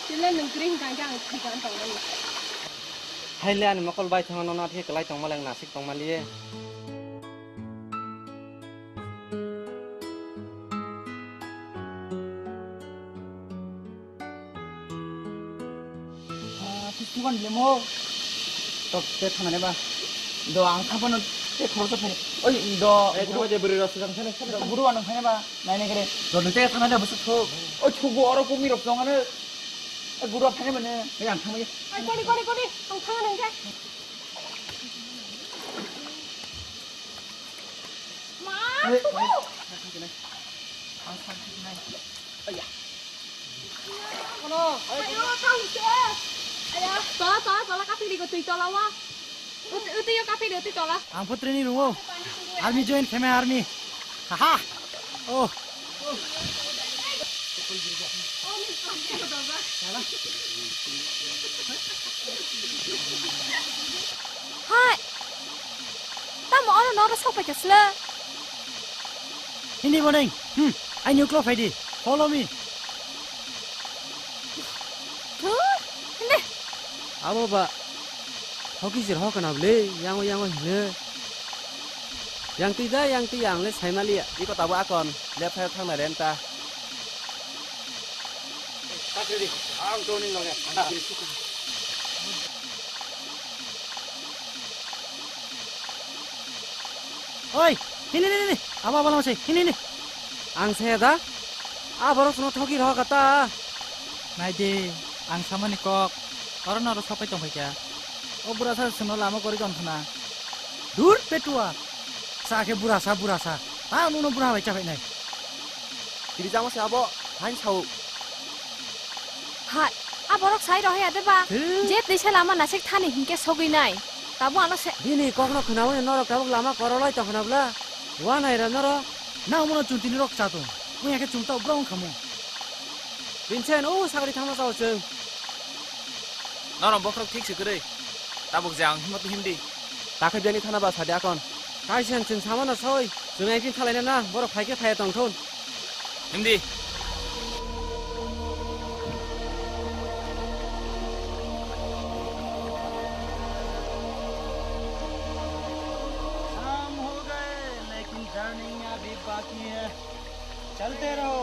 Tila nwng kwrwi hwnkha hwnkhe ang thwikha wng tongmani. Haile ani mokol bai thangma nono athe kwlai tongma le ang nasik tongma liye. Ah, fifty one lemo. Tok te thana de ba. Do ang thapano te khoro to phai. Oi do. Ei thama je bwrwi rok swkang thana thana. Guru ano phai ba. Nai nai kare. Do te thana de busu thok. Oi thugo oro kumi rok tong ano. Guru phai mane. Ei ang thama. Ai kori kori kori. Ang thana nang ke. Ma, thugo. Ang thana nai. Aya. Kono. Ayo, tau se. Aya, tola, tola, tola, kapili ko tui tola wa. Uti, uti yo kapili, uti tola. Ang putri ni rungo. Army join kheme army. Haha. Oh. Hai. Tamo oro noro sok pai kasla. Hindi boning. Hmm. Aini uklo phaidi. Follow me. Thu. Hindi. Abo ba. Hoki sir hokana bole. Yango yango hine. Yang twi da, yang twi ang le saimaliya. Iko tabo akon. Left side thang na renta. Ang toni loge. Oi, hini, hini, hini. Abo, abo, lama se, hini, hini. Ang se da. A borok sino thoki rok kata. Nai de, ang samani kok. Oro noro sopai tong kha. O bura sa sino lama kori kon khna. Dur petua. Sa khe bura sa, bura sa. Ta nuno bura bai cha bai nai. Tiri jamo se abo, hain sao. Hai, a borok sai rohya de ba? Hmm? Je twi se lama nasik thani hinkhe sogwi nai. Tabo ano se. Bini kokno khnawi norok tabuk lama korolai tong khna bla. Wa nai ra noro. Na omono chun tini rok cha tong. Mui akhe chun tao brong khamu. Vincent, o sagri thangma chao chwng. Norok bokhorok thik se kwrwi. Tabuk je ang himot himdi. Takhe biyani thana ba sadi akon. Kaisa chwng samano soi. Chwng ekdin thalaina na, borok phaikhe phaiya tongthun. Himdi. शाम हो गए, लेकिन journey अभी बाकी है। चलते रहो।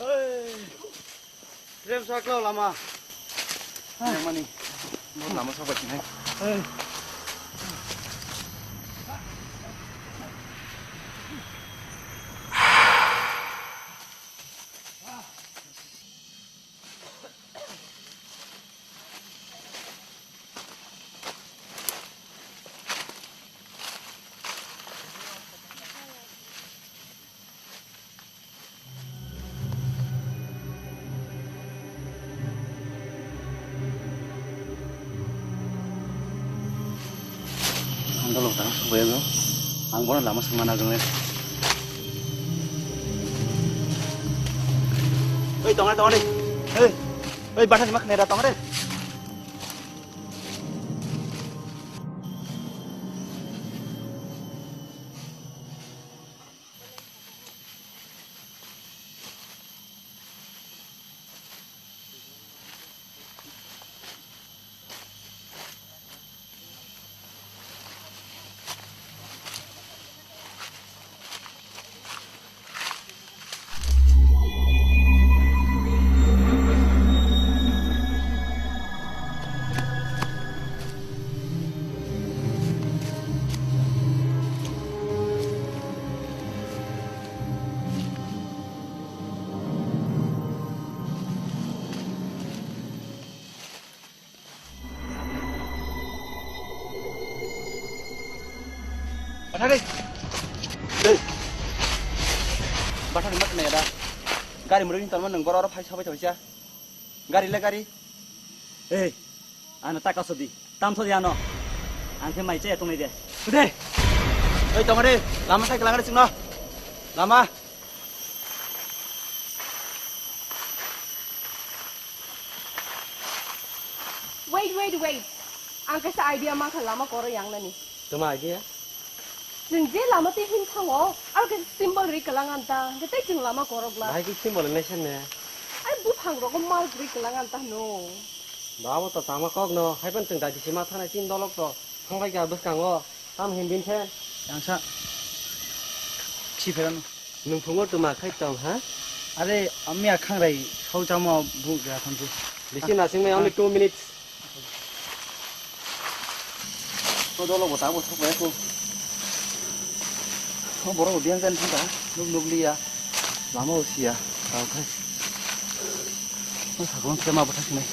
Hey. Rem saklo lama. Yang mani. Mo lama sabai sinai. Hey. Ang dolo tang subayago. Ang bono lama sengmana gwnle. Oi, tonga, tonga de. Oi, oi, batha ni mak nera tonga de. Bathari. Hey. Bathari mat naya da. Gari murung ni tanma nang boro oro phai sabai thaisa. Gari le gari. Hey. Ano taka sodi. Tam sodi ano. Ang khe mai chaya tongnai de. Kude. Oi tongare. Lama sai kelangare chingno. Lama. Wait, wait, wait. Ang kaisa idea mankha lama koro yangnani. Tama idea? Chwng je lama twi hin thango, aro kaisa symbol ri kwlang ang ta, hwnkhe tei chwng lama korok la. Bahai khe symbol hinwi sanne. Ai buphang rogo mal ri kwlang ang ta hwno. Ba abo to tama kok no, hai phano chwng daiti sima thanai tin dolok to, thangbai kha bwskango. Tam hin din khe? Yang sa. Si pheran. Nwng phungo tuma khai tong ha? Are, ami a khangrai khau chamo bu ga thang si. Bisi nasing mai only two minutes. Ko dolo bo ta bo thok ko. Ko borok bo biang jan thang ta. Nuk nuk liya. Lama usia. Tau khai. Sakon kema bwthak sinai.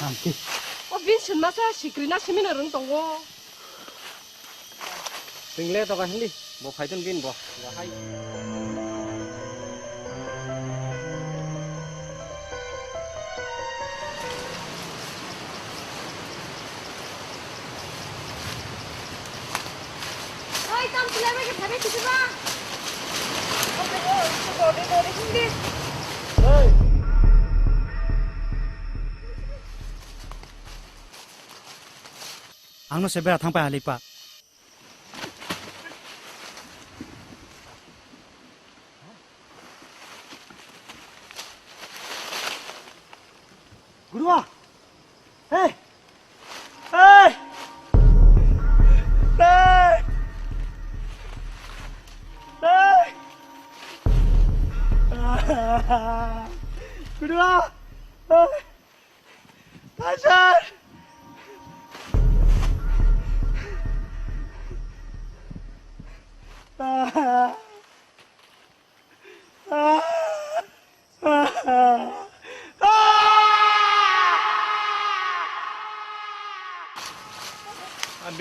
Santi. O Vincent masa sikri na simi na rwng tongo. Chwng le toka hindi, bo phaitun bin bo. Bo hai. Oi, tam sila bai ke thabe kisi ba. Oke, bo, dori, dori, hindi. Ang no se bera thang pai halik pa. Gurua! Hey! Hey! Hey! Hey! Gurua! Hey! Pastor!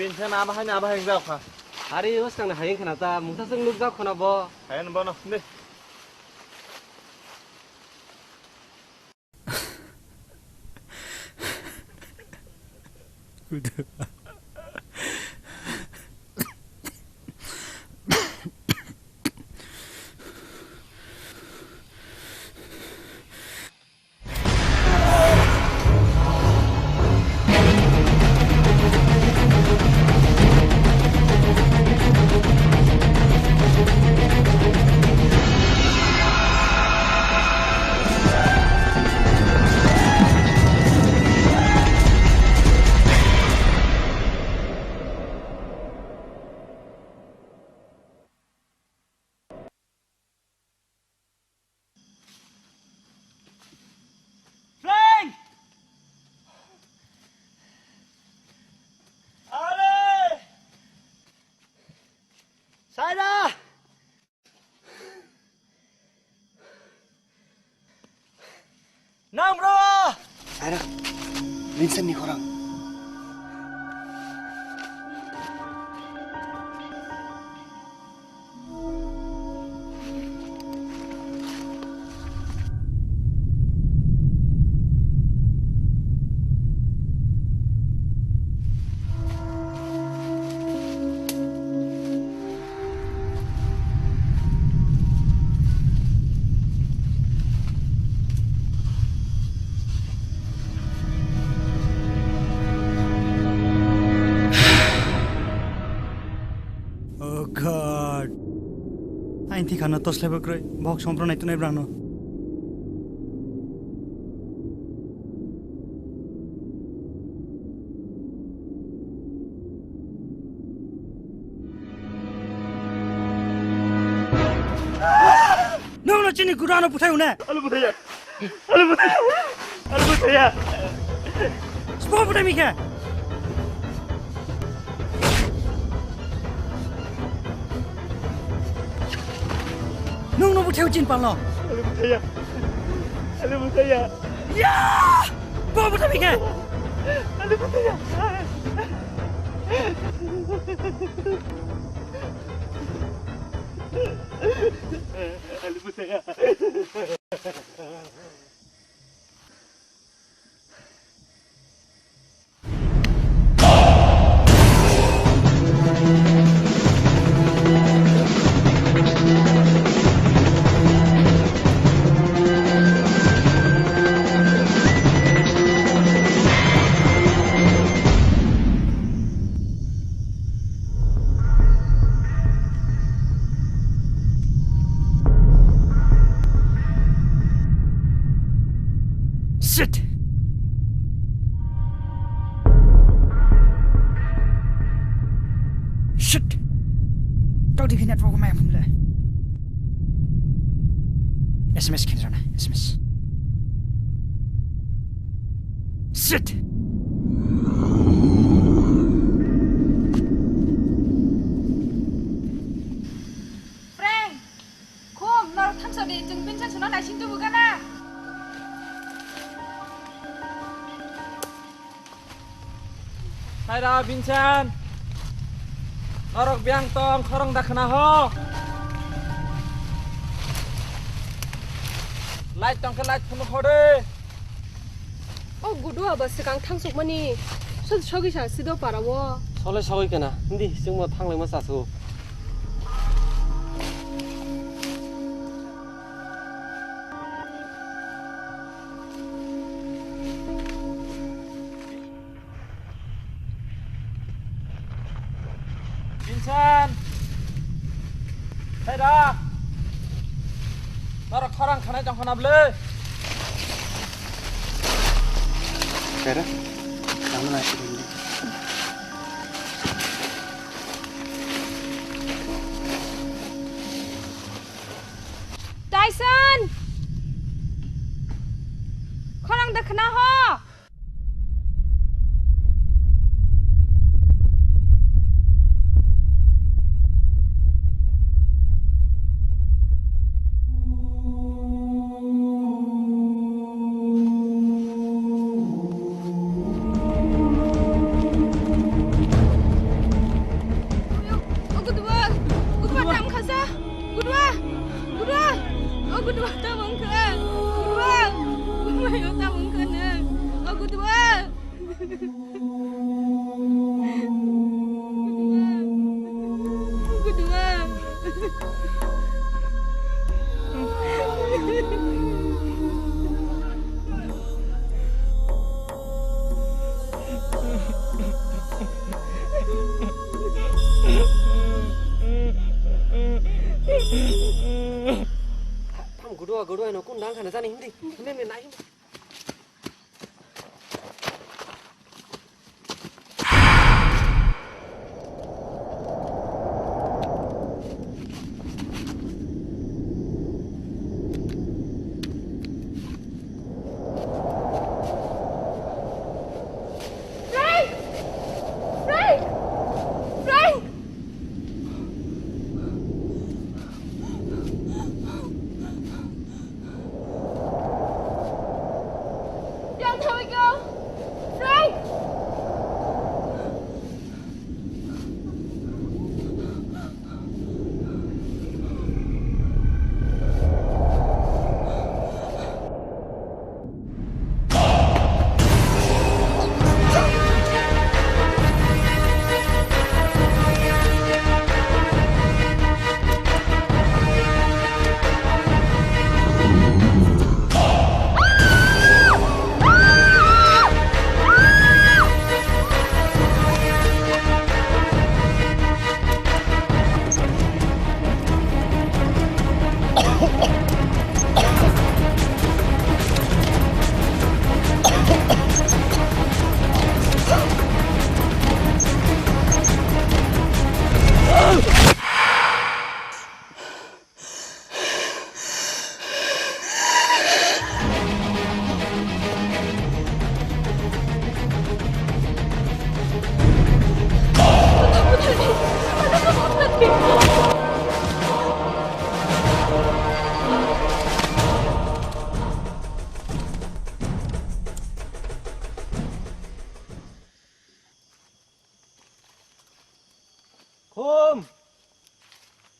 Bin khe na bahai na bahai jak kha. Hari bwskang na hayeng khna ta mungsa sung nuk jak khna bo. Hayeng bono de. Frank! Ale! Saida! Nang bro! Aira, Vincent ni khorang. Ain thikha no toslai bo kwrwi, bohok sompro naitunai brang no. Nwng no chini guda no buthai hune. Ano buthai ya. Ano buthai ya. Ano buthai ya. Sbo buthai mikhe. Nwng no buthai chin palno. Ano buthai ya. Ano buthai ya. Ya! Sbo buthai mikhe. Ano buthai ya. Ano buthai ya. Shit! Shit! Todi phi network maya phumle. S M S khen jana, S M S. Shit! Frank! Khum, norok thangsok di, chwng Vincent sono naising tubu gana. Saira Vincent, norok biyang tong khorang da khna ho. Light tong khe light phunuk ho de. O gudu abo swkang thangsukmani sot sogwi sa sido para o. Sole sogwi kana, hindi chwngbo thanglaima chasu. Insan. Saira. Norok khorang khanai tong khana bwle. Saira. Tamo na sini. Tyson! Khorang da khna ho! O gudua, gudua tam khasa, gudua, gudua, o gudua tam wngkha, gudua, gudua tam wngkha nang, o gudua. Gudua. Tham gudua, gudua no kun dang khana jani hindi. Hindi, hindi, nai hindi. Frank! Frank! Frank! Khum!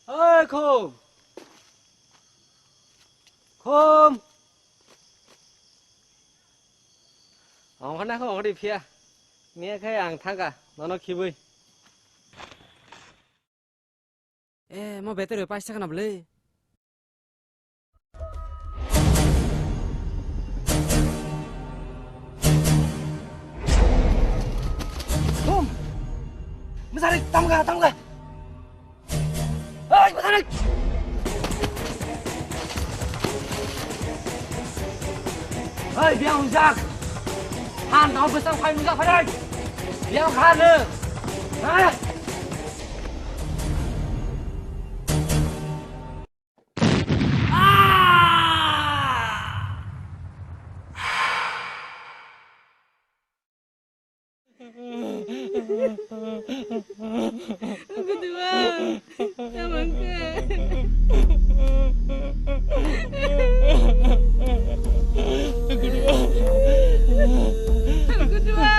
Oi, Khum! Khum! Ongkha na kho, ongkha di phiya. Miya khe ang thangkha, nono khibui. Eh, mo battery paisa kana bwle? Bum! Masari, tamga, tamga! Hei, masari! Hei, biang jak! Han, tau besang phai nungjak phai dai! Biang kha nung! Hei! Gudua, tamang khe. Gudua.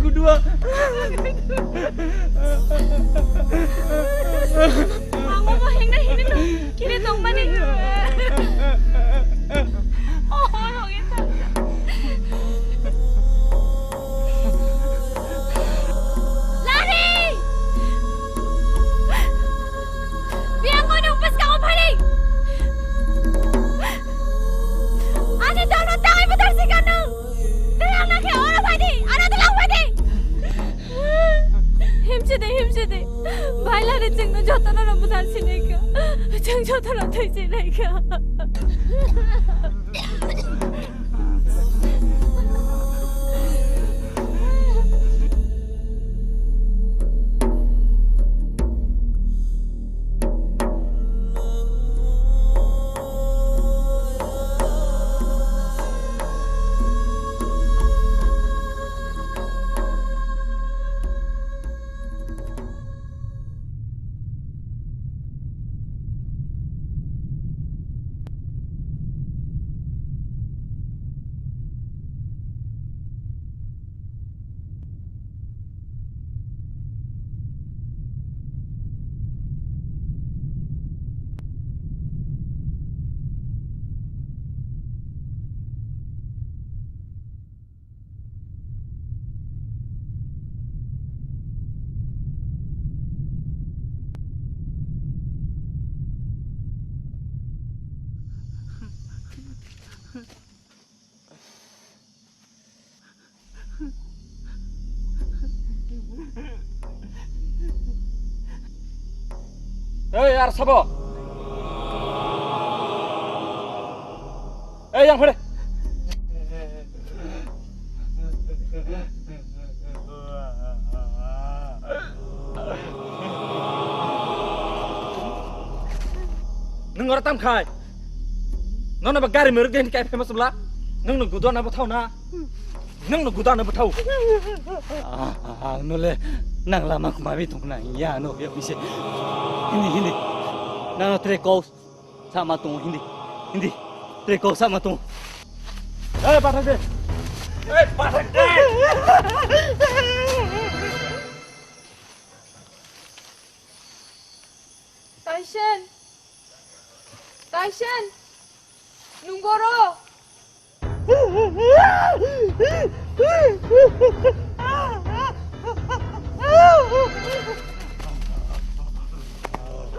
Gudua. Amo mo hengna hini no kire tongmani. Oh, hongin ta. Lari! Biang kono pas kau bhari. Ani dono tangai betar sikanu. Tei ano khe oro phai di, ano tei lang phai di. Himsi di, himsi di. Bhai Lari chwngno jotono no bwthar sinai kha. Chwng jotono thwi sinai kha. Ei, ar sabo. Ei, yang phede. Nwng oro tam khai? Nono ba gari muruk de hinwi kai phaima chwla? Nwng no gudo na bwthau na? Nwng no gudo na bwthau? Ah, ah, ah, nole nang lama khuma bi tong na ya no ya mise. Hindi, hindi. Nang no tre kau sama tong hindi. Hindi. Tre kau sama tong. Eh, pathak de. Eh, pathak de. Taisen! Taisen! Nwng boro?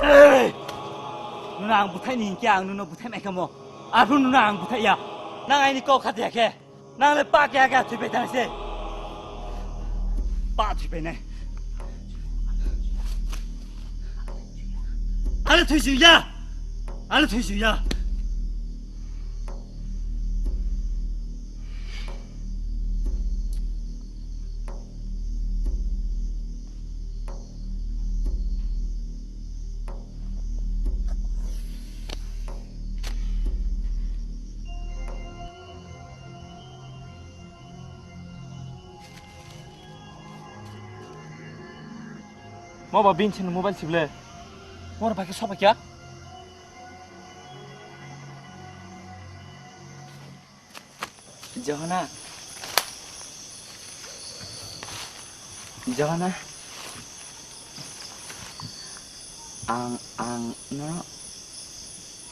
Ei! Nwng ang bwthai ni hinkhe ang nwngno bwthai naikha mo. Aphuru nwng ang bwthai ya. Nang aini kok kha ya khe. Nang le pa kya kya thwi bai thang se. Pa thwi bai nai. Ano thwi sui ya. Ano thwi sui ya. Mo ba bin chini mobile sible. Mor ba khe soba kya? Johana. Johana. Ang, ang no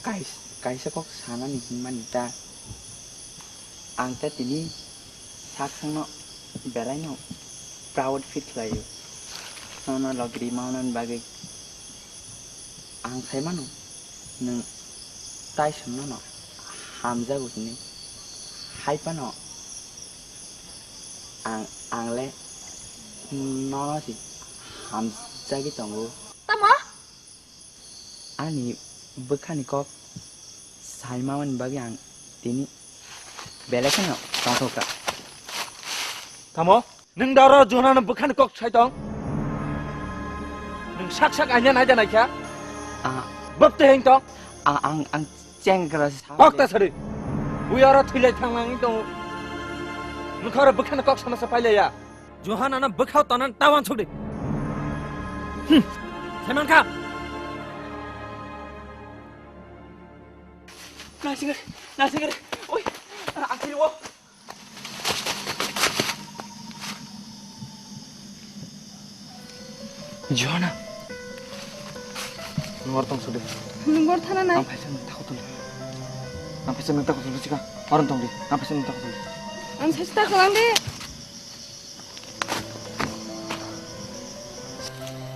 kais-, kaisa kok sanani hinmani ta. Ang ta tini saksangno beraino proud feel khlaio. Nono logri maunani bagwi ang sai mano, nwng tai songno no hamjago hwnwi. Hai phano ang, ang le nono se hamjagwi tongo. Tamo? Ani bwkhani kok sai mamani bagwi ang tini belai kheno tongthokha. Tamo? Nwng da oro Johana no bwkhani kok sai tong? Nwng sak sak aina naida naikha? Ah. Bwk tei heng tong? Ah, ang, ang chengra sa. Kok ta sari. Bui oro thwilai thang nang tong. Nwng kha oro bwkhani kok sama sa pailaiya. Johana no bwkhao tonan ta uansuk di. Hmm. Saiman kha. Nasingre, nasingre. Oi, akhiri o. Johana. Nwng oro tong sudi. Nwng oro thana nai. Ang phaisa nwng tako tuli. Ang phaisa nwng tako tuli chika. Oro tong di. Ang phaisa nwng tako tuli. Ang sachi tako lang di.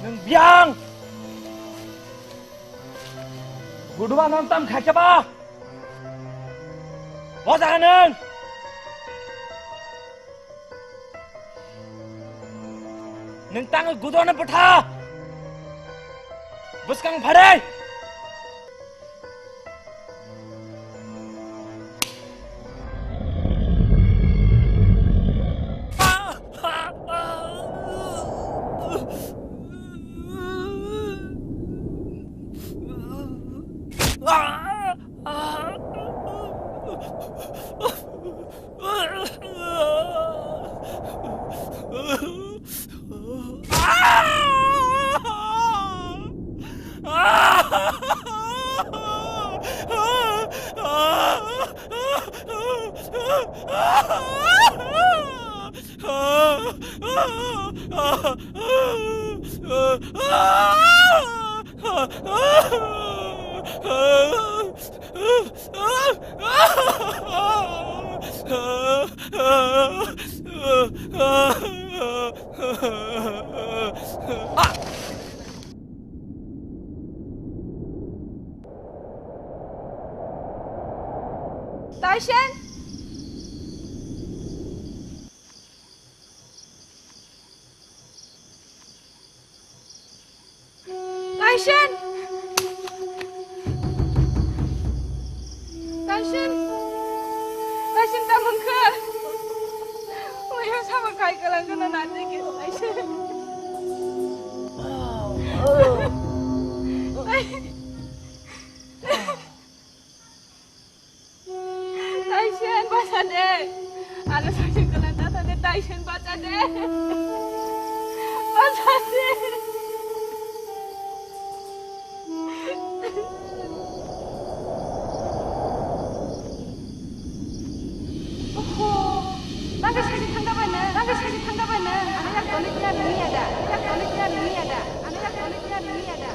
Nwng biyang. Guduba nang tam khaikha ba? Bo jaga nang. Nang tang gudu na bwtha. Bwskang pharai. Taisen! Taisen! Taisen! Taisen, tamo wngkha? Oya sama kai kalang kana nate ke Taisen. Taisen, bacha de. Ano sakhe kwlwng ta thani Taisen, bacha de. Bacha de. Oho. Nang khe sakhe thangda bai nang. Nang khe sakhe thangda bai nang. Ano yak tole kya rini ada. Yak tole kya rini ada. Ano yak tole kya rini ada.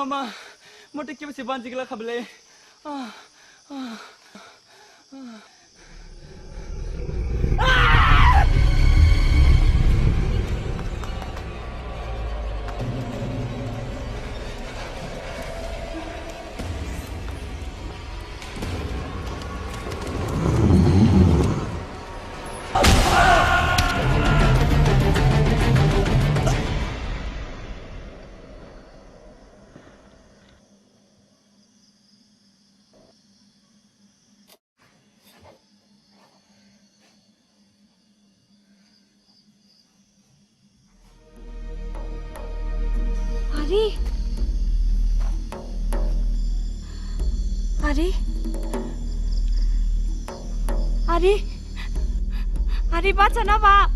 Ama, mote kiba se banjigla khablai. Ah, ah, ah. Ari. Ari. Ari. Ari, bachana ba.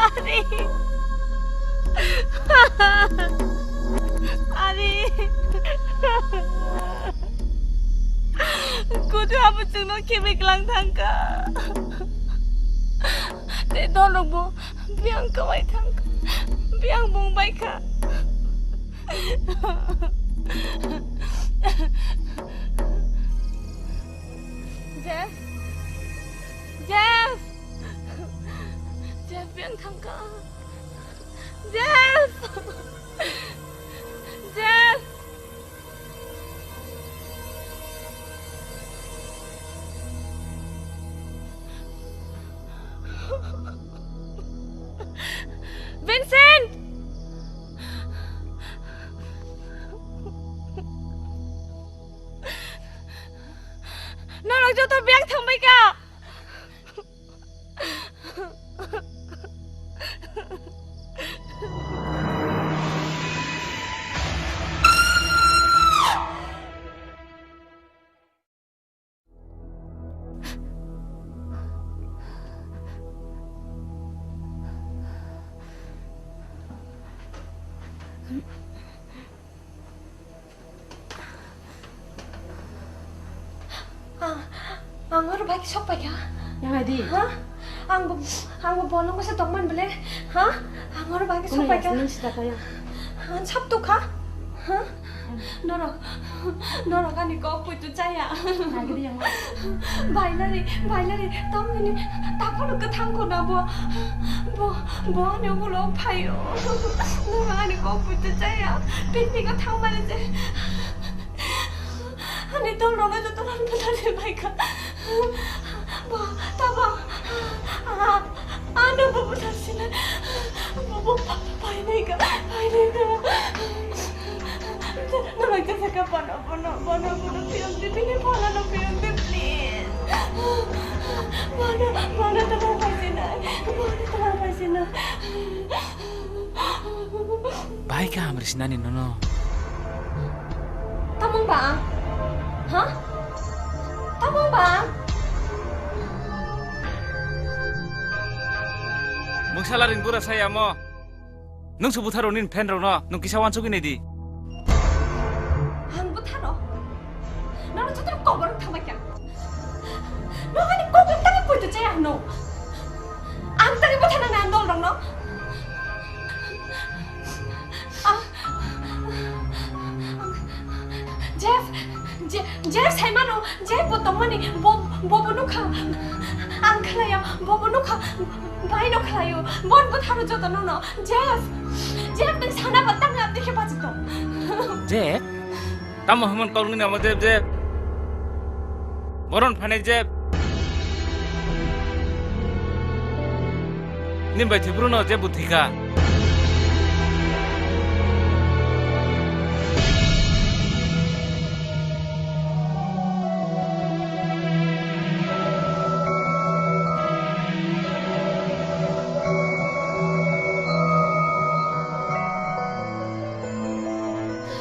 Ari. Ari. Kudu abo chwngno khibiklang thangkha. Tei dolokbo biyang kwbai thangkha. Biyang bung baikha. Jeff. Jeff. Jeff, biyang thangkha. Jeff. Jeff. Vincent! Norok joto biyang thangbai kha. Ang, ang oro bai sok pai kha. Yang adi? Ha? Ang bo, ang bo bolong kasa tongman bele. Ha? Ang oro bai sok pai kha. Nung sida kaya. Ang sap tu kha. Ha? Norok, norok ani kok puitu chaya. Nagiri yang. Bailari, bailari, tamni takhoro kwthang khuna bo. Bo, bo ani ulo phaio. Norok ani kok puitu chaya. Picnic o thangmani je. Ani tol rok joto rok buthar se bai kha. Ba, ta ba. Ah, ah, no bo buthar se na. Bo, bo, ba, ba, bai nai kha, bai nai kha. No bai kha saka bono, bono, bono, bono, piyok de, bini phola no piyok de, please. Bono, bono, ta ba bai se na. Bono, ta ba bai se na. Bai kaham risinani nono. Tamung ba ang? Ha? Tamung ba ang? Mungsala ring bura saya mo. Nung se butharo nin fan rok no, nung kisa wansugwi nai di. Ang butharo? Nono joto kobor thangbai kha. Nono ani kobor tangwi poito chaya hwno. Ang tangwi buthana na dol rok no. Ah. Jeff, Je-, Jeff saimano, Jeff bo tongmani, bo, bo bo nukha. Ang khlaio, bo bo nukha. Bai no khlaio, bon bo tharo joto nono. Jeff, Jeff, nang sana ba tang abdi khe baji to. Jeff? Tamo himon kok nini amo Jeff, Jeff? Boron phanai Jeff. Nin bai thwi Bruno je bo thwi kha.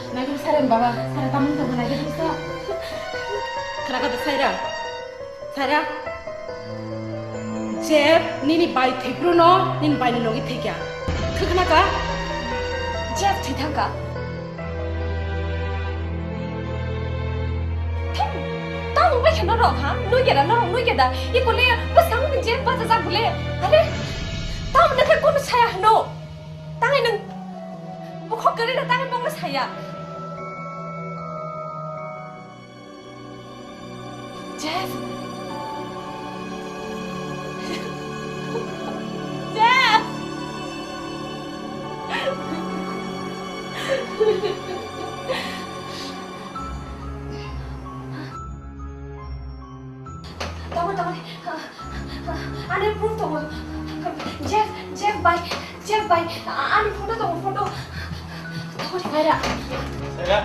Nagin saren baba, saren tamung tong nagin bisa. Khana kata saira. Sara, Jeff nini bai thwi Bruno, nini bai ni logi thwi kha. Khwkhna ka? Jeff thwi thang ka? Thang, tamo bai khe norok ha? Nui keda, norok nui keda. Ikole bwsang ni Jeff bachajak bole. Are? Tamo nokhe kono saya hwno. Tangwi nwng bukhuk kwrwi na tangwi bongno saya. Jeff! Jeff! Tongo, tongo. Ani proof tongo. Jeff, Jeff bai, Jeff bai. Ani photo tongo, photo. Tongo, Saira. Saira.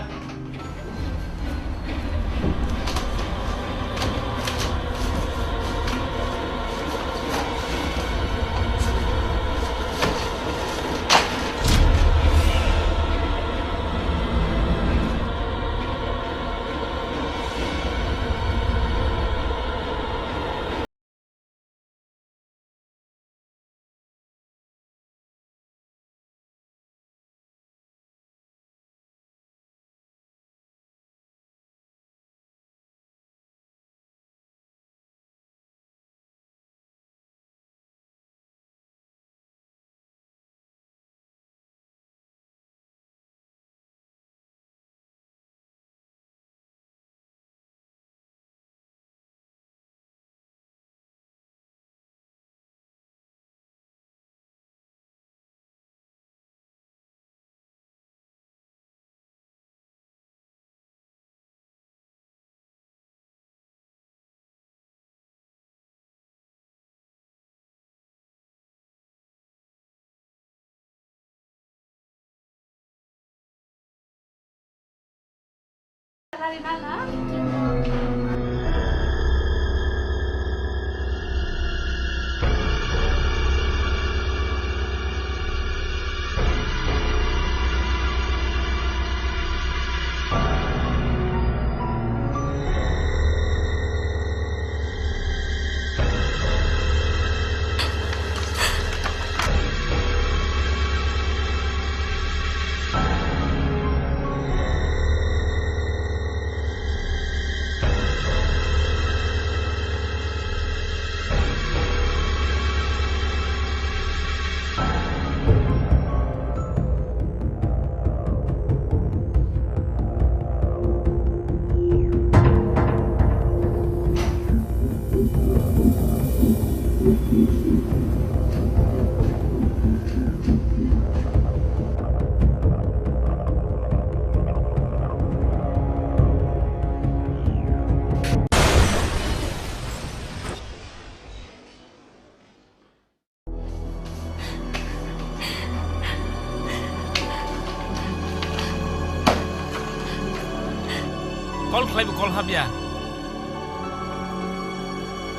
Call khlaibo call hapya.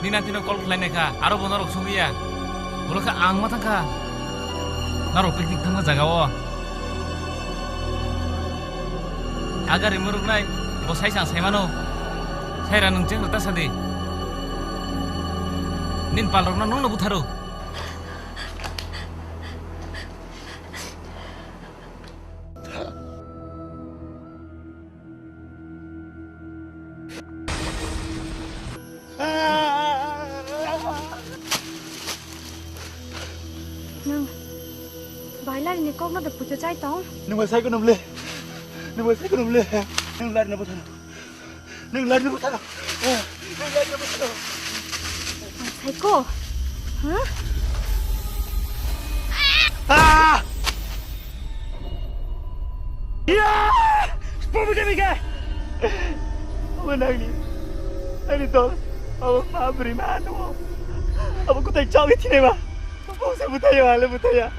Nini atino call khlainai kha, aro bo norok sugwi ya. Bolo kha ang ma thang kha. Norok picnic thangma jaga o. Agari muruknai, bo sai sang sai mano. Saira nwng cheng rwta sadi. Nini palrokno nwngno butharo. Nwng Bailari ni kokno de puja chai tong? Nwng bai sai kunum le. Nwng bai sai kunum le. Nwng lari na butharo. Nwng lari na butharo. Nwng lari na butharo. Saiko. Ha? Ah! Ya! Pomo de mige. Abo nangni. Ani dol. Abo ma bri ma no. Abo kutai chawi thine ma. Abo se butai ya, le butai ya.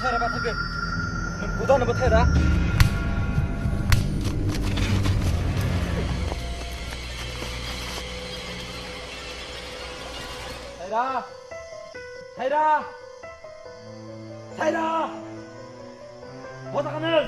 Sara bathake. Mun kuda na bathai da. Saira. Saira. Saira. Bota kanan.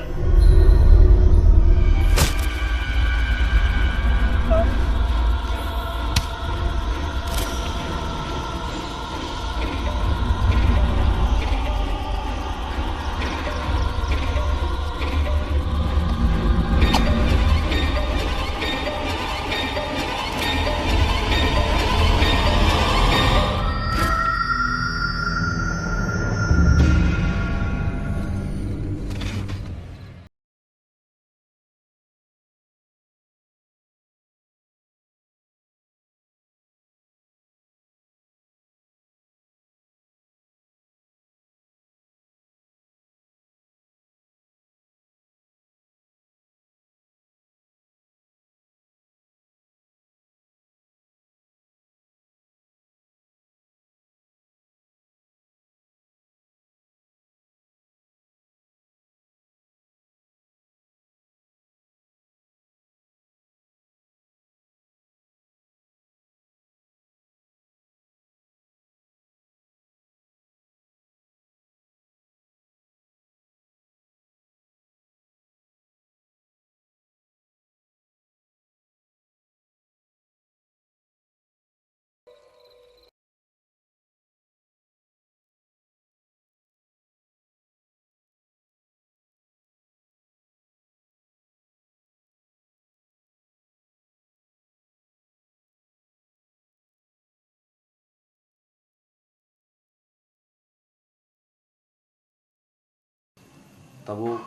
Tabuk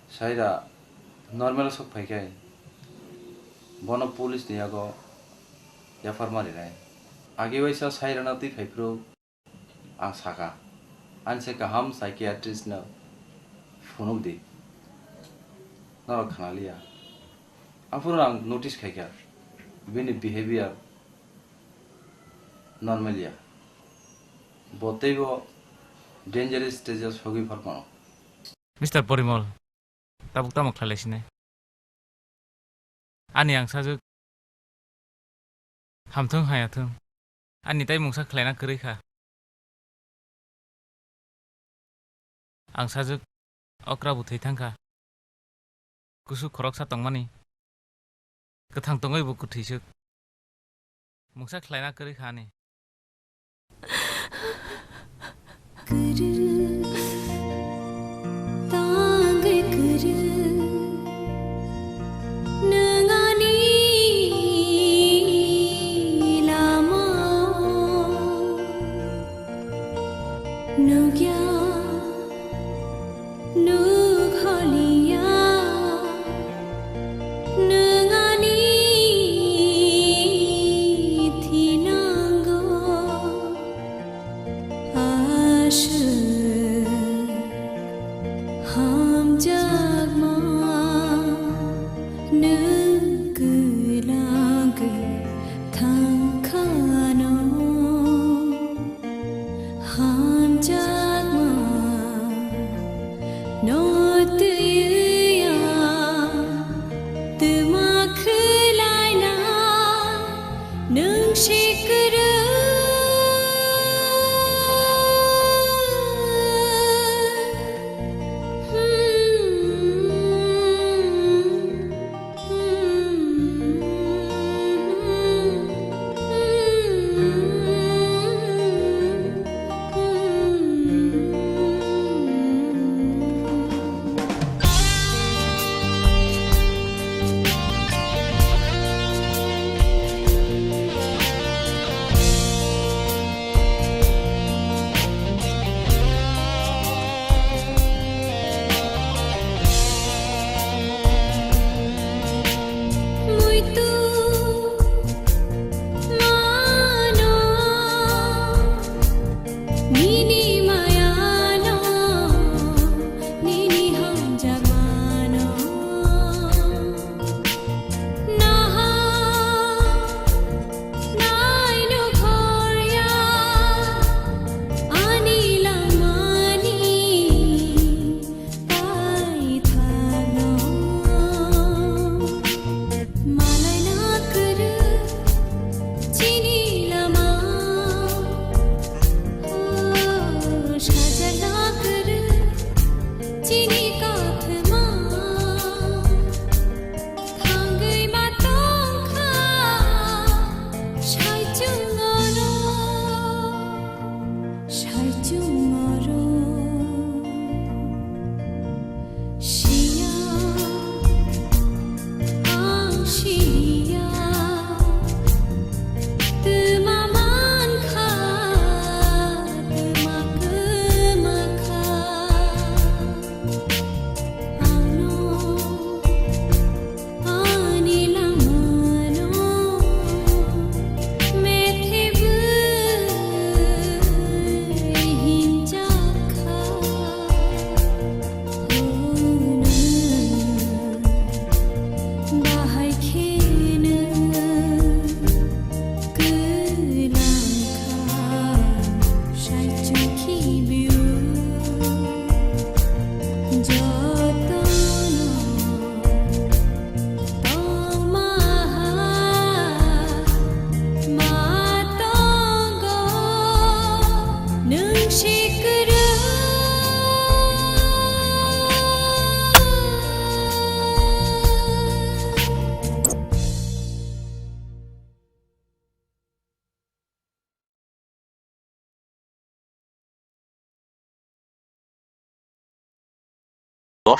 Saira normal sok phai khe bono police ni yago F I R ma rinai. Agi waisa Saira no twi phai phuru ang saka, ani se kaham psychiatrist no phunuk di, norok khna liya. Aphuru ang notice khaikha bini behavior normal ya, bo teibo dangerous stage o sogwi phalmano. Mister Porimol, tabuk tamo khlai lai sinai? Ani angsajwk hamthwng hayathwng, ani tai mungsa khlaina kwrwi kha. Angsajwk okra bo thwi thang kha. Kusu khoroksa tongmani, kwthang tongwi bo kwthwiswk. Mungsa khlaina kwrwi kha ani. Kwrwi, tangwi kwrwi, nwng ani lama nukya. Nuk holiya, nwng ani thinango, aswk hamjakma, nwng kwlangwi thangkhano. Hamjakma no twiya twma khwlaina nwng sikwrwi.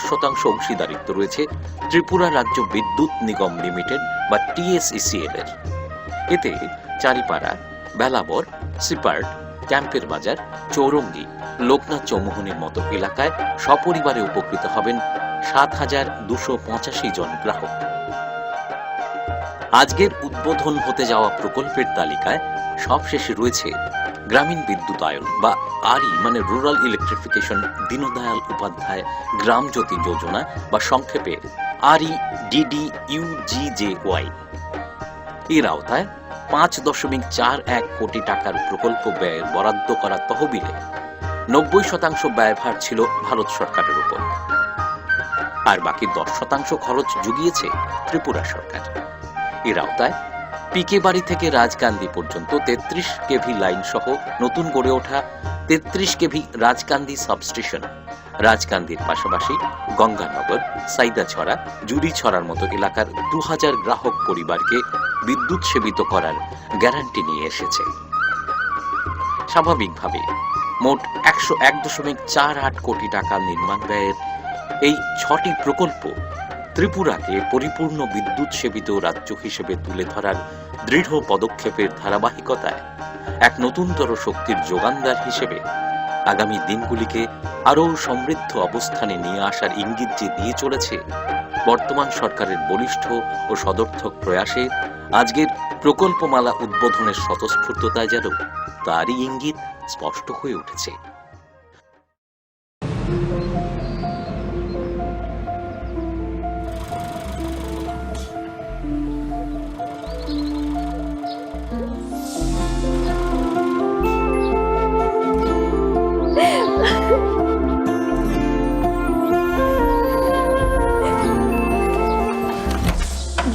শতাংশ অংশীদারিত্ব রয়েছে ত্রিপুরা রাজ্য বিদ্যুৎ নিগম লিমিটেড বা টিএসইসিএল এর। এতে চারিপাড়া, বেলাবর, সিপার্ট, ক্যাম্পের বাজার, চৌরঙ্গি, লোকনাথ চৌমুহনীর মতো এলাকায় সপরিবারে উপকৃত হবেন সাত হাজার দুশো পঁচাশি জন গ্রাহক। আজকের উদ্বোধন হতে যাওয়া প্রকল্পের তালিকায় সবশেষে রয়েছে গ্রামীণ বিদ্যুতায়ন বা আরই মানে রুরাল ইলেকট্রিফিকেশন, দীনদয়াল উপাধ্যায় গ্রাম জ্যোতি যোজনা বা সংক্ষেপে আরই ডিডি ইউজিজেওয়াই। এর আওতায় পাঁচ দশমিক চার এক কোটি টাকার প্রকল্প ব্যয়ের বরাদ্দ করা তহবিলে নব্বই শতাংশ ব্যয়ভার ছিল ভারত সরকারের উপর, আর বাকি দশ শতাংশ খরচ জুগিয়েছে ত্রিপুরা সরকার। এর আওতায় পিকে বাড়ি থেকে রাজকান্দি পর্যন্ত তেত্রিশ কেভি লাইন সহ নতুন গড়ে ওঠা তেত্রিশ কেভি রাজকান্দি সাবস্টেশন, রাজকান্দির পাশাপাশি গঙ্গানগর, সাইদাছড়া, জুড়িছড়ার মতো এলাকার দু হাজার গ্রাহক পরিবারকে বিদ্যুৎ সেবিত করার গ্যারান্টি নিয়ে এসেছে। স্বাভাবিকভাবে মোট একশো এক দশমিক চার আট কোটি টাকা নির্মাণ ব্যয়ের এই ছটি প্রকল্প ত্রিপুরাকে পরিপূর্ণ বিদ্যুৎ সেবিত রাজ্য হিসেবে তুলে ধরার দৃঢ় পদক্ষেপের ধারাবাহিকতায় এক নতুনতর শক্তির যোগানদার হিসেবে আগামী দিনগুলিকে আরও সমৃদ্ধ অবস্থানে নিয়ে আসার ইঙ্গিত যে দিয়ে চলেছে বর্তমান সরকারের বলিষ্ঠ ও সদর্থক প্রয়াসে, আজকের প্রকল্পমালা উদ্বোধনের স্বতঃস্ফূর্ততায় যেন তারই ইঙ্গিত স্পষ্ট হয়ে উঠেছে।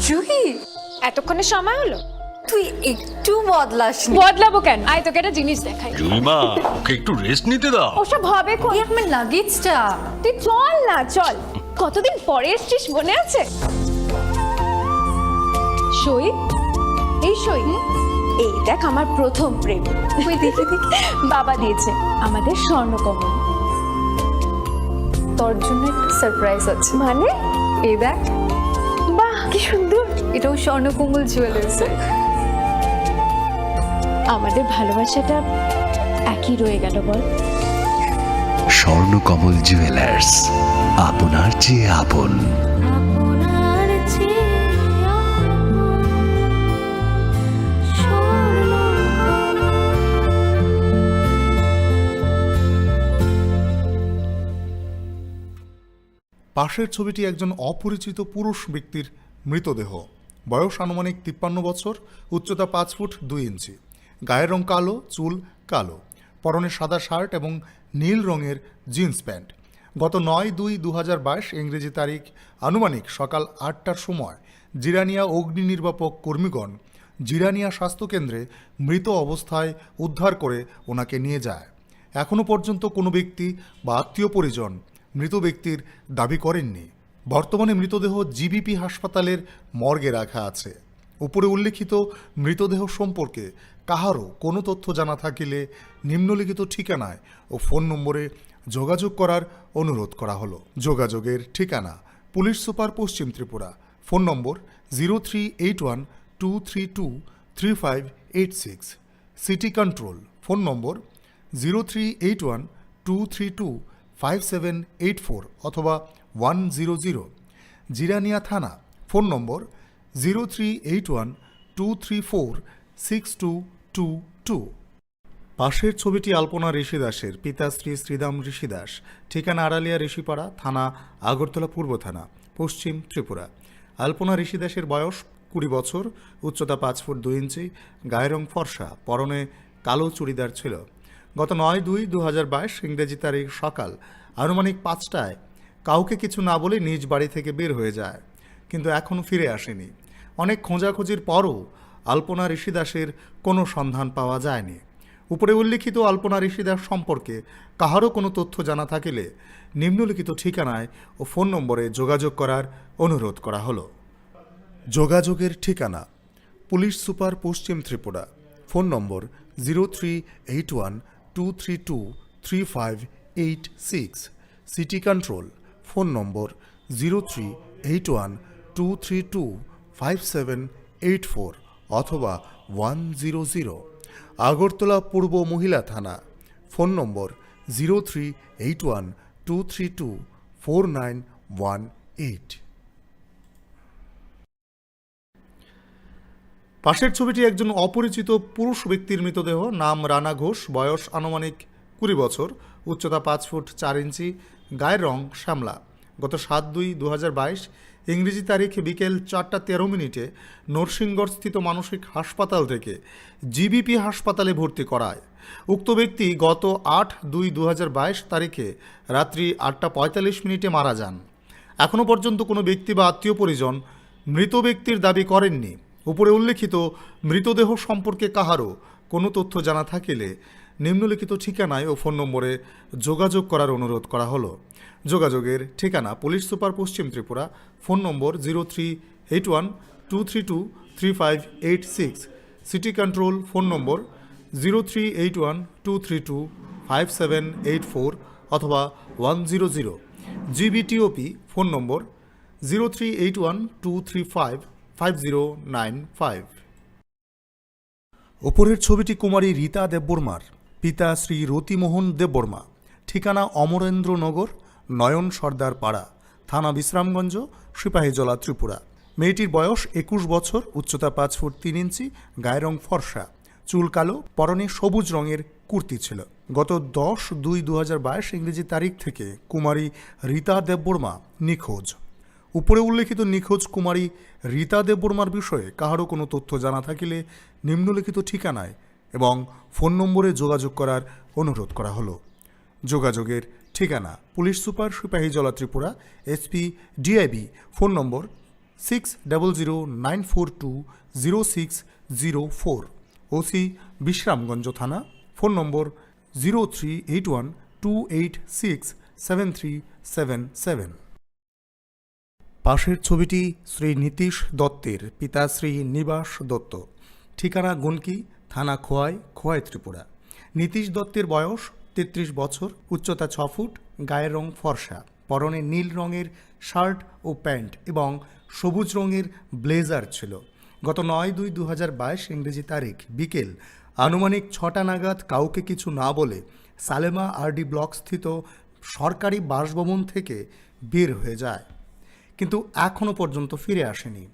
জুহি, এতক্ষণে সময় হলো? তুই একটু বদলাসনি। বদলাবো কেন? আয়, তোকে একটা জিনিস দেখাই। জুইমা, ওকে একটু রেস্ট নিতে দাও। ওসব হবে কোন? এই আমার লাগেজটা। তুই চল না, চল। কতদিন পরে এসছিস, মনে আছে? সই, এই সই। এই দেখ, আমার প্রথম প্রেম। ওই দেখে দেখে বাবা দিয়েছে আমাদের স্বর্ণকমল। তোর জন্য একটা সারপ্রাইজ আছে। মানে? এই দেখ। বাহ, কি সুন্দর। এটাও স্বর্ণকমল জুয়েলার্সের। আমাদের ভালোবাসাটা একই রয়ে গেল, বল? স্বর্ণকমল জুয়েলার্স, আপনার চেয়ে আপন। পাশের ছবিটি একজন অপরিচিত পুরুষ ব্যক্তির মৃতদেহ। বয়স আনুমানিক তিপ্পান্ন বছর, উচ্চতা পাঁচ ফুট দুই ইঞ্চি। গায়ের রং কালো, চুল কালো। পরনে সাদা শার্ট এবং নীল রঙের জিন্স প্যান্ট। গত নয় দুই দু হাজার বাইশ ইংরেজি তারিখ আনুমানিক সকাল আটটার সময় জিরানিয়া অগ্নি নির্বাপক কর্মীগণ জিরানিয়া স্বাস্থ্যকেন্দ্রে মৃত অবস্থায় উদ্ধার করে ওনাকে নিয়ে যায়। এখনও পর্যন্ত কোনো ব্যক্তি বা আত্মীয় পরিজন মৃত ব্যক্তির দাবি করেননি। বর্তমানে মৃতদেহ জিবিপি হাসপাতালের মর্গে রাখা আছে। উপরে উল্লেখিত মৃতদেহ সম্পর্কে কাহারও কোনো তথ্য জানা থাকিলে নিম্নলিখিত ঠিকানায় ও ফোন নম্বরে যোগাযোগ করার অনুরোধ করা হলো। যোগাযোগের ঠিকানা: পুলিশ সুপার, পশ্চিম Tripura. Phone number: zero three eight one two three two three five eight six. City control, phone number: zero three eight one two three two five seven eight four অথবা ওয়ান জিরো জিরো। জিরানিয়া থানা, phone number: zero three eight one two three four six two two two. পাশের ছবিটি আলপনা ঋষি দাসের, পিতা শ্রী শ্রীদাম ঋষি দাস, ঠিকানা আড়ালিয়া ঋষিপাড়া, থানা আগরতলা পূর্ব থানা, পশ্চিম ত্রিপুরা। আলপনা ঋষি দাসের বয়স কুড়ি বছর, উচ্চতা পাঁচ ফুট দুই ইঞ্চি, গায়ের রং ফর্সা, পরনে কালো চুড়িদার ছিল। গত নয় দুই দু হাজার বাইশ ইংরেজি তারিখ সকাল আনুমানিক পাঁচটায় কাউকে কিছু না বলে নিজ বাড়ি থেকে বের হয়ে যায়, কিন্তু এখনও ফিরে আসেনি। অনেক খোঁজাখুঁজির পরও আলপনা ঋষি দাসের কোনো সন্ধান পাওয়া যায়নি। উপরে উল্লেখিত আলপনা ঋষি দাস সম্পর্কে কাহারও কোনো তথ্য জানা থাকিলে নিম্নলিখিত ঠিকানায় ও ফোন নম্বরে যোগাযোগ করার অনুরোধ করা হলো। যোগাযোগের ঠিকানা: পুলিশ সুপার, পশ্চিম Tripura. Phone number: zero three eight one two three two three five eight six. City control, phone number zero three eight one two three two five seven eight four অথবা ওয়ান জিরো জিরো। আগরতলা পূর্ব মহিলা থানা, phone number zero three eight one two three two four nine one eight. পাশের ছবিটি একজন অপরিচিত পুরুষ ব্যক্তির মৃতদেহ। নাম রানা ঘোষ, বয়স আনুমানিক কুড়ি বছর, উচ্চতা পাঁচ ফুট চার ইঞ্চি, গায়ের রং শ্যামলা। গত সাত দুই দু হাজার বাইশ ইংরেজি তারিখ বিকেল চারটা তেরো মিনিটে নরসিংগড়স্থিত মানসিক হাসপাতাল থেকে জিবিপি হাসপাতালে ভর্তি করায়। উক্ত ব্যক্তি গত আট দুই দু হাজার বাইশ তারিখে রাত্রি আটটা পঁয়তাল্লিশ মিনিটে মারা যান। এখনও পর্যন্ত কোনো ব্যক্তি বা আত্মীয় পরিজন মৃত ব্যক্তির দাবি করেননি। উপরে উল্লেখিত মৃতদেহ সম্পর্কে কাহারও কোনো তথ্য জানা থাকিলে নিম্নলিখিত ঠিকানায় ও ফোন নম্বরে যোগাযোগ করার অনুরোধ করা হলো। যোগাযোগের ঠিকানা: পুলিশ সুপার, পশ্চিম Tripura, phone number zero three eight one two three two three five eight six, city control, phone number zero three eight one two three two five seven eight four অথবা one zero zero, GBTOP, phone number zero three eight one two three five five zero nine five. উপরের ছবিটি কুমারী রীতা দেববর্মার, পিতা শ্রী রতিমোহন দেববর্মা, ঠিকানা অমরেন্দ্রনগর, নয়ন সর্দার পাড়া, থানা বিশ্রামগঞ্জ, সিপাহীজলা, ত্রিপুরা। মেয়েটির বয়স একুশ বছর, উচ্চতা পাঁচ ফুট তিন ইঞ্চি, গায়ের রং ফর্সা, চুল কালো, পরনে সবুজ রঙের কুর্তি ছিল। গত দশ দুই দু হাজার বাইশ ইংরেজি তারিখ থেকে কুমারী রীতা দেববর্মা নিখোঁজ। উপরে উল্লেখিত নিখোঁজ কুমারী রীতা দেববর্মার বিষয়ে কাহারও কোনো তথ্য জানা থাকিলে নিম্নলিখিত ঠিকানায় এবং ফোন নম্বরে যোগাযোগ করার অনুরোধ করা হলো। যোগাযোগের ঠিকানা: police super, Sepahijala, Tripura, SP, DIB, phone number six double zero nine four two zero six zero four, OC, Bishramganj থানা, phone number zero three eight one two eight six seven three seven seven. পাশের ছবিটি শ্রী নীতিশ দত্তের, পিতা শ্রী নিবাস দত্ত, ঠিকানা গুনকি, থানা খোয়াই, খোয়াই, ত্রিপুরা। নীতিশ দত্তের বয়স তেত্রিশ বছর, উচ্চতা ছ ফুট, গায়ের রং ফর্সা, পরনে নীল রঙের শার্ট ও প্যান্ট এবং সবুজ রঙের ব্লেজার ছিল। গত নয় দুই দু হাজার বাইশ ইংরেজি তারিখ বিকেল আনুমানিক ছটা নাগাদ কাউকে কিছু না বলে সালেমা আরডি ব্লক স্থিত সরকারি বাসভবন থেকে বের হয়ে যায়, কিন্তু এখনও পর্যন্ত ফিরে আসেনি।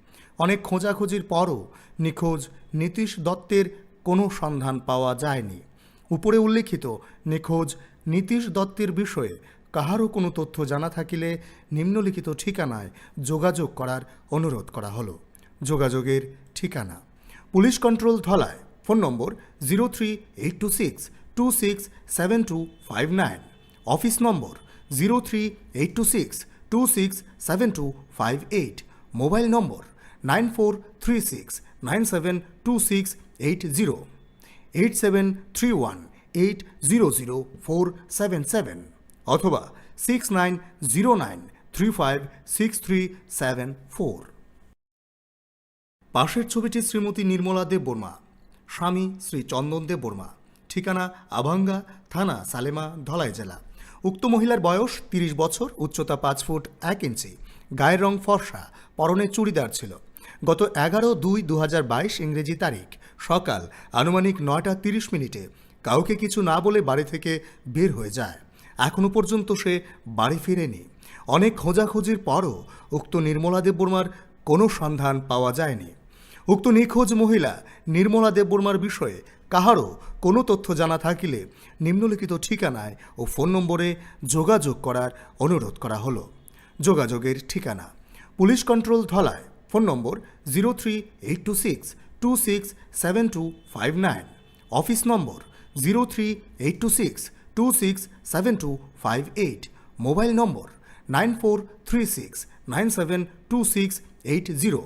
অনেক খোঁজাখুঁজির পরও নিখোঁজ নীতিশ দত্তের কোনো সন্ধান পাওয়া যায়নি। উপরে উল্লেখিত নিখোঁজ নীতিশ দত্তের বিষয়ে কাহারও কোনো তথ্য জানা থাকিলে নিম্নলিখিত ঠিকানায় যোগাযোগ করার অনুরোধ করা হলো। যোগাযোগের ঠিকানা: police control Dhalai, phone number zero three eight two six two six seven two five nine, office number zero three eight two six two six seven two five eight, mobile number nine four three six nine seven two six eight zero, eight seven three one eight zero zero four seven seven অথবা six nine zero nine three five six three seven four. পাশের ছবিটি শ্রীমতী নির্মলা দেববর্মা, স্বামী শ্রী চন্দন দেববর্মা, ঠিকানা আভাঙ্গা, থানা সালেমা, ধলাই জেলা। উক্ত মহিলার বয়স তিরিশ বছর, উচ্চতা পাঁচ ফুট এক ইঞ্চি, গায়ের রং ফর্সা, পরনে চুড়িদার ছিল। গত এগারো দুই দু হাজার বাইশ ইংরেজি তারিখ সকাল আনুমানিক নয়টা তিরিশ মিনিটে কাউকে কিছু না বলে বাড়ি থেকে বের হয়ে যায়। এখনও পর্যন্ত সে বাড়ি ফিরেনি। অনেক খোঁজাখুঁজির পরও উক্ত নির্মলা দেববর্মার কোনো সন্ধান পাওয়া যায়নি। উক্ত নিখোঁজ মহিলা নির্মলা দেববর্মার বিষয়ে কাহারও কোনো তথ্য জানা থাকিলে নিম্নলিখিত ঠিকানায় ও ফোন নম্বরে যোগাযোগ করার অনুরোধ করা হলো। যোগাযোগের ঠিকানা: police control Dhalai, phone number zero three eight two six two six seven two five nine, office number zero three eight two six two six seven two five eight, mobile number nine four three six nine seven two six eight zero,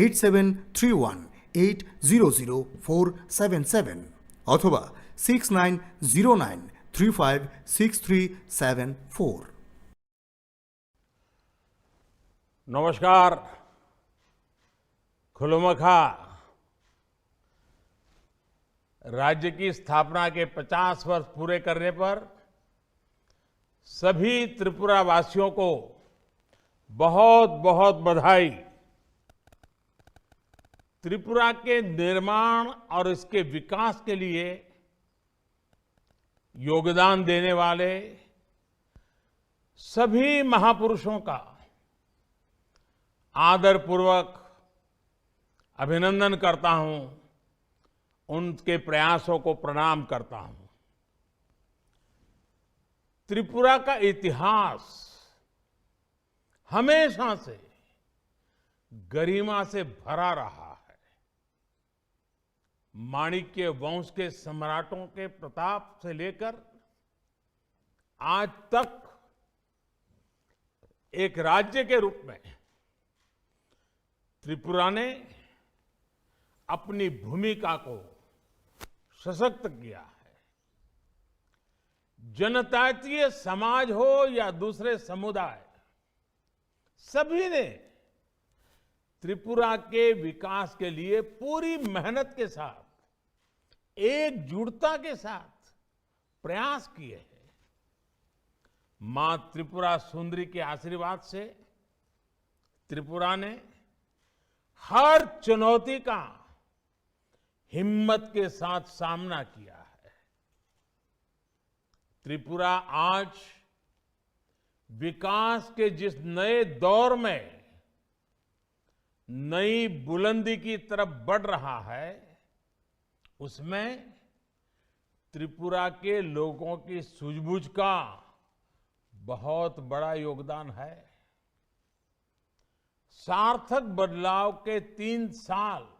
eight seven three one eight zero zero four seven seven অথবা six nine zero nine three five six three seven four. नमस्कार। खुलमखा। राज्य की स्थापना के पचास वर्ष पूरे करने पर सभी त्रिपुरा वासियों को बहुत बहुत बधाई। त्रिपुरा के निर्माण और इसके विकास के लिए योगदान देने वाले सभी महापुरुषों का आदरपूर्वक अभिनंदन करता हूं, उनके प्रयासों को प्रणाम करता हूं। त्रिपुरा का इतिहास हमेशा से गरिमा से भरा रहा है। माणिक्य वंश के सम्राटों के प्रताप से लेकर आज तक एक राज्य के रूप में त्रिपुरा ने अपनी भूमिका को सशक्त किया है। जनजातीय समाज हो या दूसरे समुदाय, सभी ने त्रिपुरा के विकास के लिए पूरी मेहनत के साथ, एकजुटता के साथ प्रयास किए हैं। मां त्रिपुरा सुंदरी के आशीर्वाद से त्रिपुरा ने हर चुनौती का हिम्मत के साथ सामना किया है। त्रिपुरा आज विकास के जिस नए दौर में नई बुलंदी की तरफ बढ़ रहा है, उसमें त्रिपुरा के लोगों की सूझबूझ का बहुत बड़ा योगदान है। सार्थक बदलाव के तीन साल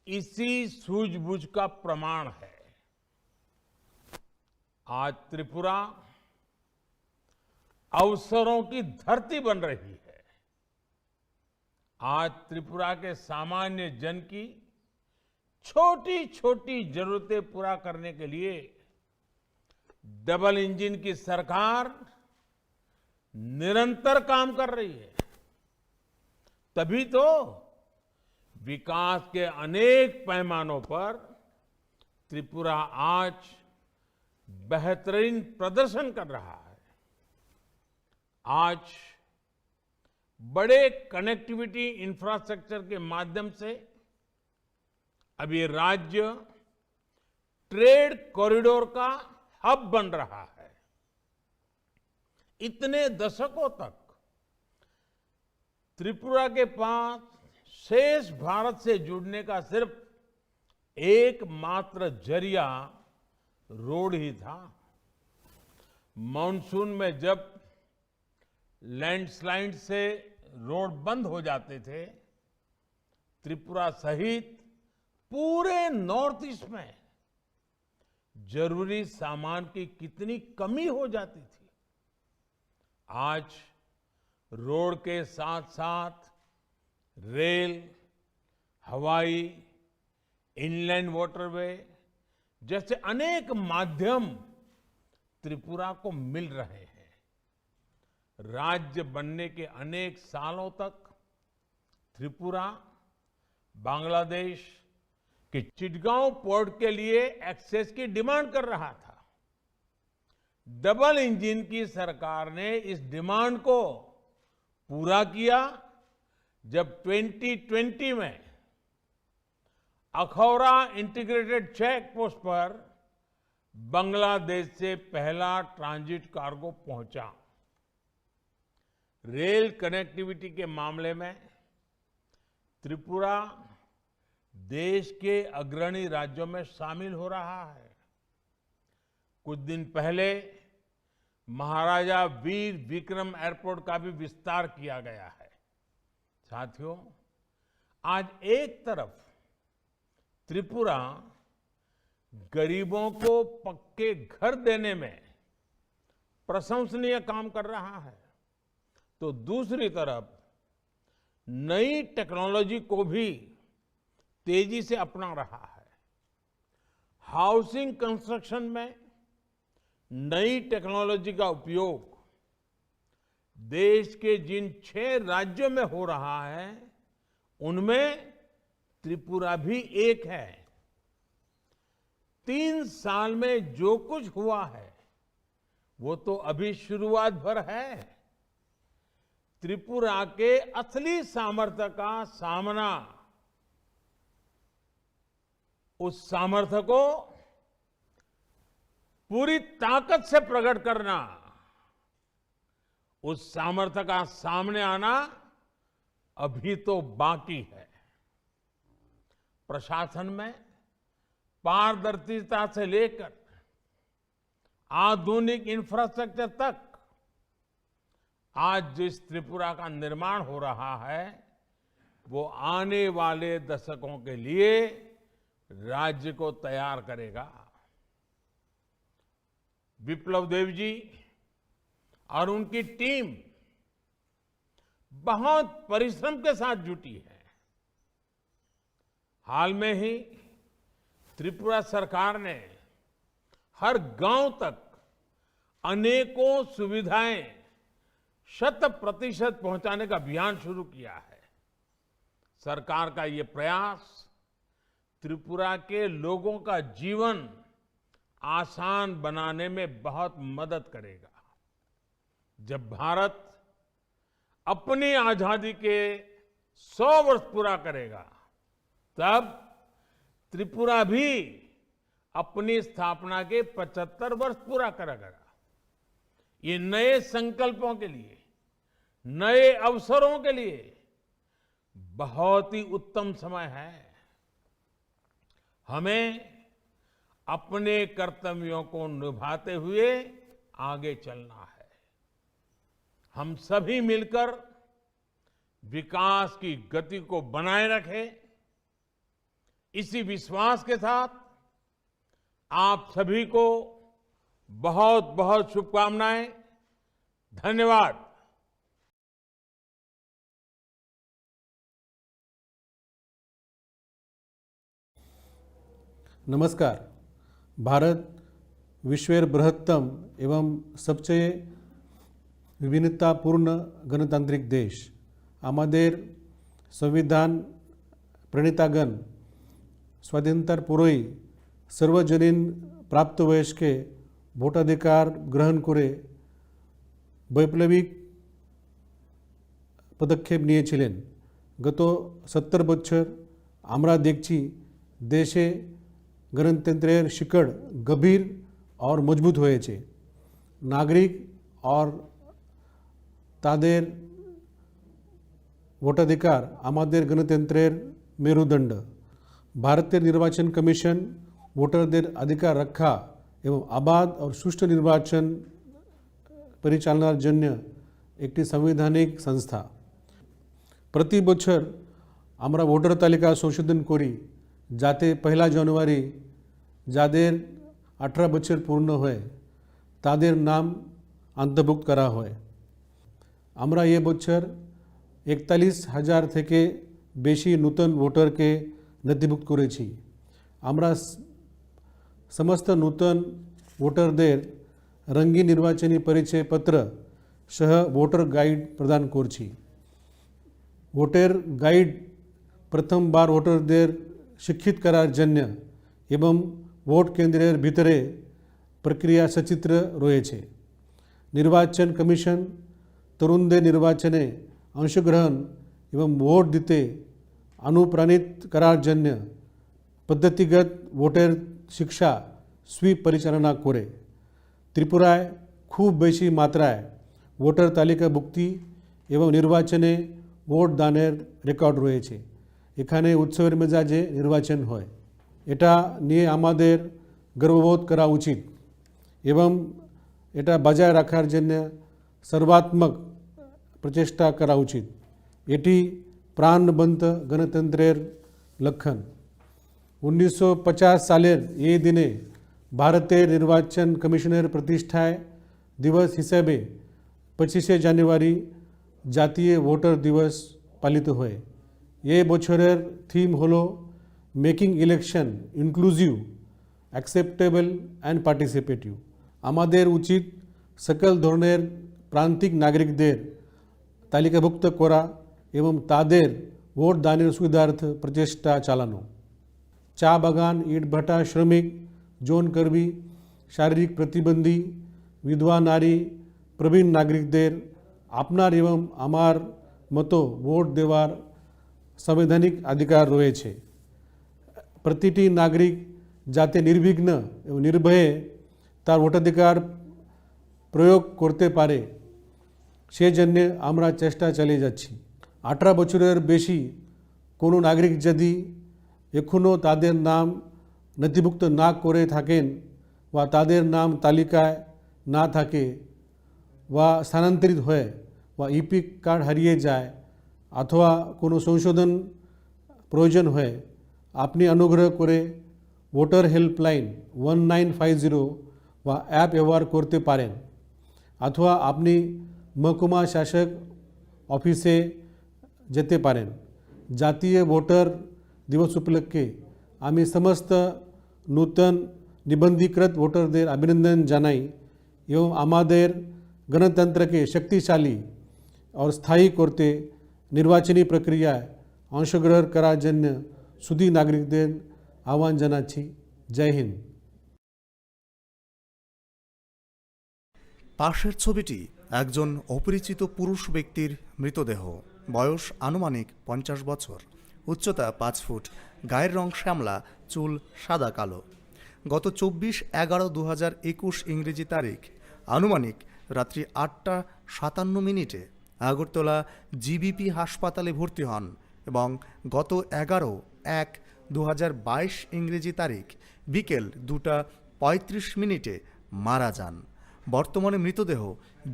इसी सूझबूझ का प्रमाण है। आज त्रिपुरा अवसरों की धरती बन रही है। आज त्रिपुरा के सामान्य जन की छोटी-छोटी जरूरतें पूरा करने के लिए डबल इंजन की सरकार निरंतर काम कर रही है। तभी तो विकास के अनेक पैमानों पर त्रिपुरा आज बेहतरीन प्रदर्शन कर रहा है। आज बड़े कनेक्टिविटी इंफ्रास्ट्रक्चर के माध्यम से अब ये राज्य ट्रेड कॉरिडोर का हब बन रहा है। इतने दशकों तक त्रिपुरा के पास शेष भारत से जुड़ने का सिर्फ एकमात्र जरिया रोड ही था। मानसून में जब लैंडस्लाइड से रोड बंद हो जाते थे, त्रिपुरा सहित पूरे नॉर्थ ईस्ट में जरूरी सामान की कितनी कमी हो जाती थी। आज रोड के साथ-साथ रेल, हवाई, इनलैंड वाटरवे जैसे अनेक माध्यम त्रिपुरा को मिल रहे हैं। राज्य बनने के अनेक सालों तक त्रिपुरा बांग्लादेश के चिटगांव पोर्ट के लिए एक्सेस की डिमांड कर रहा था। डबल इंजन की सरकार ने इस डिमांड को पूरा किया, जब ट्वेंटी ट्वेंटी में अखौरा इंटीग्रेटेड चेक पोस्ट पर बांग्लादेश से पहला ट्रांजिट कार्गो पहुंचा। रेल कनेक्टिविटी के मामले में त्रिपुरा देश के अग्रणी राज्यों में शामिल हो रहा है। कुछ दिन पहले महाराजा वीर विक्रम एयरपोर्ट का भी विस्तार किया गया है। साथियों, आज एक तरफ त्रिपुरा गरीबों को पक्के घर देने में प्रशंसनीय काम कर रहा है, तो दूसरी तरफ नई टेक्नोलॉजी को भी तेजी से अपना रहा है। हाउसिंग कंस्ट्रक्शन में नई टेक्नोलॉजी का उपयोग देश के जिन छह राज्यों में हो रहा है, उनमें त्रिपुरा भी एक है। तीन साल में जो कुछ हुआ है, वो तो अभी शुरुआत भर है। त्रिपुरा के असली सामर्थ्य का सामना, उस सामर्थ्य को पूरी ताकत से प्रकट करना, उस सामर्थ्य का सामने आना अभी तो बाकी है। प्रशासन में पारदर्शिता से लेकर आधुनिक इंफ्रास्ट्रक्चर तक आज जिस त्रिपुरा का निर्माण हो रहा है, वो आने वाले दशकों के लिए राज्य को तैयार करेगा। विप्लव देव जी और उनकी टीम बहुत परिश्रम के साथ जुटी है। हाल में ही त्रिपुरा सरकार ने हर गांव तक अनेकों सुविधाएं शत प्रतिशत पहुंचाने का अभियान शुरू किया है। सरकार का ये प्रयास त्रिपुरा के लोगों का जीवन आसान बनाने में बहुत मदद करेगा। जब भारत अपनी आजादी के सौ वर्ष पूरा करेगा, तब त्रिपुरा भी अपनी स्थापना के पचहत्तर वर्ष पूरा करेगा। ये नए संकल्पों के लिए, नए अवसरों के लिए बहुत ही उत्तम समय है। हमें अपने कर्तव्यों को निभाते हुए आगे चलना है। हम सभी मिलकर विकास की गति को बनाए रखें। इसी विश्वास के साथ आप सभी को बहुत बहुत शुभकामनाएं। धन्यवाद। नमस्कार। भारत विश्वेर बृहत्तम एवं सबसे विभिन्नतापूर्ण गणतांत्रिक देश। আমাদের সংবিধান প্রণেতাগণ স্বাধীনতার পরেই সর্বজনীন প্রাপ্তবয়স্কে ভোটাধিকার গ্রহণ করে বৈপ্লবিক পদক্ষেপ নিয়েছিলেন। গত সত্তর বছর আমরা দেখছি দেশে গণতন্ত্রের শিকড় গভীর আর মজবুত হয়েছে। নাগরিক আর তাদের ভোটাধিকার আমাদের গণতন্ত্রের মেরুদণ্ড। ভারতের নির্বাচন কমিশন ভোটারদের অধিকার রক্ষা এবং অবাধ ও সুষ্ঠু নির্বাচন পরিচালনার জন্য একটি সাংবিধানিক সংস্থা। প্রতি বছর আমরা ভোটার তালিকা সংশোধন করি, যাতে পয়লা জানুয়ারি যাদের আঠারো বছর পূর্ণ হয়, তাদের নাম অন্তর্ভুক্ত করা হয়। আমরা এ বছর একতাল্লিশ হাজার থেকে বেশি নতুন ভোটারকে নথিভুক্ত করেছি। আমরা স-, সমস্ত নতুন ভোটারদের রঙিন নির্বাচনী পরিচয় পত্র সহ ভোটার গাইড প্রদান করছি। ভোটার গাইড প্রথমবার ভোটারদের শিক্ষিত করার জন্য এবং ভোট কেন্দ্রের ভিতরে প্রক্রিয়া সচিত্র রয়েছে। নির্বাচন কমিশন তরুণদের নির্বাচনে অংশগ্রহণ এবং ভোট দিতে অনুপ্রাণিত করার জন্য পদ্ধতিগত ভোটার শিক্ষা সুইপ পরিচালনা করে। ত্রিপুরায় খুব বেশি মাত্রায় ভোটার তালিকাভুক্তি এবং নির্বাচনে ভোট দানের রেকর্ড রয়েছে। এখানে উৎসবের মেজাজে নির্বাচন হয়। এটা নিয়ে আমাদের গর্ববোধ করা উচিত এবং এটা বজায় রাখার জন্য সর্বাত্মক প্রচেষ্টা করা উচিত। এটি প্রাণবন্ত গণতন্ত্রের লক্ষণ। উনিশশো পঞ্চাশ সালের এই দিনে ভারতের নির্বাচন কমিশনের প্রতিষ্ঠায় দিবস হিসেবে পঁচিশে জানুয়ারি জাতীয় ভোটার দিবস পালিত হয়। এই বছরের থিম হল making election inclusive, acceptable and participative. আমাদের উচিত সকল ধরনের প্রান্তিক নাগরিকদের তালিকাভুক্ত করা এবং তাদের ভোট দানের সুবিধার্থে প্রচেষ্টা চালানো। চা বাগান, ইটভাটা শ্রমিক, যৌন কর্মী, শারীরিক প্রতিবন্ধী, বিধবা নারী, প্রবীণ নাগরিকদের আপনার এবং আমার মতো ভোট দেওয়ার সাংবিধানিক অধিকার রয়েছে। প্রতিটি নাগরিক যাতে নির্বিঘ্ন এবং নির্ভয়ে তার ভোটাধিকার প্রয়োগ করতে পারে, সেজন্য আমরা চেষ্টা চালিয়ে যাচ্ছি। আঠারো বছরের বেশি কোনো নাগরিক যদি এখনও তাদের নাম নথিভুক্ত না করে থাকেন বা তাদের নাম তালিকায় না থাকে বা স্থানান্তরিত হয় বা ইপিক কার্ড হারিয়ে যায় অথবা কোনো সংশোধন প্রয়োজন হয়, আপনি অনুগ্রহ করে voter helpline one nine five zero বা অ্যাপ ব্যবহার করতে পারেন, অথবা আপনি মহকুমা শাসক অফিসে যেতে পারেন। জাতীয় ভোটার দিবস উপলক্ষে আমি সমস্ত নূতন নিবন্ধীকৃত ভোটারদের অভিনন্দন জানাই এবং আমাদের গণতন্ত্রকে শক্তিশালী ও স্থায়ী করতে নির্বাচনী প্রক্রিয়ায় অংশগ্রহণ করার জন্য সুধী নাগরিকদের আহ্বান জানাচ্ছি। জয় হিন্দ। পাশের ছবিটি একজন অপরিচিত পুরুষ ব্যক্তির মৃতদেহ, বয়স আনুমানিক পঞ্চাশ বছর, উচ্চতা পাঁচ ফুট, গায়ের রং শ্যামলা, চুল সাদা কালো। গত চব্বিশ এগারো দু হাজার একুশ ইংরেজি তারিখ আনুমানিক রাত্রি আটটা সাতান্ন মিনিটে আগরতলা জিবিপি হাসপাতালে ভর্তি হন এবং গত এগারো এক দু হাজার বাইশ ইংরেজি তারিখ বিকেল দুটা পঁয়ত্রিশ মিনিটে মারা যান। বর্তমানে মৃতদেহ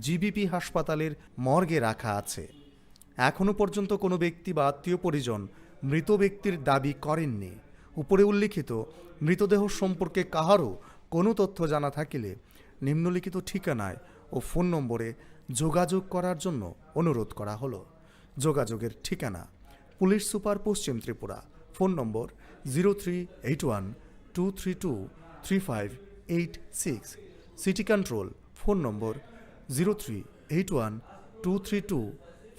জিবিপি হাসপাতালের মর্গে রাখা আছে। এখনও পর্যন্ত কোনো ব্যক্তি বা আত্মীয় পরিজন মৃত ব্যক্তির দাবি করেননি। উপরে উল্লিখিত মৃতদেহ সম্পর্কে কাহারও কোনো তথ্য জানা থাকিলে নিম্নলিখিত ঠিকানায় ও ফোন নম্বরে যোগাযোগ করার জন্য অনুরোধ করা হলো। যোগাযোগের ঠিকানা: পুলিশ সুপার, পশ্চিম Tripura. Phone number zero three eight one two three two three five eight six. City control, phone number zero three eight one two three two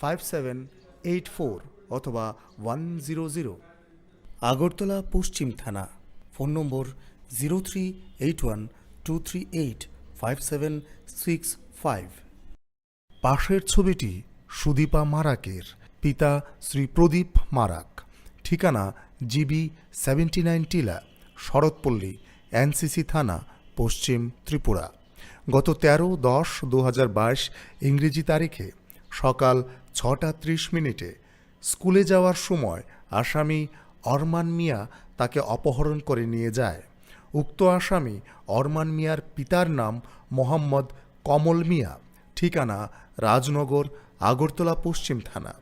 five seven eight four অথবা ওয়ান জিরো জিরো। আগরতলা পশ্চিম থানা, phone number zero three eight one two three eight five seven six five. পাশের ছবিটি সুদীপা মারাকের, পিতা শ্রী প্রদীপ মারাক, ঠিকানা GB seventy nine টিলা, শরৎপল্লী, এনসিসি থানা, পশ্চিম ত্রিপুরা। গত তেরো দশ দু হাজার বাইশ ইংরেজি তারিখে সকাল ছটা ত্রিশ মিনিটে স্কুলে যাওয়ার সময় আসামি অরমান মিয়া তাকে অপহরণ করে নিয়ে যায়। উক্ত আসামি অরমান মিয়ার পিতার নাম মোহাম্মদ কমল মিয়া, ঠিকানা রাজনগর, আগরতলা পশ্চিম থানা।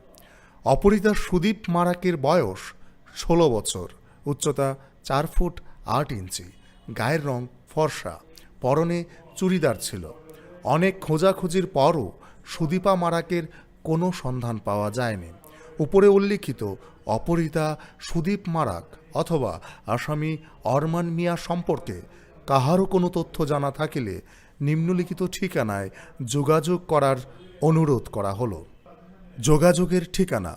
অপহৃতা সুদীপ মারাকের বয়স ষোলো বছর, উচ্চতা চার ফুট আট ইঞ্চি, গায়ের রং ফর্সা, পরনে চুড়িদার ছিল। অনেক খোঁজাখুঁজির পরও সুদীপা মারাকের কোনো সন্ধান পাওয়া যায়নি। উপরে উল্লিখিত অপহৃতা সুদীপ মারাক অথবা আসামি অরমান মিয়া সম্পর্কে কাহারও কোনো তথ্য জানা থাকিলে নিম্নলিখিত ঠিকানায় যোগাযোগ করার অনুরোধ করা হলো। যোগাযোগের ঠিকানা: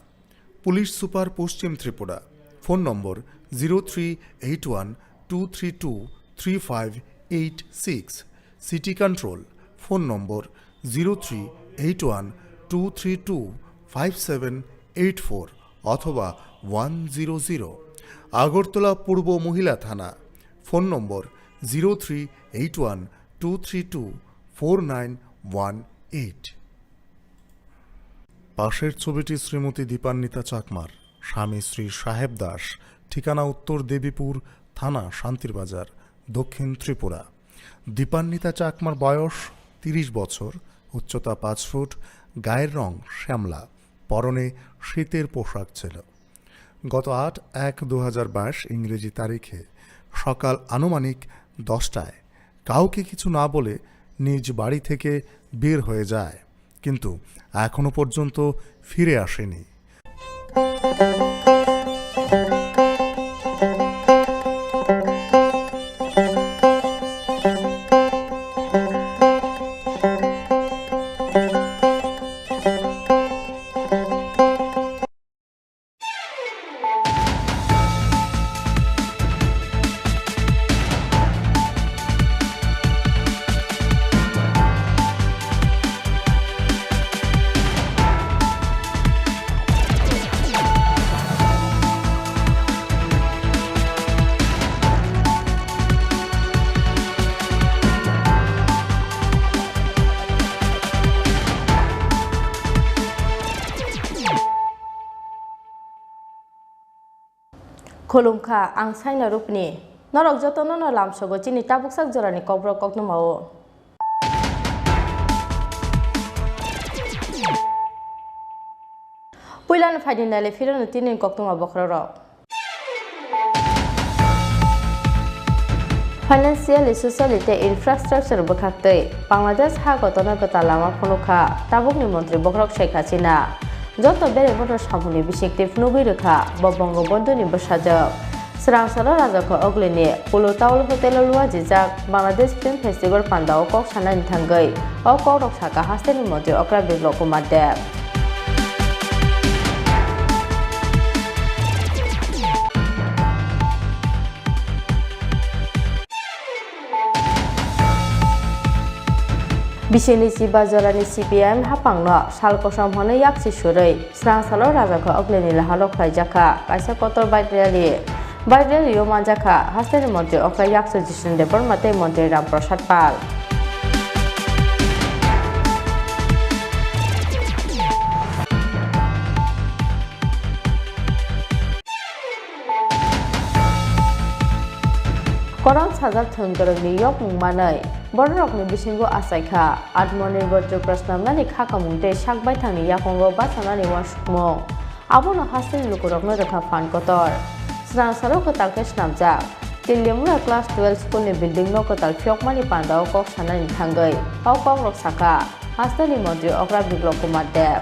পুলিশ সুপার, পশ্চিম Tripura. Phone number zero three eight one two three two three five eight six. City control, phone number zero three eight one two three two five seven eight four অথবা ওয়ান জিরো জিরো। আগরতলা পূর্ব মহিলা থানা, phone number zero three eight one two three two four nine one eight. পাশের ছবিটি শ্রীমতী দীপান্বিতা চাকমার, স্বামী শ্রী সাহেব দাস, ঠিকানা উত্তর দেবীপুর থানা, শান্তিরবাজার, দক্ষিণ ত্রিপুরা। দীপান্বিতা চাকমার বয়স তিরিশ বছর, উচ্চতা পাঁচ ফুট, গায়ের রং শ্যামলা, পরনে শীতের পোশাক ছিল। গত আট এক দু হাজার বাইশ ইংরেজি তারিখে সকাল আনুমানিক দশটায় কাউকে কিছু না বলে নিজ বাড়ি থেকে বের হয়ে যায়, কিন্তু এখনো পর্যন্ত ফিরে আসেনি। Khulumkha, ang Saina Rupni. Norok jotono no lamsogo chini tabuksak jorani kokborok koktwmao. Puilano phaidi naile phirano tini koktwma bokhorok. Financially, socially tei infrastructure bwkhaktwi Bangladesh ha kotorno kwtal lama phunukha tabukni montri bokhorok Sheikh Hasina. Joto beraibono samungni bisingtwi phunugwi rwkha bo Bongobondhuni bwsajwk. Swrangsalo Rajakho Oglini Polo Tower Hotel-o luajijak Bangladesh Film Festival pandao kok sanani thangwi o kokrok sakha hasteni montri okra Biplab Kumar Deb. Bisingni chiba jorani C P I M haphangno sal kosom hwnwi yaksi surwi Swrangsalo Rajakho Oglini lahano khlaijakha kaisa kotor bike rally. Bike rally-o manjakha hasteni montri okra yakso Jisnu Debbarma tei montri Ram Prasad Pal. Koron sajak thwng kwrwngni yokmung manwi bororokni bisingo achaikha Atmanirbhar Tripura snamnani kha kamung tei sak baithangni yakungo bachanani uansukmung. Abono hasteni lukurokno rwkha phan kotor. Swrangsalo kwtal khe snamjak Teliamura Class twelve school ni building no kwtal phiyokmani pandao kok sanani thangwi o kokrok sakha hasteni montri okra Biplab Kumar Deb.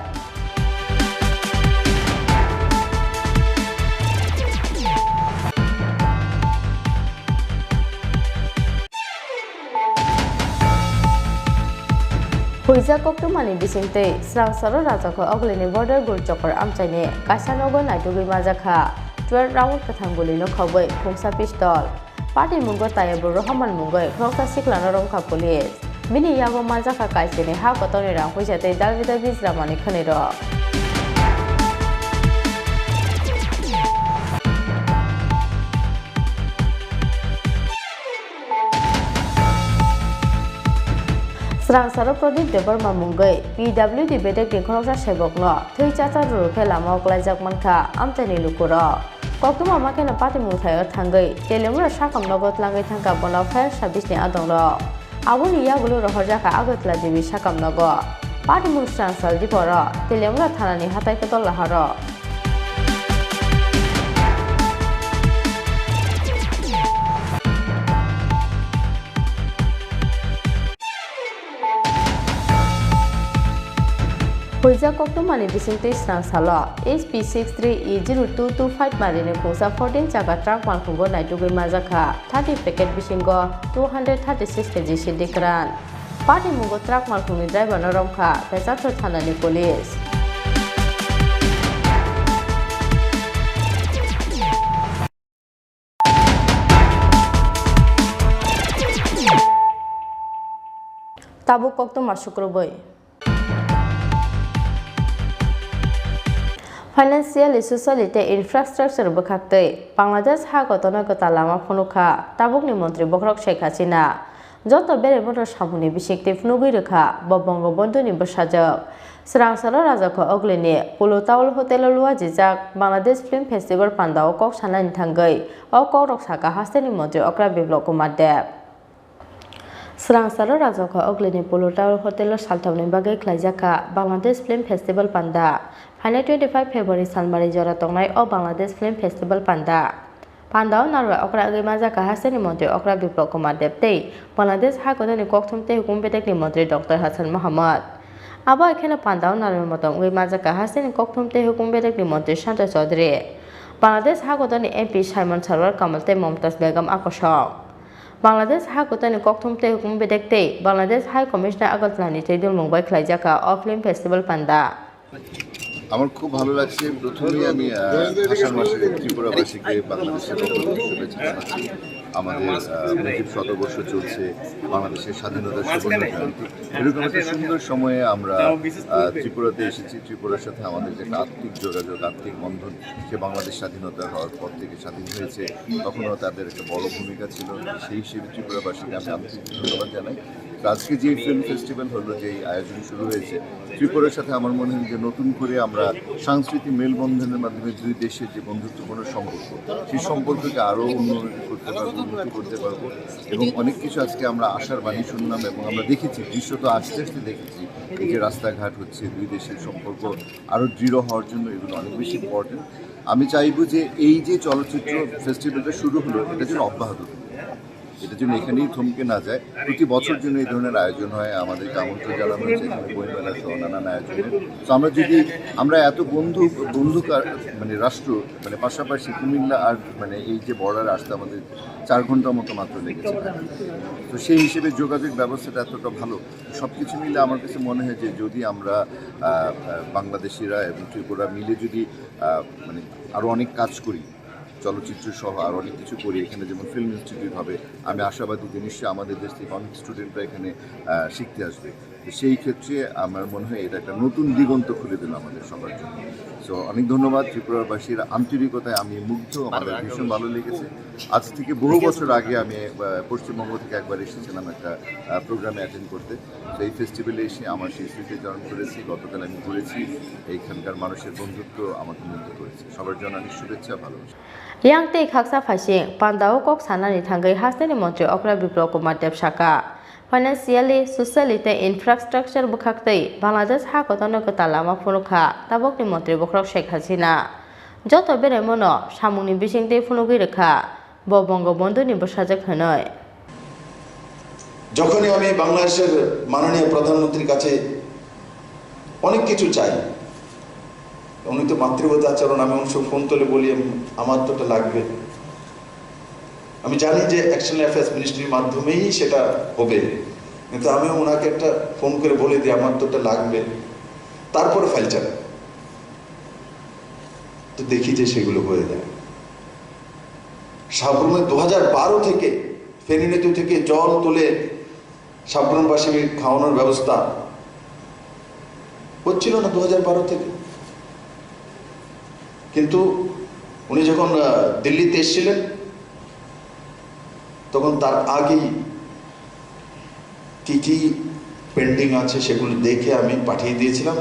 Huijak koktwmani bisingtwi Swrangsalo Rajakho Oglini border Gulchokor amchaini kaisa nogo naitugwi manjakha twelve round kwthang gulino khobwi khungsa pistol. Patimungo Taibur Rohman mungwi khoroksa siklano romkha police. Bini yago manjakha kaisini ha kotorni rang puisa tei dabi dabi jwlamani khwnirok. Swrangsalo Pradip Debbarma mungwi P W D bedekni khoroksa sebokno thwi chacha rwrwkhe lamao klaijak mankha amchaini lukurok. Koktwma ma kheno patimung thaio thangwi Teliamura sakam nogo tlangwi thangkha bono fire service ni adongrok. Aboni yagulo rohorjakha Agartala Devi sakam nogo. Patimung Swrangsal diporo Teliamura thanani hatai kotol laharo. Huijak koktwmani bisingtwi Swrangsalo S P six three E zero two two five marini khungsa fourteen chakka truck malkhungo naitugwi manjakha thirty packet bisingo two hundred thirty six K G sidi kwran. Patimungo truck malkhungni driverno romkha Pecharthor thanani police. Tabuk koktwma sukrubwi. Financially, socially tei infrastructure bwkhaktwi Bangladesh ha kotorno kwtal lama phunukha tabukni montri bokhorok Sheikh Hasina. Joto beraibono samungni bisingtwi phunugwi rwkha bo Bongobondhuni bwsajwk. Swrangsalo Rajakho Oglini Polo Tower Hotel-o luajijak Bangladesh Film Festival pandao kok sanani thangwi o kokrok sakha hasteni montri okra Biplab Kumar Deb. Swrangsalo Rajakho Oglini Polo Tower Hotel-o salthokni bagwi khlaijakha Bangladesh Film Festival panda. Phainai twenty five February salmari jora tongnai o Bangladesh Film Festival panda. Pandao narwai okra wngwi manjakha hasteni montri okra Biplab Kumar Deb tei Bangladesh ha kotorni kokthum tei hukumu bedekni montri Doctor Hasan Mohamud. Abo hai kheno pandao narwai motom wngwi manjakha hasteni kokthum tei hukumu bedekni montri Santosh Chaudhary, Bangladesh ha kotorni M P Simon Sarwar Kamal tei Momtaz Begum akosong. Bangladesh ha kotorni kokthum tei hukumu bedek tei Bangladesh High Commissioner Agartala ni twi dulmung bai khlaijakha o film festival panda. আমার খুব ভালো লাগছে। প্রথমেই আমি, আহ, ভাষা মাসে ত্রিপুরাবাসীকে বাংলাদেশের পক্ষ থেকে শুভেচ্ছা জানাচ্ছি। আমাদের, আহ, মুজিব শতবর্ষ চলছে, বাংলাদেশের স্বাধীনতার সুবর্ণ জয়ন্তী। এরকম একটা সুন্দর সময়ে আমরা, আহ, ত্রিপুরাতে এসেছি। ত্রিপুরার সাথে আমাদের যে একটা আত্মিক যোগাযোগ, আত্মিক বন্ধন, সে বাংলাদেশ স্বাধীনতা হওয়ার পর থেকে স্বাধীন হয়েছে, তখনও তাদের একটা বড় ভূমিকা ছিল। সেই হিসেবে ত্রিপুরাবাসীকে আমি আন্তরিক ধন্যবাদ জানাই। আজকে যে ফিল্ম ফেস্টিভ্যাল হলো, যে এই আয়োজন শুরু হয়েছে, ত্রিপুরার সাথে আমার মনে হয় যে নতুন করে আমরা সাংস্কৃতিক মেলবন্ধনের মাধ্যমে দুই দেশের যে বন্ধুত্বপূর্ণ সম্পর্ক, সেই সম্পর্ককে আরও উন্নতি করতে পারবো, উন্নতি করতে পারবো। এবং অনেক কিছু আজকে আমরা আশার বাণী শুনলাম এবং আমরা দেখেছি, দৃশ্য তো আস্তে আস্তে দেখেছি, এই যে রাস্তাঘাট হচ্ছে, দুই দেশের সম্পর্ক আরও দৃঢ় হওয়ার জন্য এগুলো অনেক বেশি ইম্পর্টেন্ট। আমি চাইবো যে এই যে চলচ্চিত্র ফেস্টিভ্যালটা শুরু হলো, এটা যেন অব্যাহত থাকে, এটা যেন এখানেই থমকে না যায়। প্রতি বছর যেন এই ধরনের আয়োজন হয়, আমাদেরকে আমন্ত্রণ জানানো হয়েছে এখানে বইমেলা সহ নানান আয়োজনে। তো আমরা যদি, আমরা এত বন্ধু, বন্ধু কা-, মানে রাষ্ট্র, মানে পাশাপাশি কুমিল্লা আর মানে এই যে বর্ডারে আসতে আমাদের চার ঘন্টার মতো মাত্র লেগেছে। তো সেই হিসেবে যোগাযোগ ব্যবস্থাটা এতটা ভালো, সব কিছু মিলে আমার কাছে মনে হয় যে যদি আমরা, আহ, আহ, বাংলাদেশিরা এবং ত্রিপুরা মিলে যদি, আহ, মানে আরও অনেক কাজ করি, চলচ্চিত্র সহ আর অনেক কিছু করি, এখানে যেমন ফিল্ম ইনস্টিটিউট হবে, আমি আশাবাদী যে নিশ্চয়ই আমাদের দেশ থেকে অনেক স্টুডেন্টরা এখানে, আহ, শিখতে আসবে। তো সেই ক্ষেত্রে আমার মনে হয় এটা একটা নতুন দিগন্ত খুলে দিল আমাদের সবার জন্য। তো অনেক ধন্যবাদ। ত্রিপুরাবাসীর আন্তরিকতায় আমি মুগ্ধ, আমাদের ভীষণ ভালো লেগেছে। আজ থেকে বহু বছর আগে আমি, আহ, পশ্চিমবঙ্গ থেকে একবার এসেছিলাম একটা, আহ, প্রোগ্রামে অ্যাটেন্ড করতে। তো এই ফেস্টিভ্যালে এসে আমার সেই স্মৃতি চারণ করেছি, গতকাল আমি ঘুরেছি, এইখানকার মানুষের বন্ধুত্ব আমাকে মুগ্ধ করেছে। সবার জন্য অনেক শুভেচ্ছা, ভালোবাসা। Yang tei khaksa phaising pandao kok sanani thangwi hasteni montri okra Biplab Kumar Deb sakha, financially, socially tei infrastructure bwkhak twi Bangladesh ha kotorno kwtal lama phunukha tabukni montri bokhorok Sheikh Hasina. Joto beraimono samungni bisingtwi phunugwi rwkha, bo Bongobondhuni bwsajwk hwnwi. যখনই আমি বাংলাদেশের মাননীয় প্রধানমন্ত্রীর কাছে অনেক কিছু চাই, উনি তো মাতৃভাষা আচরণ, আমি অনেক সময় ফোন তুলে বলি, "আমার তো এটা লাগবে।" আমি জানি যে এক্সটার্নাল অ্যাফেয়ার্স মিনিস্ট্রির মাধ্যমেই সেটা হবে, কিন্তু আমি ওনাকে একটা ফোন করে বলে দিই, "আমার তো এটা লাগবে।" তারপরে ফাইল চালায়। তো দেখি যে সেগুলো হয়ে যায়। সাবরুমে দু হাজার বারো থেকে ফেনী নদী থেকে জল তুলে সাবরুমবাসীকে খাওয়ানোর ব্যবস্থা হচ্ছিল না দু হাজার বারো থেকে। কিন্তু উনি যখন, আহ, দিল্লিতে এসেছিলেন, তখন তার আগেই কি কি পেন্ডিং আছে সেগুলো দেখে আমি পাঠিয়ে দিয়েছিলাম।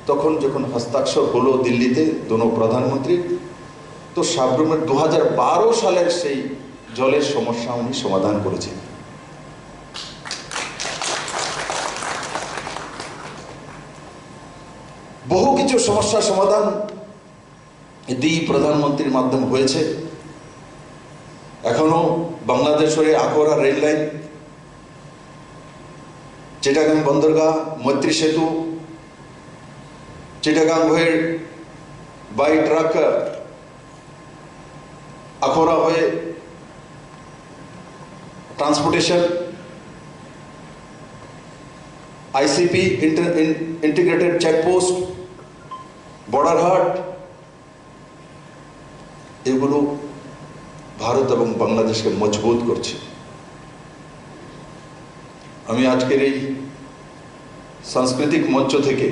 তখন যখন হস্তাক্ষর হলো দিল্লিতে দোনো প্রধানমন্ত্রীর, তো সাবরুমের দু হাজার বারো সালের সেই জলের সমস্যা উনি সমাধান করেছেন। বহু কিছু সমস্যা সমাধান এই দুই প্রধানমন্ত্রীর মাধ্যমে হয়েছে। এখনো বাংলাদেশ হয়ে আখাউড়া রেল লাইন, চিটাগাং বন্দরগাহ, মৈত্রী সেতু, চিটাগাং হয়ে বাই ট্রাক আখাউড়া হয়ে transportation, ICP, inter-, in-, integrated checkpost, border হাট, এগুলো ভারত এবং বাংলাদেশকে মজবুত করছে। আমি আজকের এই সাংস্কৃতিক মঞ্চ থেকে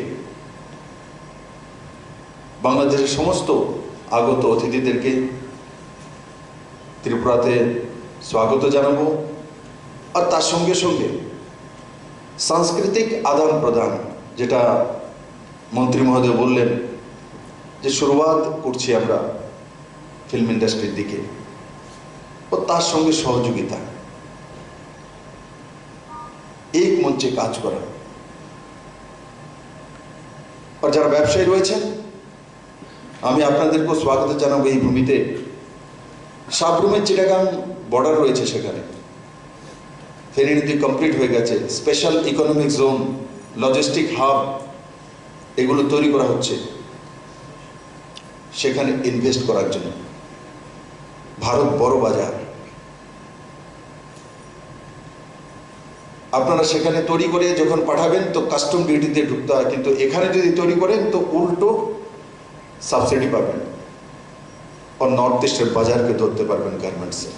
বাংলাদেশের সমস্ত আগত অতিথিদেরকে ত্রিপুরাতে স্বাগত জানাবো। আর তার সঙ্গে সঙ্গে সাংস্কৃতিক আদান প্রদান, যেটা মন্ত্রী মহোদয় বললেন যে শুরুয়াত করছি আমরা ফিল্ম ইন্ডাস্ট্রির দিকে, ও তার সঙ্গে সহযোগিতা, এক মঞ্চে কাজ করা। আর যারা ব্যবসায়ী রয়েছেন, আমি আপনাদেরকেও স্বাগত জানাবো এই ভূমিতে। সাবরুমের চিটাগাং বর্ডার রয়েছে, সেখানে ফেরি নদী কমপ্লিট হয়ে গেছে, special economic zone, logistic hub, এগুলো তৈরি করা হচ্ছে সেখানে ইনভেস্ট করার জন্য। ভারত বড় বাজার, আপনারা সেখানে তৈরি করে যখন পাঠাবেন তো কাস্টম ডিউটি দিয়ে ঢুকতে হয়, কিন্তু এখানে যদি তৈরি করেন তো উল্টো সাবসিডি পাবেন। আর নর্থ ইস্টের বাজারকে ধরতে পারবেন গার্মেন্টসে,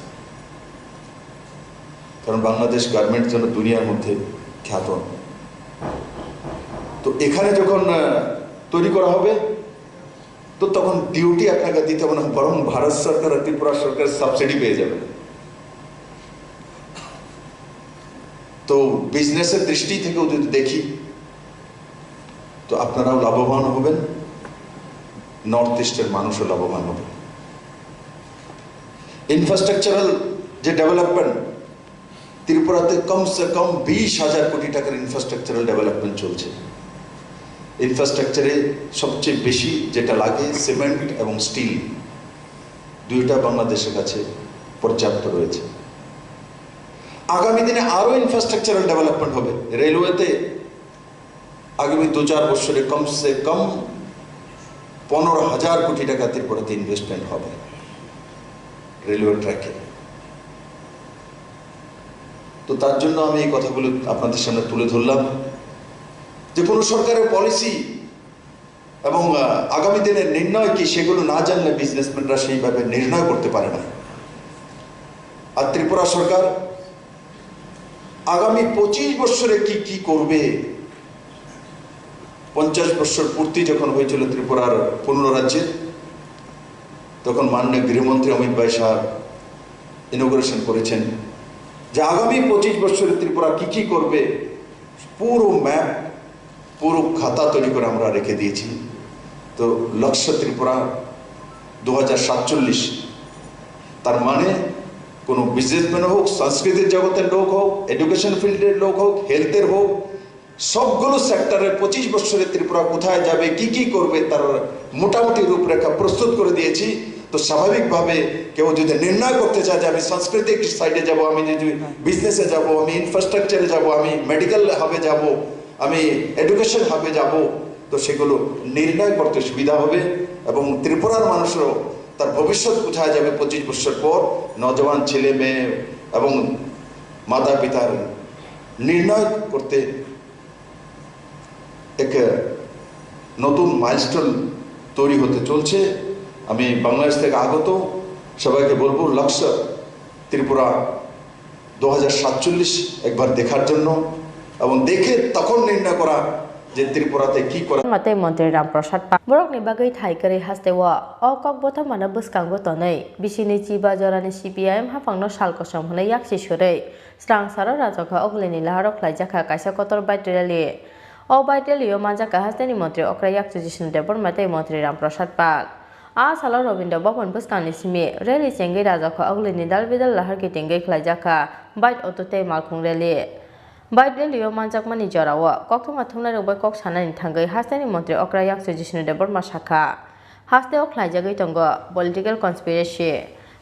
কারণ বাংলাদেশ গার্মেন্টস জন্য দুনিয়ার মধ্যে খ্যাত। তো এখানে যখন, আহ, তৈরি করা হবে, তো তখন ডিউটি আপনাকে দিতে হবে না, বরং ভারত সরকার আর ত্রিপুরা সরকার সাবসিডি পেয়ে যাবে। তো বিজনেসের দৃষ্টি থেকেও যদি দেখি, তো আপনারাও লাভবান হবেন, নর্থ ইস্টের মানুষও লাভবান হবে। ইনফ্রাস্ট্রাকচারাল যে ডেভেলপমেন্ট, ত্রিপুরাতে কমসে কম বিশ হাজার কোটি টাকার ইনফ্রাস্ট্রাকচারাল ডেভেলপমেন্ট চলছে। ইনফ্রাস্ট্রাকচারে সবচেয়ে বেশি যেটা লাগে, সিমেন্ট এবং স্টিল, দুইটা বাংলাদেশের কাছে পর্যাপ্ত রয়েছে। আগামী দিনে আরও ইনফ্রাস্ট্রাকচারাল ডেভেলপমেন্ট হবে। রেলওয়েতে আগামী দু চার বছরে কমসে কম পনেরো হাজার কোটি টাকা ত্রিপুরাতে ইনভেস্টমেন্ট হবে রেলওয়ে ট্র্যাকে। তো তার জন্য আমি এই কথাগুলো আপনাদের সামনে তুলে ধরলাম, যে কোনো সরকারের পলিসি এবং আহ, আগামী দিনের নির্ণয় কি, সেগুলো না জানলে বিজনেসম্যানরা সেইভাবে নির্ণয় করতে পারে না। আর ত্রিপুরা সরকার আগামী পঁচিশ বছরে কি কি করবে, পঞ্চাশ বছর পূর্তি যখন হয়েছিল ত্রিপুরার পুনরাজ্যের, তখন মাননীয় গৃহমন্ত্রী অমিত ভাই শাহ ইনোগ্রেশন করেছেন যে আগামী পঁচিশ বছরে ত্রিপুরা কি কি করবে, পুরো ম্যাপ, পুরো খাতা তৈরি করে আমরা রেখে দিয়েছি। তো লক্ষ্য ত্রিপুরা দু হাজার সাতচল্লিশ, তার মানে কোনো বিজনেসম্যান হোক, সংস্কৃতির জগতের লোক হোক, এডুকেশন ফিল্ডের লোক হোক, হেলথের হোক, সবগুলো সেক্টরে পঁচিশ বছরে ত্রিপুরা কোথায় যাবে, কি কি করবে, তার মোটামুটি রূপরেখা প্রস্তুত করে দিয়েছি। তো স্বাভাবিকভাবে কেউ যদি নির্ণয় করতে চায় যে আমি সাংস্কৃতিক সাইডে যাব, আমি যদি বিজনেসে যাব, আমি ইনফ্রাস্ট্রাকচারে যাব, আমি মেডিকেল হাবে যাব, আমি এডুকেশন হাবে যাব, তো সেগুলো নির্ণয় করতে সুবিধা হবে। এবং ত্রিপুরার মানুষেরও তার ভবিষ্যৎ কোথায় যাবে পঁচিশ বছর পর, নজওয়ান ছেলে মেয়ে এবং মাতা পিতার নির্ণয় করতে এক নতুন মাইলস্টোন তৈরি হতে চলছে। আমি বাংলাদেশ থেকে আগত সবাইকে বলবো, লক্ষ্য ত্রিপুরা দু হাজার সাতচল্লিশ একবার দেখার জন্য, এবং দেখে তখন নির্ণয় করা যে ত্রিপুরাতে কি করা। Matei Montri Ram Prasad Pa-, borokni bagwi thai kwrwi hasteo. O kok bothomano bwskango tonwi bisini chiba jorani C P I M haphangno sal kosom hwnwi yaksi swrwi. Swrangsaro Rajokha Oglini laharo khlaijakha kaisa kotor bike rally. O bike rally-o manjakha hasteni montri okra yakchu Jishnu Debbarma tei montri Ram Prasad Pal. A salo Rabindra Bhaban bwskangni simi rally chengwi Rajokha Oglini dal bidal lahar kitingwi khlaijakha bike auto tei malkhung rally. Bike rally-o manjakmani jorao koktwma thumnairok bai kok sanani thangwi hasteni montri okra yakchu Jishnu Debbarma sakha. Hasteo khlaijagwi tongo political conspiracy.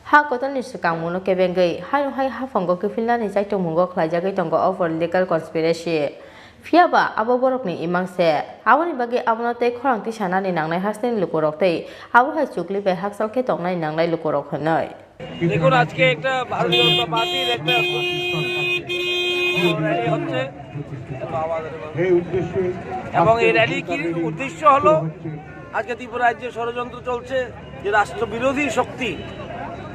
Ha kotorni swkangmungno kebengwi hayung hai haphango kiphilnani chaitokmungo khlaijagwi tongo o political conspiracy. Phiyaba abo borokni imang se. Aboni bagwi abono tei khorang tisanani nangnai hasteni lukurok tei abo hai chukli bai hakchal khe tongnani nangnai lukurok hwnwi. দেখুন, আজকে একটা ভারতীয় জনতা পার্টির একটা র‍্যালি হচ্ছে। এবং এই র‍্যালি কি উদ্দেশ্য হলো? আজকে ত্রিপুরা রাজ্যে ষড়যন্ত্র চলছে যে রাষ্ট্রবিরোধী শক্তি,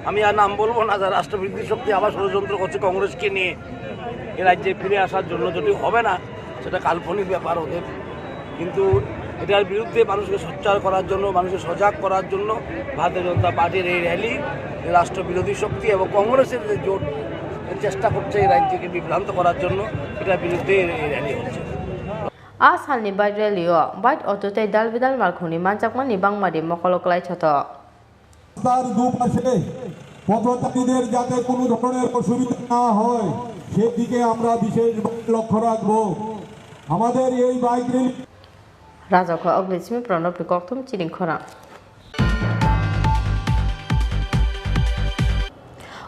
আমি আর নাম বলবো না, যারা রাষ্ট্রবিরোধী শক্তি আবার ষড়যন্ত্র করছে কংগ্রেসকে নিয়ে এ রাজ্যে ফিরে আসার জন্য, যেটি হবে না, সেটা কাল্পনিক ব্যাপার ওদের। কিন্তু এটার বিরুদ্ধে মানুষকে সোচ্চার করার জন্য, মানুষকে সজাগ করার জন্য ভারতীয় জনতা পার্টির এই র‍্যালি, যে রাষ্ট্রবিরোধী শক্তি এবং কংগ্রেসের যে জোট চেষ্টা করছে এই রাজ্যকে বিভ্রান্ত করার জন্য, এটার বিরুদ্ধে এই র‍্যালি হচ্ছে। A salni bike rally-o bike auto tei dal bidal malkhungni manjakmani bangmadi mokolo kwlai thoto. রাস্তার দুপাশে পথচারীদের যাতে কোনো ধরনের অসুবিধা না হয়, সেদিকে আমরা বিশেষভাবে লক্ষ্য রাখব। আমাদের এই bike rally Rajokha Oglisimi Pranobni kokthum chini khorang.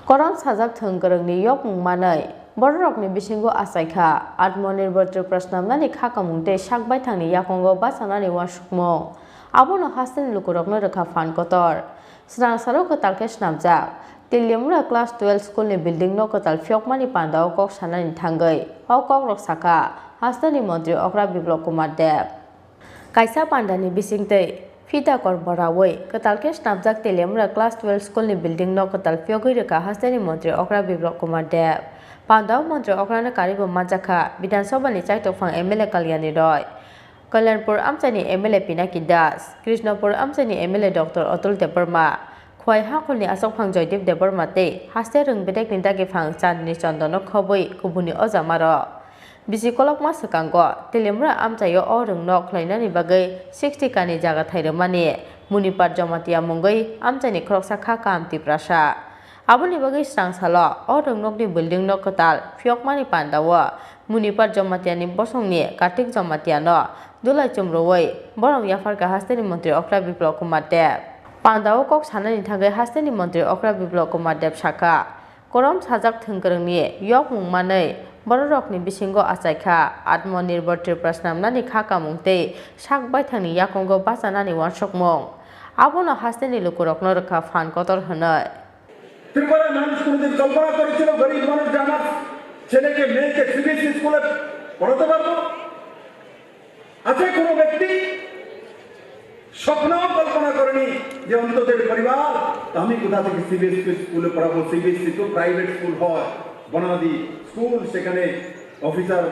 Koron sajak thwng kwrwngni yokmung manwi bororokni bisingo achaikha Atmanirbhar Tripura snamnani kha kamung tei sak baithangni yakungo bachanani uansukmung. Abono hasteni lukurokno rwkha phan kotor. Swrangsaro kwtal khe snamjak Teliamura Class twelve school ni building no kwtal phiyokmani pandao kok sanani thangwi o kokrok sakha hasteni montri okra Biplab Kumar Deb. Kaisa pandani bisingtwi phita kor boraui kwtal khe snamjak Teliamura Class twelve school ni building no kwtal phiyogwi rwkha hasteni montri okra Biplab Kumar Deb. Pandao montri okrano karwi bo manjakha Bidhan Sabha ni chaitok phang M L A Kalyani Roy. Kalyanpur amchaini M L A Pinaki Das, Krishnapur amchaini M L A Doctor Atul Debbarma, Phai hakolni asokphang Joydeep Debbarma tei haste rwng bedekni dagiphang Chandni Chandono khobwi kubuni oja maro. Bisi kolokma swkango Teliamura amchaio o rwngnok khlainani bagwi sixty kani jaga thai rwmani Munipar Jamatia mungwi amchaini khoroksa kha kaham Tiprasa. Aboni bagwi swrang salo o rwngnokni building no kwtal phiyokmani pandao Munipar Jamatiani bosongni Kartik Jamatiano dulai chumrwi borom yapharkha hasteni montri okra Biplab Kumar Deb. Pandao kok sanani thangwi hasteni montri okra Biplab Kumar Deb sakha, korom sajak thwngkwrwngni yokmung manwi bororokni bisingo achaikha Atmanirbhar Tripura snamnani kha kamung tei sak baithangni yakungo bachanani uansukmung. Abono hasteni lukurokno rwkha phan kotor hwnwi. ত্রিপুরার মানুষ কোনোদিন কল্পনা করেছিল গরিব মানুষ যে আমার ছেলেকে মেয়েকে সিবিএসই স্কুলে পড়াতে পারবো? আছে কোনো ব্যক্তি স্বপ্নেও কল্পনা করেনি যে অন্তত এই পরিবার, তো আমি কোথা থেকে সিবিএসই স্কুলে পড়াবো? সিবিএসই তো প্রাইভেট স্কুল হয়, বনাদি স্কুল, সেখানে অফিসার,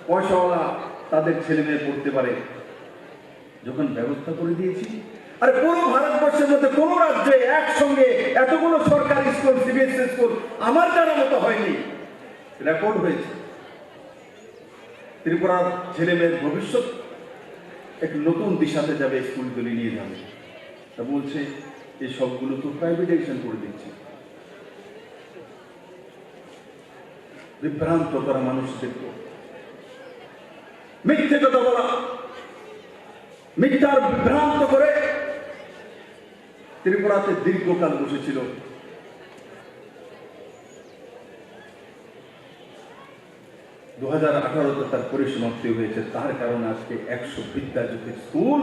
পয়সাওয়ালা তাদের ছেলে মেয়ে পড়তে পারে। যখন ব্যবস্থা করে দিয়েছি, আর পুরো ভারতবর্ষের মধ্যে কোনো রাজ্যে একসঙ্গে এতগুলো সরকারি স্কুল, সিবিএসই স্কুল আমার জানা মতো হয়নি, রেকর্ড হয়েছে। ত্রিপুরার ছেলে মেয়ের ভবিষ্যৎ এক নতুন দিশাতে যাবে, স্কুলগুলি নিয়ে যাবে। তা বলছে, "এই সবগুলো তো প্রাইভেটাইজেশন করে দিচ্ছে।" বিভ্রান্ত করা মানুষদেরকে, মিথ্যে কথা বলা, মিথ্যার বিভ্রান্ত করে ত্রিপুরাতে দীর্ঘকাল বসেছিল। দু হাজার আঠারোতে তার পরিসমাপ্তি হয়েছে, তার কারণে আজকে একশো বিদ্যাজ্যোতির স্কুল,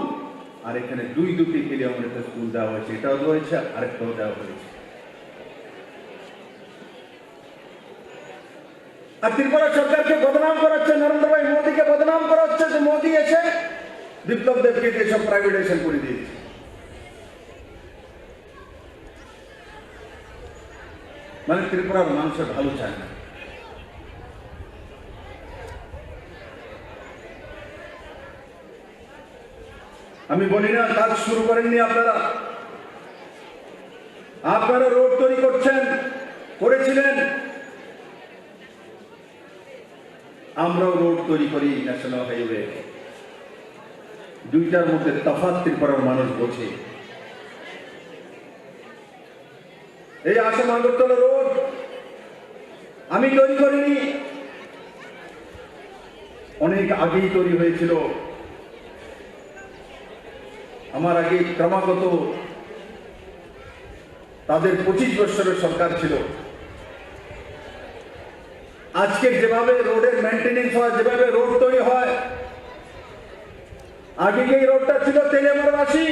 আর এখানে দুই দুটি কেলিয়ামুড়িতে স্কুল দেওয়া হয়েছে, এটাও দেওয়া হয়েছে, আরেকটাও দেওয়া হয়েছে। আর ত্রিপুরা সরকারকে বদনাম করা হচ্ছে, নরেন্দ্র ভাই মোদীকে বদনাম করা হচ্ছে যে মোদী এসে বিপ্লব দেবকে দিয়ে সব প্রাইভেটাইজেশন করে দিয়েছে। মানে ত্রিপুরার মানুষের ভালো চায় না। আমি বলি না কাজ শুরু করেননি আপনারা, আপনারা রোড তৈরি করছেন, করেছিলেন। আমরাও রোড তৈরি করি, ন্যাশনাল হাইওয়ে। দুইটার মধ্যে তফাৎ ত্রিপুরার মানুষ বোঝে। এই আসাম আগরতলা রোড আমি তৈরি করিনি, অনেক আগেই তৈরি হয়েছিল। আমার আগে ক্রমাগত তাদের পঁচিশ বছরের সরকার ছিল। আজকে যেভাবে রোডের মেইনটেনেন্স হয়, যেভাবে রোড তৈরি হয়, আগে এই রোডটা ছিল তেলিয়ামুড়াবাসী।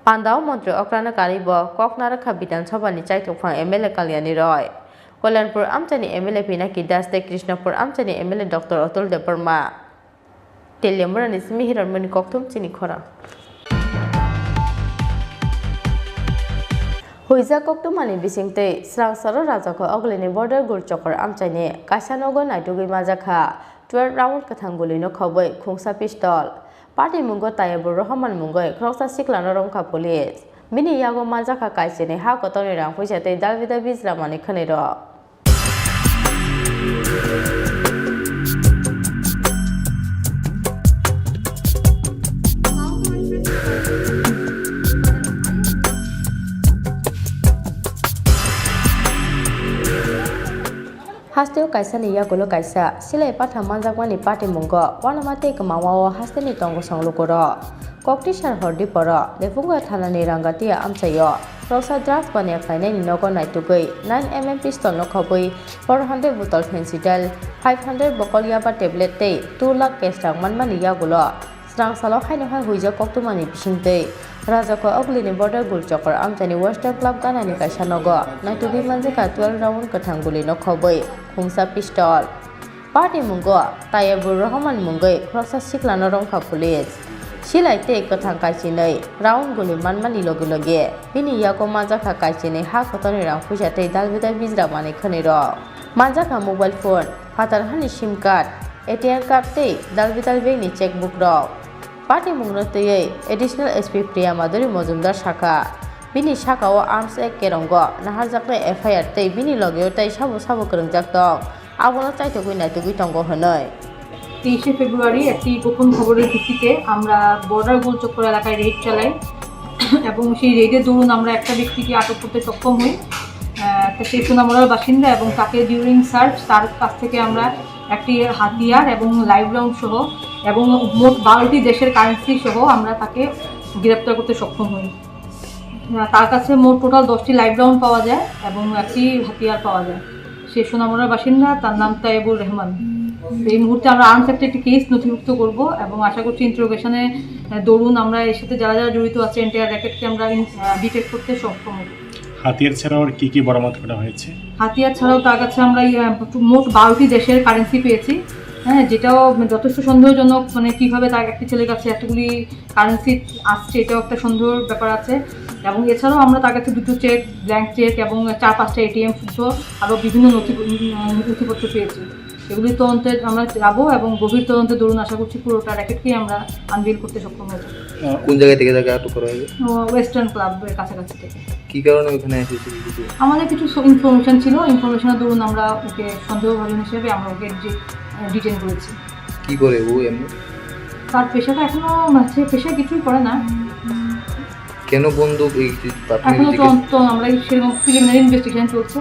Pandao montri okrano karwi bo kok narwkha Bidhan Sabhani chaithokphang M L A Kalyani Roy, Kalyanpur amchaini M L A Pinaki Das tei Krishnapur amchaini M L A Doctor Atul Debbarma. Teliamurani simi Hiranmoni kokthum chini khorang. Huijak koktwmani bisingtwi swrang salo Rajakho Ogulini border Gulchokor amchaini kaisa nogo naitugwi manjakha twelve round kwthang gulino khobwi khungsa pistol. Party mungo Tayebur Rohman mungwi khoroksa siklano romkha police. Bini yago manjakha kaichini ha kotorni rang puisa tei dalbidal bijra manwi khwnwi rok. Hasteo kaisani yagulo kaisa silai patha manjakmani patimungo uanama tei kwmamao hasteni tongosong lukurok. Koktisar hor diporo Lephungo thanani Rangatia amchaio khoroksa drugs baniya khlainaini nogo naitugwi nine M M pistol no khobwi four hundred bottle phensidyl, five hundred bokol yaba tablet tei two lakh cash rang manmani yagulo swrang salo haino hai huijak koktwmani bisingtwi Rajakho Ogulini border Gulchokor amchaini Western Club ganani kaisa nogo naitugwi manjakha twelve round kwthang gulino khobwi khungsa pistol. Party mungo Tayebur Rohman mungwi khoroksa siklano romkha police. Silai tei kwthang kaichinwi round guli manmani logi logi bini yago manjakha kaichinwi ha kotorni rang puisa tei dalbidal bijra manwi khwnwi rok. Manjakha mobile phone, phatar hani sim card, A T M card tei dalbidal bag ni cheque book rok. Party mungno twiwi Additional S P Priya Madhuri Mojumdar sakha, Bini saka-o arms act kerongo naharjaknai F I R tei bini loge-o tei sabo sabo kwrwngjak tong, abono chaitugwi naitugwi tongo hwnwi. তেইশে ফেব্রুয়ারি একটি গোপন খবরের ভিত্তিতে আমরা বর্ডার গোলচক্কর এলাকায় রেড চালাই এবং সেই রেডের দৌড়ুন আমরা একটা ব্যক্তিকে আটক করতে সক্ষম হই। আহ, তা সে সোনামুড়ার বাসিন্দা এবং তাকে ডিউরিং সার্চ তার কাছ থেকে আমরা একটি হাতিয়ার এবং লাইভ রাউন্ড সহ এবং মোট বারোটি দেশের কারেন্সি সহ আমরা তাকে গ্রেপ্তার করতে সক্ষম হই। আহ, তার কাছে মোট টোটাল দশটি লাইভ রাউন্ড পাওয়া যায় এবং একটি হাতিয়ার পাওয়া যায়। সে সোনামুড়ার বাসিন্দা, তার নাম তাইবুর রহমান। তো এই মুহূর্তে আমরা আর্মস অ্যাক্টে একটি কেস নথিভুক্ত করব এবং আশা করছি ইন্টারোগেশনে, আহ, দরুন আমরা এর সাথে যারা যারা জড়িত আছে এন্টায়ার র্যাকেটকে আমরা ইন-, আহ, ডিটেক্ট করতে সক্ষম হব। হাতিয়ার ছাড়াও আর কি কি বরামদ করা হয়েছে? হাতিয়ার ছাড়াও তার কাছে আমরা, আহ, মোট বারোটি দেশের কারেন্সি পেয়েছি, হ্যাঁ, যেটাও যথেষ্ট সন্দেহজনক, মানে কিভাবে তার একটি ছেলের কাছে এতগুলি কারেন্সি আসছে, এটাও একটা সন্দেহের ব্যাপার আছে। এবং এছাড়াও আমরা তার কাছে দুটো চেক, ব্ল্যাংক চেক এবং চার পাঁচটা এটিএম সহ আরও বিভিন্ন নথি, উম, নথিপত্র পেয়েছি। এগুলি তদন্তে আমরা যাবো এবং গভীর তদন্তে দরুন আশা করছি পুরোটা র্যাকেটকেই আমরা আনভেইল করতে সক্ষম হবো। কোন জায়গা থেকে তাকে আটক করা হয়েছে? ও, ওয়েস্টার্ন ক্লাবের কাছাকাছি থেকে। কি কারণে ওখানে এসেছিল কিছু? আমাদের কিছু স-, ইনফরমেশন ছিল, ইনফরমেশনের দরুন আমরা ওকে সন্দেহভাজন হিসেবে আমরা ওকে ডি-, ডিটেইন করেছি। কি করে ও এমনি? তার পেশাটা এখনো, মানে, সে পেশা কিছুই করে না। কেন বন্দুক এই যে প্রাথমিক এখনো জিজ্ঞেস- তদন্ত, আমরা সেরকম প্রিলিমিনারি ইনভেস্টিগেশন চলছে।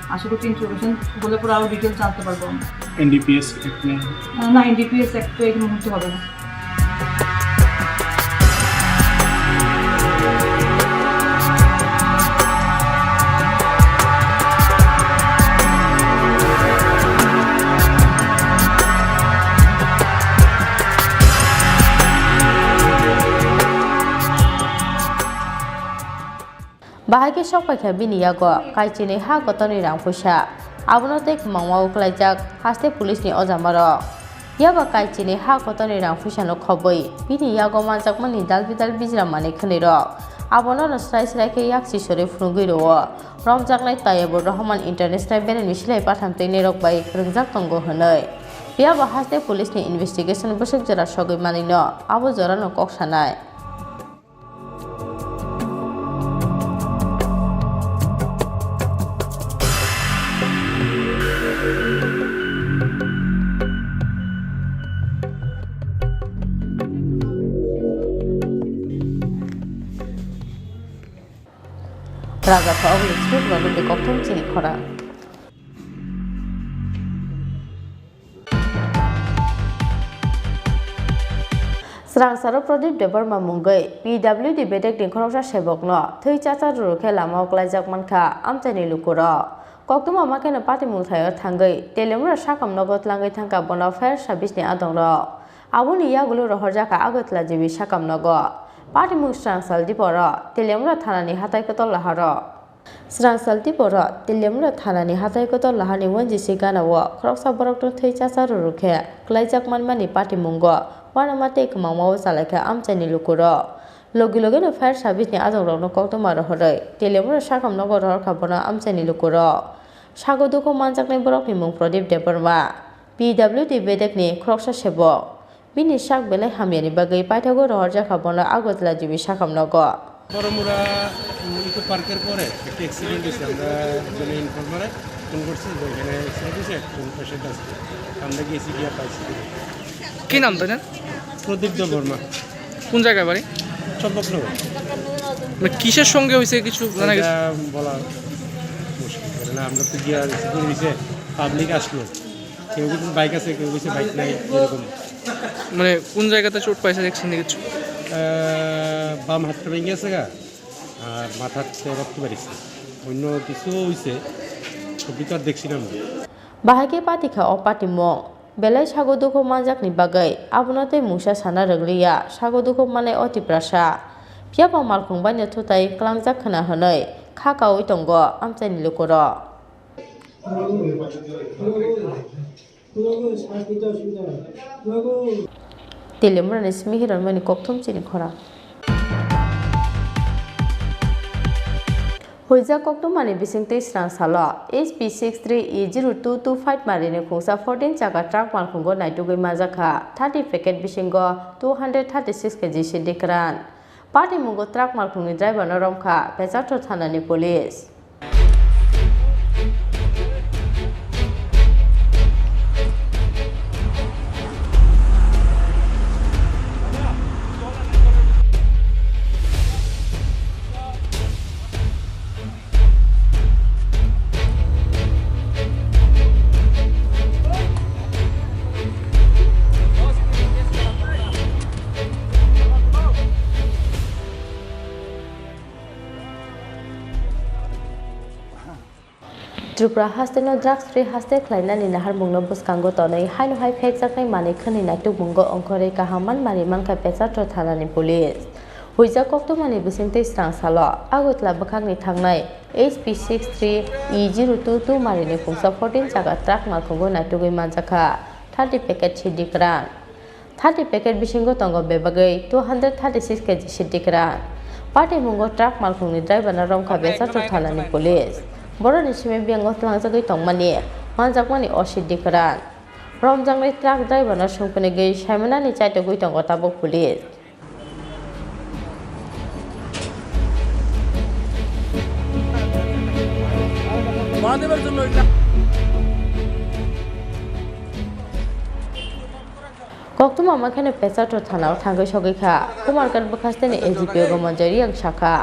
আশা করছি ইনফরমেশন বলে পরে আরো ডিটেইলস জানতে পারবো আমরা। এনডিপিএস অ্যাক্ট নেই? আহ, না, এনডিপিএস অ্যাক্ট তো এই মুহূর্তে হবে না। Bahai khe sok paikha bini yago kaichini ha kotorni rang puisa. Abono tei kwmangma o kwlaijak haste police ni ojamarok. Yaba kaichini ha kotorni rang puisano khobwi bini yago manjakmani dalbidal bijra manwi khwnwirok abono no srai srai khe yaksi sori phunugwi rwo. Romjaknai Tayyibur Rahman International Beremni silai pathamtwinirok bai kwrwngjak tongo hwnwi. Phiya bo haste police ni investigation bwswk jora sogwi manwino abo jorano kok sanai. Raja Thok Listrik Babu de Kokthum Chini Khora. Srangsaro Pradip Debbarma mungwi P W D bedekni khoroksa sebokno thwi chacha rwrwkhe lamao klaijak mankha amchaini lukurok. Koktwma makheno patimung thaio thangwi Teliamura sakam nogo tlangwi thangkha bono fire service ni adongrok. Aboni yagulo rohorjakha Agartala G B sakam nogo. Patimung srangsal diporo Teliamura thanani hatai kotor laharo. Srangsal diporo Teliamura thanani hatai kotor laharni one G C ganao khoroksa borokno thwi chacha rwrwkhe klaijak manmani patimungo uanama tei kwmangmao chalaikha amchaini lukurok. Logi logino fire service ni adongrokno koktwma rohorwi Teliamura sakam nogo rohorkha bono amchaini lukurok. Sago dukhu manjaknai borokni mung Pradip Debbarma, P W D bedekni khoroksa sebok. Bini sak belai hamyani bagwi paithago rohorjakha bono Agartala G B sakam nogo. Baramura, উম, ইকো পার্কের পরে একটা অ্যাক্সিডেন্ট হয়েছে। আমরা একজনে ইনফর্মারে ফোন করছি যে এখানে অ্যাক্সিডেন্ট হয়েছে, একজন পেশেন্ট আছে। আমরা গিয়েছি, গিয়ে পাইছি। কি নাম তাদের? প্রদীপ দেববর্মা। কোন জায়গায় বাড়ি? চম্পকনগর। মানে কিসের সঙ্গে হয়েছে কিছু জানা গেছে? এটা বলা মুশকিল, কারণ আমরা তো গিয়ে রিসিভ করে দিছে, পাবলিক আসলো, কেউ কিছু বাইক আছে, কেউ কিছু বাইক নাই, এরকম। মানে কোন জায়গাতে চোট পাইছে দেখছেন না কিছু? আহ, বাম হাতটা ভেঙে গেছে গা, আর মাথাতে রক্ত বেরিয়েছে। অন্য কিছু হইছে, সবই তো আর দেখছি না আমরা। Bahai khe patikha o patimung. Belai sago dukhu manjakni bagwi abono tei mungsa sana rwgliya sago dukhu manai o Tiprasa. Phiya bo malkhung baino thutai klangjak khna hwnwi kha kaui tongo amchaini lukurok. Teliamurani simi hironmani kokthum chini khorang. Huijak koktwmani bisingtwi srangsalo H P six three E zero two two five marini khungsa fourteen chakha truck malkhungo naitugwi manjakha thirty packet bisingo two hundred thirty six K G sidi kwran. Patimungo truck malkhungni driver no romkha Pecharthor thanani police. Tripura haste no drugs free haste khlainani naharmungno bwskango tonwi haino hai phekjaknai manwi khwnwi naitukmungo ongkhorwi kaham manmani mankha Pecharthor thanani police. Huijak koktwmani bisingtwi srang salo Agartala bwkhakni thangnai H P six three E zero two two marini pungsa fourteen chakha truck malkhungo naitugwi manjakha thirty packet siddi kwran. Thirty packet bisingo tongo bebagwi two hundred thirty six K G siddi kwran. Patimungo truck malkhungni driver no romkha Pecharthor thanani police. Borokni simi biyango tlangjagwi tongmani manjakmani o siddi kwran. Romjaknai truck driver no sungpinigwi saimanani chaitogwi tongo tabuk police. মহাদেবের জন্য এটা। Koktwma mankhe no Pecharthor thanao thangwi sogwi kha Kumarghat bwkhasteni S D P O Gamanjai Reang sakha,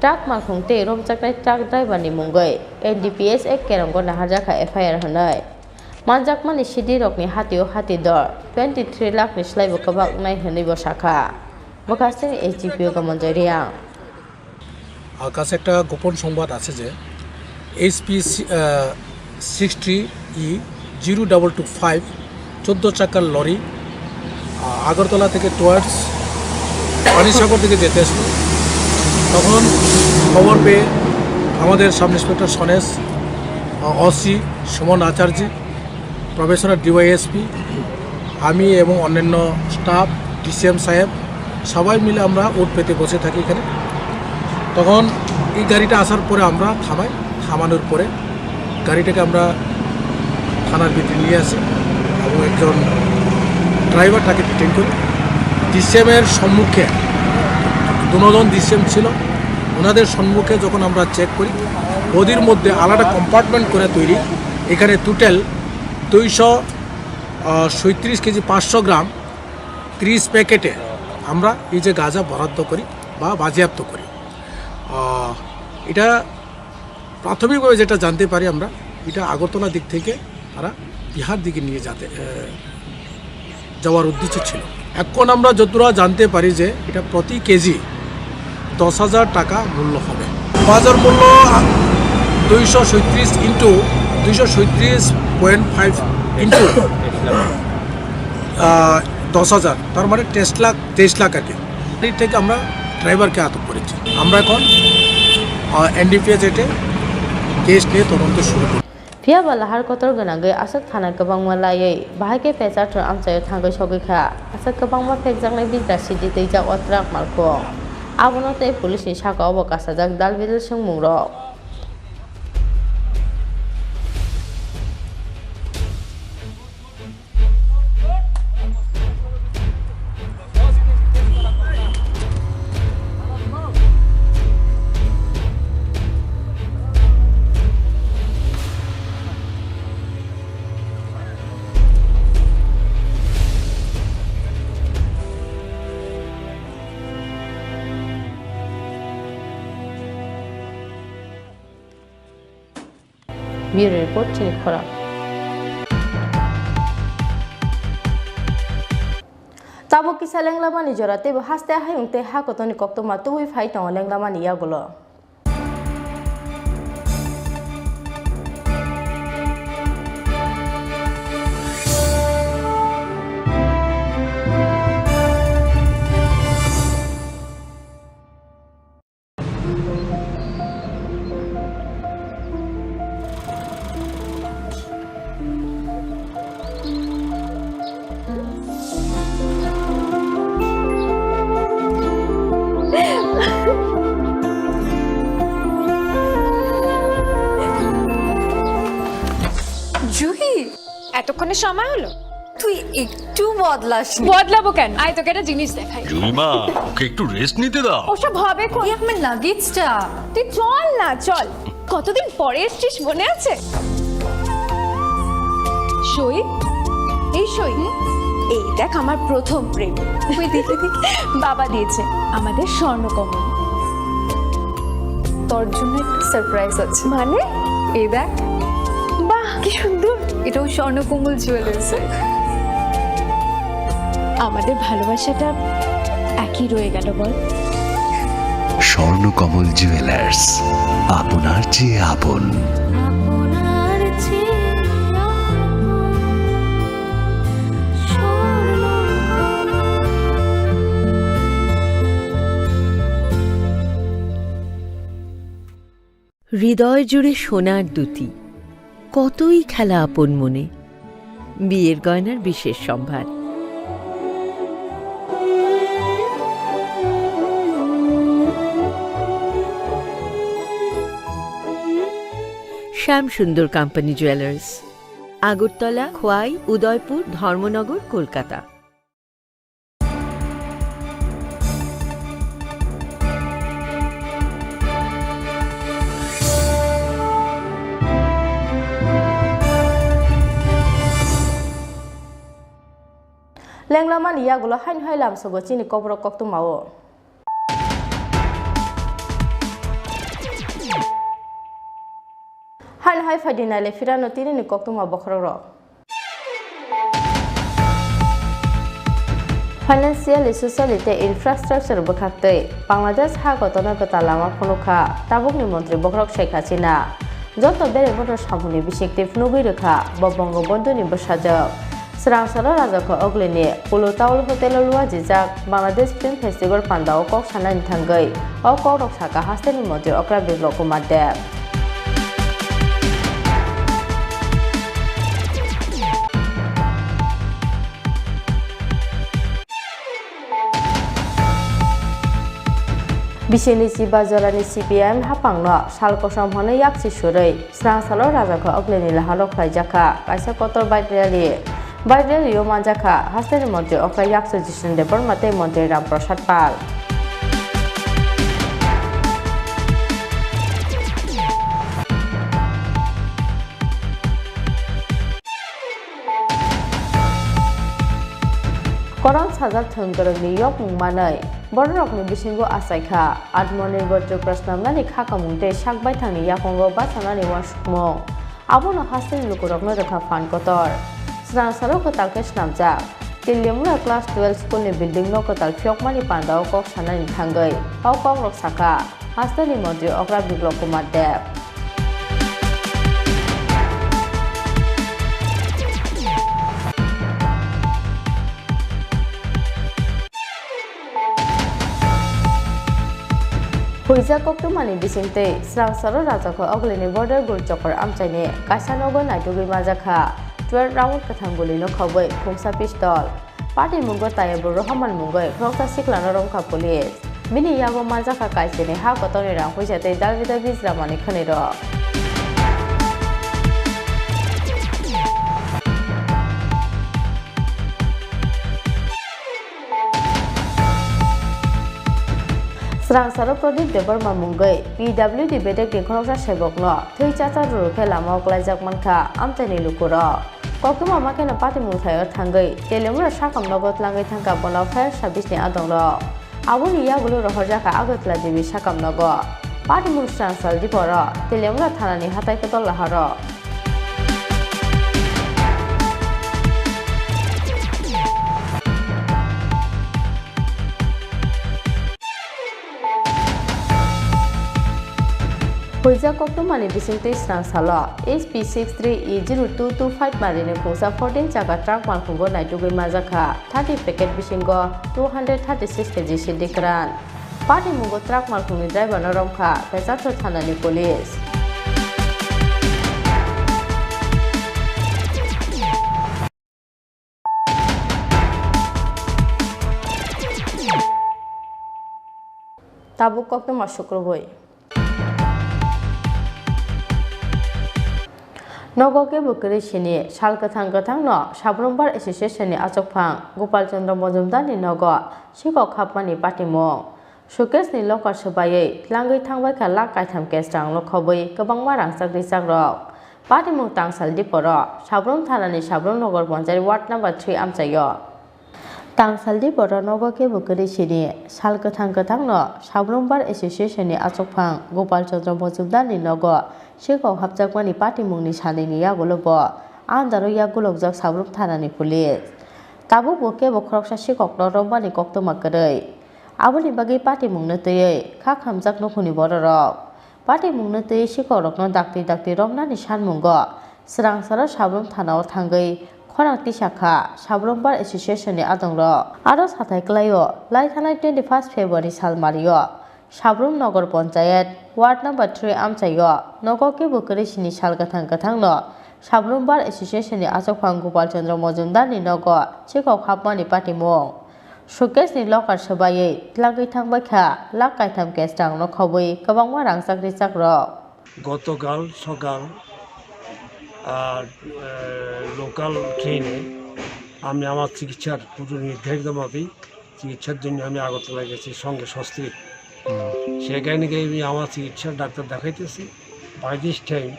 truck malkhung tei romjaknai truck driver ni mungwi N D P S Act kerongo naharjakha F I R hwnwi. Manjakmani sidirokni hatio hati dor twenty three lakh ni slaibo kwbak wngnai hwnwibo sakha bwkhasteni S D P O Gamanjai Reang. আর কাছে একটা গোপন সংবাদ আছে যে HP sixty E zero double two five চোদ্দো চাকার লরি আহ, আগরতলা থেকে টুয়ার্ডস পানিসাগর দিকে যেতে আসলো। তখন খবর পেয়ে আমাদের সাব ইন্সপেক্টর সনেশ, ওসি সুমন আচার্য, প্রবেশনার ডিওয়াইএসপি, আমি এবং অন্যান্য স্টাফ, ডিসিএম সাহেব, সবাই মিলে আমরা ওট পেতে বসে থাকি এখানে। তখন এই গাড়িটা আসার পরে আমরা থামাই, থামানোর পরে গাড়িটাকে আমরা থানার ভিতরে নিয়ে আসি এবং একজন ড্রাইভার তাকে ডিটেইন করি। ডিসিএম এর সম্মুখে দুজন ডিসিএম ছিল, ওনাদের সম্মুখে যখন আমরা চেক করি, বডির মধ্যে আলাদা কম্পার্টমেন্ট করে তৈরি, এখানে টোটাল দুইশো সৈত্রিশ কেজি পাঁচশো গ্রাম ত্রিশ প্যাকেটে আমরা এই যে গাঁজা বরাদ্দ করি বা বাজেয়াপ্ত করি। আহ, এটা প্রাথমিকভাবে যেটা জানতে পারি আমরা, এটা আগরতলা দিক থেকে তারা বিহার দিকে নিয়ে যাতে, আহ, যাওয়ার উদ্দেশ্য ছিল। এখন আমরা যতটা জানতে পারি যে এটা প্রতি কেজি দশ হাজার টাকা মূল্য হবে। বাজার মূল্য দুইশো সৈত্রিশ ইন্টু দুইশো সৈত্রিশ পয়েন্ট ফাইভ ইন্টু দশ হাজার, তার মানে তেইশ লাখ, তেইশ লাখ আর কি। এই থেকে আমরা ড্রাইভারকে আটক করেছি। আমরা এখন এনডিপিএস এটে কেস নিয়ে তদন্ত শুরু করি। Phiya ba lahar kotor gwnangwi aswk thana kwbangma laiwi bahai khe Pecharthor amchaio thangwi sogwi kha. Aswk kwbangma phekjaknai bidra sidi twijak o truck malkhung. Abono tei police ni saka o bo kasajak dal bidal swngmung rok. Bureau Report, chini khorang. Tabuk kisa lenglamani jora teibo haste hayung tei ha kotorni koktwma tubui phai tongo lenglamani yagulo. Juhi, এতক্ষণে সময় হলো? তুই একটু বদলাসনি। বদলাবো কেন? আয়, তোকে একটা জিনিস দেখাই। জুলিমা, ওকে একটু রেস্ট নিতে দাও। ওসব হবে কোন? এই আমার লাগেজটা। তুই চল না, চল। কতদিন পরে এসছিস, মনে আছে? সই, এই সই, এই দেখ আমার প্রথম প্রেম। ওই দেখে দেখে বাবা দিয়েছে, আমাদের স্বর্ণকমল। তোর জন্য একটা সারপ্রাইজ আছে। মানে? এই দেখ। বাহ, কি সুন্দর। এটাও স্বর্ণকমল জুয়েলার্স। আমাদের ভালোবাসাটা একই রয়ে গেল বল। স্বর্ণকমল জুয়েলার্স, আপনার চেয়ে আপন। আপনার চেয়ে আপন। স্বর্ণকমল। হৃদয় জুড়ে সোনার দুতি, কতই খেলা আপন মনে। বিয়ের গয়নার বিশেষ সম্ভার। শ্যাম সুন্দর কোম্পানি জুয়েলার্স, আগরতলা, খোয়াই, উদয়পুর, ধর্মনগর, Kolkata. Lenglamani yagulo haino hai lamsogo chini kokborok koktwmao. Haino hai phaidi naile phirano tinini koktwma bokhorokrok. Financially, socially tei infrastructure bwkhaktwi Bangladesh ha kotorno kwtal lama phunukha tabukni montri bokhorok Sheikh Hasina. Joto bere bono samunni bisingtwi phunugwi rwkha bo Bongobondhuni bwsajwk. Swrangsalo Rajakho Oglini Pulu Taul Hotel-o luajijak Bangladesh Film Festival pandao kok sanani thangwi o kokrok sakha hasteni montri okra Biplab Kumar Deb. Bisingni chiba jorani C P I M haphangno sal kosom hwnwi yaksi surwi Swrangsalo Rajakho Oglini lahano khlaijakha kaisa kotor bike rally. Bike rally-o manjakha hasteni montri okra yaksu Jishen Debbarma tei montri Ram Prasad Pal. Koron sajak thwng kwrwngni yokmung manwi bororokni bisingo achaikha Atmanirbhar Tripura snamnani kha kamung tei sak baithangni yakungo bachanani uansukmung. Abono hasteni lukurokno rwkha phan kotor. Swrangsalo kwtal khe snamjak Teliamura class twelve school ni building no kwtal phiyokmani pandao kok sanani thangwi o kokrok sakha hasteni montri okra Biplab Kumar Deb. Huijak koktwmani bisingtwi Swrangsalo Rajakho Oglini border Gulchokor amchaini kaisa nogo naitugwi manjakha twelve round kwthang gulino khobwi khungsa pistol. Patimungo Tayebur Rohman mungwi khoroksa siklano romkha police. Bini yago manjakha kaisini ha kotorni rang puisa tei dabi dabi jwlamani khwnwirok. Swrangsalo Pradip Debbarma mungwi P W D bedekni khoroksa sebokno thwi chacha rwrwkhe lamao klaijak mankha amchaini lukurok. Koktwma ma kheno patimung thaio thangwi Teliamura sakam nogo tlangwi thangkha bono fire service ni adongrok. Aboni yagulo rohorjakha Agartala G B sakam nogo. Patimung Swrangsal diporo Teliamura thanani hatai kotor laharo. Huijak koktwmani bisingtwi Swrangsalo H P six three E zero two two five marini khungsa fourteen chakha truck malkhungo naitugwi manjakha thirty packet bisingo two hundred thirty six K G sidi kwran. Patimungo truck malkhungni driverno romkha Pecharthur thanani police. Tabuk koktwma sukrubwi. Nogo kebo kwrwi sini sal kwthang kwthangno Sabrum Bar Association ni achukphang Gopal Chandra Mojumdar ni nogo sikok hapmani patimung. Showcase ni locker swbaiwi tlangwi thangbaikha lakh kaitham cash rang lokhobwi kwbangma rangchak richakrok. Patimung tangsal diporo Sabrum thanani Sabrum Nagar Panchayat ward number three amchaio. Tangsal diporo nogo kebo kwrwi sini sal kwthang kwthangno Sabrum Bar Association ni achukphang Gopal Chandra Mojumdar ni nogo sikok hapjakmani patimungni salini yagulo bo andaro yak gulokjak Sabrum thanani police. Tabukbo kebo khoroksa sikokno romani koktwma kwrwi. Aboni bagwi patimungno twiwi kha khamjak nukhungni bororok. Patimungno twiwi sikokrokno dakti dakti romnani sanmungo swrangsaro Sabrum thanao thangwi khorang tisakha Sabrum Bar Association ni adongrok. Aro sathai kwlaio, lai thanai twenty first February salmario Sabrum Nagar Panchayat ward number three amchaio nogo kebo kwrwi sini sal kwthang kwthangno Sabrum Bar Association ni achukphang Gopal Chandra Mojumdar ni nogo sikok hapmani patimung. Showcase ni locker swbaiwi tlangwi thangbaikha lakh kaitham cash rang lokhobwi kwbangma rangchak richakrok. গতকাল সকাল আর, এ, লোকাল ট্রেনে আমি আমার চিকিৎসার পূর্ব নির্ধারিত মতোই চিকিৎসার জন্য আমি আগরতলা গেছি সঙ্গে সস্ত্রীক। হুম। সেখানে গিয়ে আমি আমার চিকিৎসার ডাক্তার দেখাইতেছি। By this time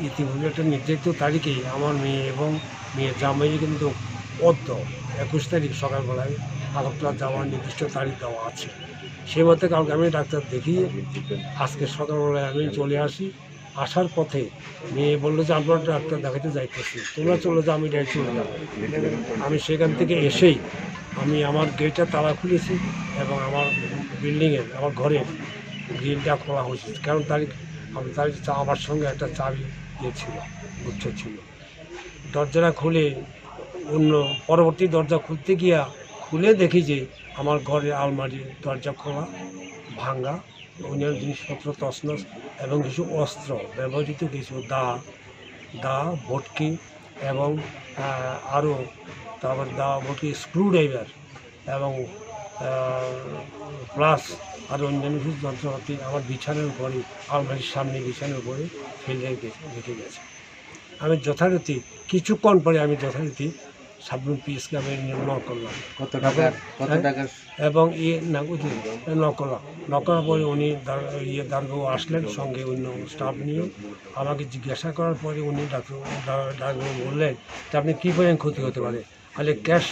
ইতিপূর্বে একটা নির্ধারিত তারিখে আমার মেয়ে এবং মেয়ের জামাই কিন্তু অদ্য একুশ তারিখ সকালবেলায় আগরতলা যাওয়ার নির্দিষ্ট তারিখ দেওয়া আছে। সেই মতে কালকে আমি ডাক্তার দেখিয়ে আজকে সকালবেলায় আমি চলে আসি। আসার পথে মেয়ে বললো যে, "আমরা ডাক্তার দেখাতে যাইতেছি, তোমরা চলে যাও, আমি direct চলে যাবো।" আমি সেখান থেকে এসেই আমি আমার গেটটা তালা খুলেছি এবং আমার বিল্ডিংয়ের, আমার ঘরের গ্রিলটা খোলা হয়েছে, কারণ তার, আমি তার চা-, আমার সঙ্গে একটা চাবি ইয়ে ছিল, গুচ্ছ ছিল। দরজাটা খুলে অন্য পরবর্তী দরজা খুলতে গিয়া খুলে দেখি যে আমার ঘরের আলমারির দরজা খোলা, ভাঙা, অন্যান্য জিনিসপত্র তছনছ এবং কিছু অস্ত্র, ব্যবহৃত কিছু দা, দা, বটকি এবং, আহ, আরও তারপর দা, বটকি, স্ক্রুড্রাইভার এবং, আহ, প্লাস আরও অন্যান্য কিছু যন্ত্রপাতি আমার বিছানার উপরে, আলমারির সামনে বিছানার উপরে ফেলে রেখে, রেখে গেছে। আমি যথারীতি কিছুক্ষণ পরে আমি যথারীতি সাবরুম পিএসকে আমি নক করলাম। কত এবং, টাকার, কত হ্যাঁ? টাকার? এবং ইয়ে না, ওই যে নক করলাম। নক করার পরে উনি দার-, ইয়ে দারোগাও আসলেন, সঙ্গে অন্য স্টাফ নিয়ে আমাকে জিজ্ঞাসা করার পরে উনি ডাক্তার, দা-, দারোগাও বললেন যে, "আপনি কী পরিমাণ ক্ষতি হতে পারে?" তাহলে ক্যাশ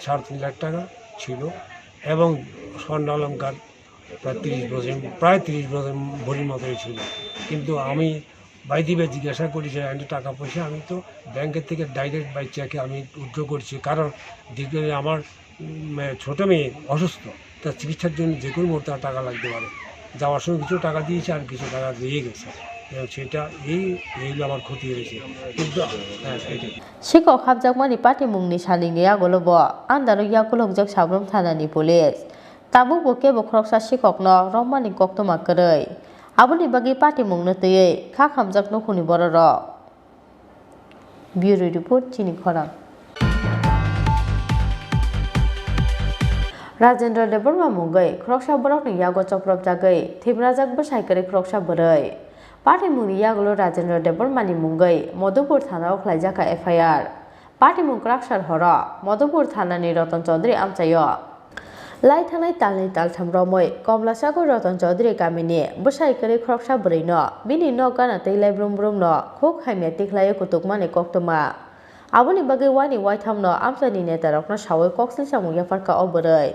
সাড়ে তিন লাখ টাকা ছিল এবং স্বর্ণালংকার প্রায় তিরিশ ভরি, প্রায় তিরিশ ভরি, ভরির মতোই ছিল। কিন্তু আমি বাইদিবে জিজ্ঞাসা করি যে, "আন্টি, টাকা পয়সা আমি তো ব্যাংকের থেকে ডাইরেক্ট বাই চেকে আমি উইথড্র করছি, কারণ দ্বিতীয় আমার, উম, ছোট মেয়ে অসুস্থ, তার চিকিৎসার জন্য যে কোনো মুহূর্তে আমার টাকা লাগতে পারে, যাওয়ার সময় কিছু টাকা দিয়েছে আর কিছু টাকা দিয়ে গেছে, এবং সেটা এই, এই হলো আমার ক্ষতি হয়েছে।" কিন্তু, হ্যাঁ, সেটাই। Sikok hapjakmani patimungni salini yagulo bo andaro yak gulokjak Sabrum thanani police. Tabukbo kebo khoroksa sikokno romani koktwma kwrwi. Aboni bagwi patimungno twiwi kha khamjak nukhungni bororok. Bureau Report, Chini Khorang. Rajendra Debbarma mungwi khoroksa borokni yago chopropjagwi thwimrajak bwsai kwrwi khoroksa bwrwi. Patimungni yagulo Rajendra Debbarmani mungwi Madhupur thanao khlaijak kha F I R. Patimung kwraksar horo Madhupur thanani Ratan Chaudhary amchaio. Lai thangnai talnwi taltham romwi Komlasagar Ratan Chaudhary kamini bwsai kwrwi khoroksa bwrwino bini nok gana twi lai brum brumno khuk hamya tikhlaiwi kutukmani koktwma. Aboni bagwi uani uaithamno amchaini netarokno saui kok silsamung yapharkha o bwrwi.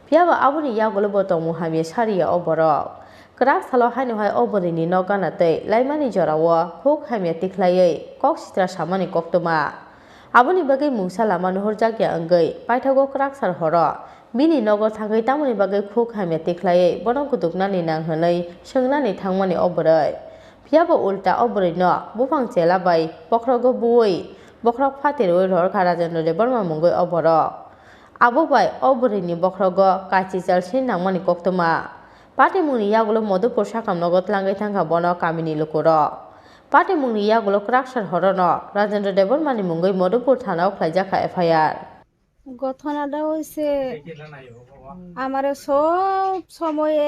Phiyaba aboni yagulo bo tongmung hamya sariya o borok. Kwrak salo haino hai o bwrwini nok gana twi laimani jorao khuk hamya tikhlaiwi kok sitra samani koktwma. Aboni bagwi mungsa lama nuhurjakya wngwi paithago kwraksar horo bini nogo thangwi tamoni bagwi khuk hamya tikhlaiwi bono kutuknani nang hwnwi swngnani thangmani o bwrwi. Phiyaba ulta o bwrwino buphang chela bai bokhrogo buwi bokhorok phatirwi rohorkha Rajendra Debbarma mungwi o borok. Abo bai o bwrwini bokhrogo kachi chal sin nangmani koktwma. Patimungni yagulo Madhupur sakam nogo tlangwi thangkha bono kamini lukurok. Patimungni yagulo kwraksar horono Rajendra Debbarmani mungwi Madhupur thanao khlaijakha F I R. ঘটনাটা হইছে, আমারে সব সময়ে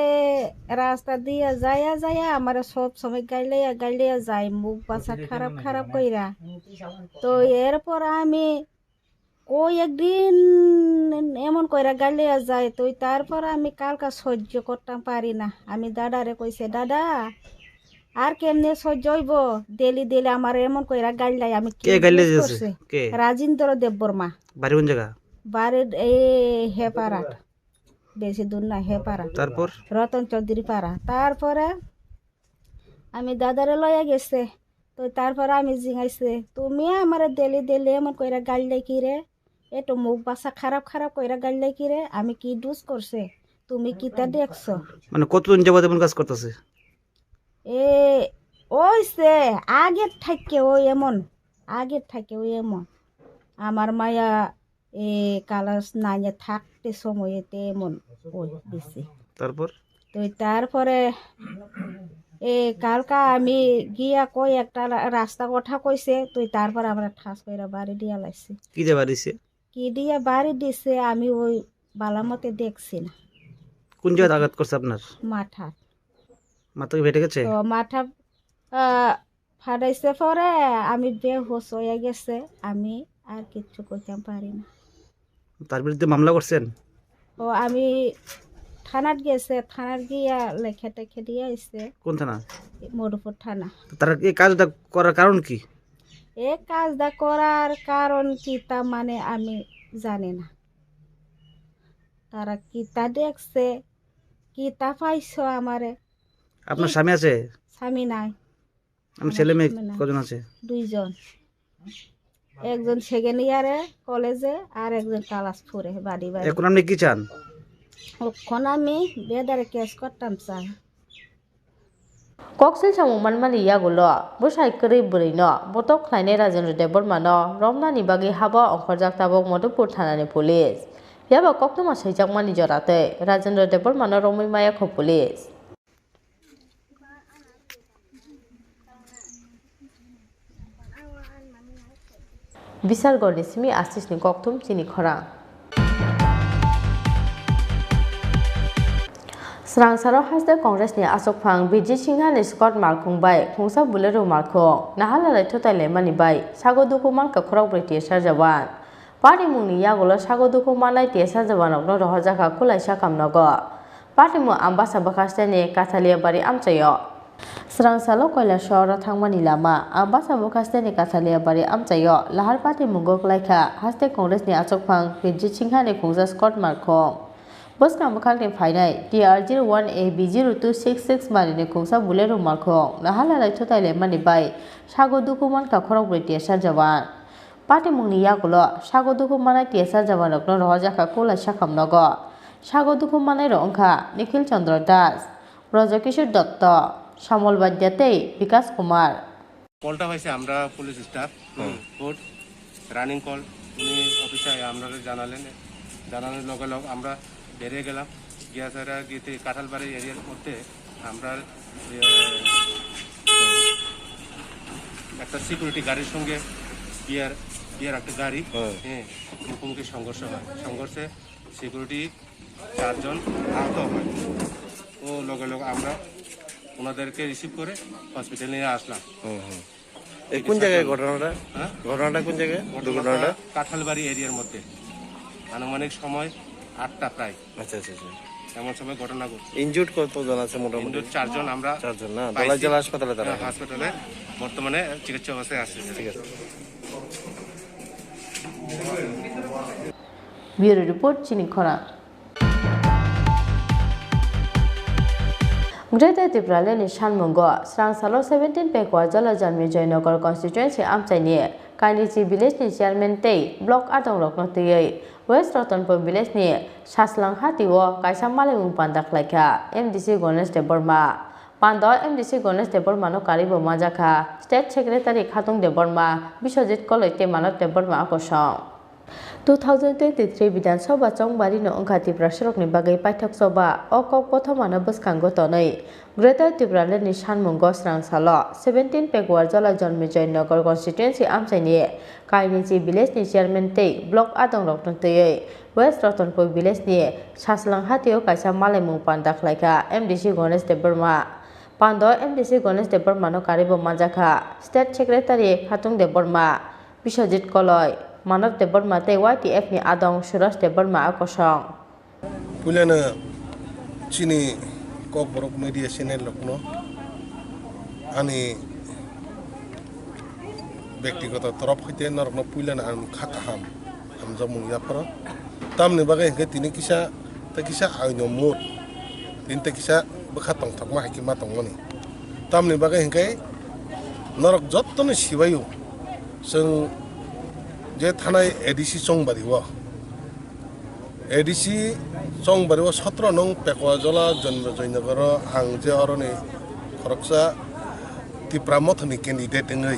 রাস্তা দিয়া যাইয়া যাইয়া আমারে সব সময় গাইলাইয়া গাইলাইয়া যায়, মুখ বাসা খারাপ খারাপ কইরা। তো এরপর আমি কই একদিন এমন কইরা গাইলাইয়া যায়, তো তারপর আমি কালকা সহ্য করতাম পারি না। আমি দাদারে কইছে, "দাদা, আর কেমনে সহ্য হইব? ডেলি ডেলি আমার এমন কইরা গাইলাই, আমি কি কে গাইলে দোষ দিয়েছে? করছি?" কে? রাজেন্দ্র দেববর্মা। বাড়ি কোন জায়গা? বাড়ির এই হেপারাট, বেশি দূর না, হেপারাট। তারপর? রতন চৌধুরী পাড়া। তারপরে আমি দাদারে লইয়া গেছে, তো তারপরে আমি জিজ্ঞাসে, "তুমি আমারে ডেলি ডেলি এমন কইরা গাইলাই কি রে? এত মুখ বাসা খারাপ খারাপ কইরা গাইলাই কি রে? আমি কি দোষ করছে? তুমি কিতা দেখছো?" মানে কতদিন যাবত এমন কাজ করতেছে? এ, ওই সে আগের থাইকে ওই এমন, আগের থাইকে ওই এমন। আমার মায়া এ class nine এ থাকতে সময়ে তে এমন ওই বেশি। তারপর? তো তারপরে এ কালকা আমি গিয়া কই একটা রা-, রাস্তা কথা কইছে, তো তারপর আমরা ঠাস কইরা বাড়ি দিয়া লাইছি। কি দিয়ে বাড়িছে? কি দিয়া বাড়ি দিছে আমি ওই বালা মতে দেখছি না। কোন জায়গায় আঘাত করছে আপনার? মাথা। মাথা কি ফেটে গেছে? তো মাথা, আহ, ফাটাইছে পরে আমি বেহুশ হইয়া গেছে, আমি আর কিচ্ছু কইতাম পারি না। তার বিরুদ্ধে মামলা করছেন? ও আমি থানাত গেছে, থানাত গিয়া লেখা টেখা দিয়ে আইছে। কোন থানা? মধুপুর থানা। তো তারা এই কাজটা করার কারণ কি? এ কাজটা করার কারণ কি তা মানে আমি জানি না। তারা কিতা দেখছে, কিতা পাইছো আমারে। আপনার কি? স্বামী আছে? স্বামী নাই। আমি আমার ছেলে মেয়ে স্বামী নাই। কজন আছে? দুইজন। একজন সেকেন্ড ইয়ারে কলেজে আর একজন ক্লাস ফোরে বাড়ি বাড়ি। এখন আপনি কি চান? এখন আমি বেদারে কেস করতাম চাই। Koksil samung manmani yagulo bwsai kwrwi bwrwino botok khlainai Rajendra Debbarmano romnani bagwi haba ongkhorjak tabuk Madhupur thanani police. Phiya ba koktwma saijakmani jora tei Rajendra Debbarmano romwi maya kho police. Bisargorni simi asisni kokthum chini khorang. Swrangsaro haste Congressni achukphang Bijit Singhani Scott malkhung bai khungsa Bolero malkhung naha lalai thutai laimani bai sago dukhu mankha khorokbrwi T S R jawan. Patimungni yagulo sago dukhu manai T S R jawanrokno rohorjakha Kulai Sakham nogo. Patimung Ambasa bwkhasteni Kathaliabari amchaio. Swrangsalo Koilashahoro thangmani lama Ambasa bwkhasteni Kathaliabari amchaio lahar patimungo kwlaikha haste Congressni achukphang Bijit Singhani khungsa Scott malkhung. Bwskang bwkhakni phainai T R zero one A B zero two six six marini khungsa Bolero malkhung naha lalai thutai laimani bai sago dukhu mankha khorokbrwi T S R jawan. Patimungni yagulo sago dukhu manai T S R jawanrokno rohorjakha Kulai Sakham nogo. Sago dukhu manairok wngkha Nikhil Chandra Das, Brajakishore Dotto, Samol Baidya tei Bikash Kumar. কলটা পাইছি আমরা police staff, হুম। Court running call, উনি অফিসে আমরা জানালেন, জানানোর লগে লগে আমরা বেরিয়ে গেলাম। গিয়া সারা গিয়ে কাঁঠালবাড়ি এরিয়ার মধ্যে আমরা, ইয়ে, একটা সিকিউরিটি গাড়ির সঙ্গে বিয়ার, বিয়ার একটা গাড়ি, হুম। হ্যাঁ, মুখোমুখি সংঘর্ষ হয়। সংঘর্ষে সিকিউরিটি চারজন আহত হয়। ও লগে লগে আমরা ওনাদেরকে রিসিভ করে হসপিটালে নিয়ে আসলাম। হুম, হুম। এই কোন জায়গায় ঘটনাটা? হ্যাঁ? ঘটনাটা কোন জায়গায়? ঘটনাটা দুর্ঘটনাটা? কাঁঠালবাড়ি এরিয়ার মধ্যে। আনুমানিক সময় আটটা প্রায়। আচ্ছা, আচ্ছা, আচ্ছা। এমন সময় ঘটনা ঘটছে। ইনজুর্ড কতজন আছে মোটামুটি? ইনজুর্ড চারজন আমরা চারজন না? পাইছি। ধলাই জেলা হাসপাতালে তারা হ্যাঁ, এখন? হাসপাতালে বর্তমানে চিকিৎসা অবস্থায় আছে। ঠিক আছে। Bureau report, Chini Khorang. Greater Tipralandni sanmungo swrangsalo seventeen Pekwa Jalajanmi Joynagar constituency amchaini Kainichi village ni chairman tei block adongrokno twiwi West Ratanpur village ni Saslang hatio kaisa malaimung panda khlaikha M D C Ganesh Debbarma. Pandao M D C Ganesh Debbarmano karwi bo manjakha State Secretary Khatung Debbarma, Biswajit Koloi tei Manav Debbarma a kosong. Two thousand twenty-three Bidhan Sabha chongbari no wngkha Tiprasarokni bagwi paithak choba. O kok kothomano bwskango tonwi Greater Tipraland ni sanmung gosrang salo seventeen Pekwarjala Jonmijoy Nagar constituency amchaini Kainichi village ni chairman tei block adongrokno twiwi West Ratanpur village ni Saslang hatio kaisa malaimung panda khlaikha M D C Ganesh Debbarma. Pando M D C Ganesh Debbarma no karwi bo manjakha State Secretary Khatung Debbarma, Biswajit Koloi, Manob Debbarma tei Y T F ni adong Suraj Debbarma a kosong. Puilano chini Kokborok media channel rokno ani bektigoto torof hoite norokno puilano ang kha kaham hamjakmung yapharo. Tamni bagwi hinkhe tini kisa tei kisa aino mut. Tini tei kisa bwkha tongthokma hai khe ma tongmani. Tamni bagwi hinkhe norok jottoni sibaio chwng je thanai A D C chongbari o. A D C chongbari o sotro nong Pekwajola Jonmijoy Nagaro ang je oroni khoroksa Tipra Mothani candidate wngwi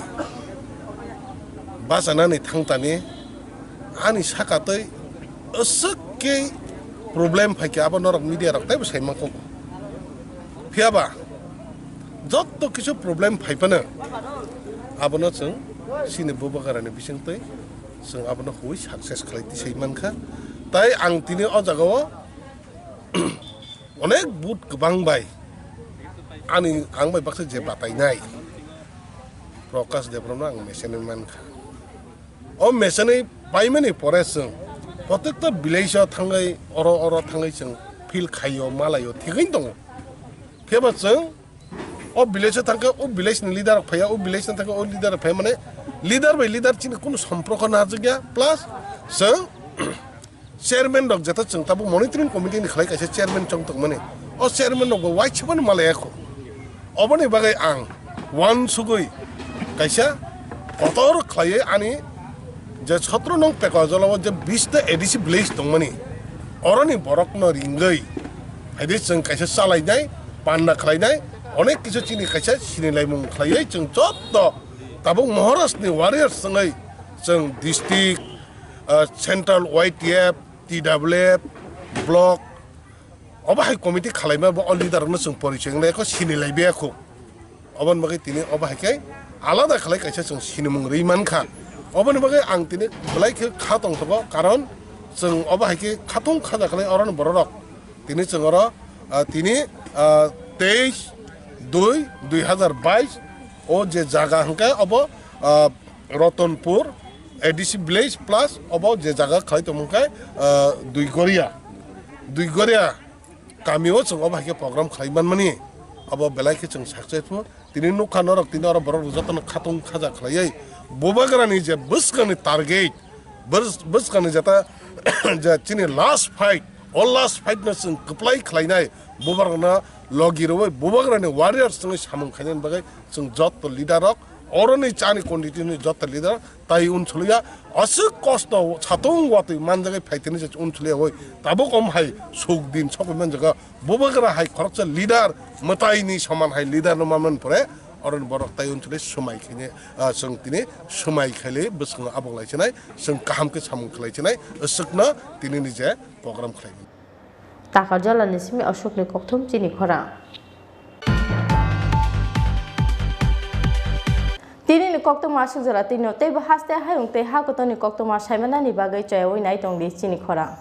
bachanani thangtani ani saka tei aswk khe problem phaikhe abo norok media rok teibo sai mankho. Phiyaba jotto kisu problem phaiphano abono chwng chini bubagrani bisingtwi chwng abono huwi success khlai tisai mankha. Tai ang tini o jagao onek but kwbang bai ani ang bai baksa je batainai Prakash Debbarma no ang mechanic mankha. O mechanic paimani pore chwng protekta village o thangwi oro oro thangwi chwng feel khaio malaio thigwi tongo. Phiyaba chwng o village o thangkhe o village ni leader rok phaiya, o village ni thangkhe o leader rok phaiya, mane leader bai leader chini kunu somporko najagya, plus chwng chairman rok jeta chwng tabuk monitoring committee ni khlai kaisa chairman chong tongmani, o chairman rok bo waisubani malaya kho. Oboni bagwi ang uansugwi kaisa kotor khlaiwi ani je sotro nong Pekajolao je bista A D C village tongmani, oroni borokno ringwi haide chwng kaisa chalainai, panda khlainai, onek kisu chini kaisa sinilaimung khlaiwi chwng jotto tabuk Maharashtra ni warriors wngwi chwng district, ah, central Y T F, T W F, block, obo hai committee khalaima bo o leader rokno chwng porichoi wngnai kho, sinilai bia kho. Oboni bagwi tini obo hai khe alada khlai kaisa chwng sinimung rwi mankha. Oboni bagwi ang tini belai khe kha tongthogo, karon chwng obo hai khe khatung khaja khlai oroni bororok. Tini chwng oro, ah, tini, ah, teis dui dui hazar bais o je jaga hwnkhe obo, ah, Ratanpur A D C village plus obo je jaga khlai tongmung khe, ah, Duigoria. Duigoria kamio chwng obo hai khe program khlai manmani, abo belai khe chwng successful. Tini nukha norok, tini oro borok jotono khatung khaja khlaiwi bubagrani je bwskangni target, bwrs-, bwskangni jeta je chini last fight, o last fight no chwng kwplai khlainai, bubagrano logi rwui bubagrani warriors wngwi samung khainani bagwi chwng jotto leader rok, oroni chani constituency ni jotto leader tai unsuluya, aswk kosto satung watwi manjagwi phaitini se unsuluya oi. Tabuk om hai suk din sokwi manjago. Bubagra hai khoroksa leader, mwtaini soman hai leader no manmani pore, oroni borok tai unsuli swmai khaini, ah, chwng tini swmai khaili bwskango abok lai chinai, chwng kaham khe samung khlai chinai, aswkno tini ni je program khlai mani. Takarjala ni simi Ashok ni kokthum chini khorang. Tini ni koktwma aswk jora twi no teibo haste hayung tei ha kotor ni koktwma saimanani bagwi choyawi nai tong di chini khorang.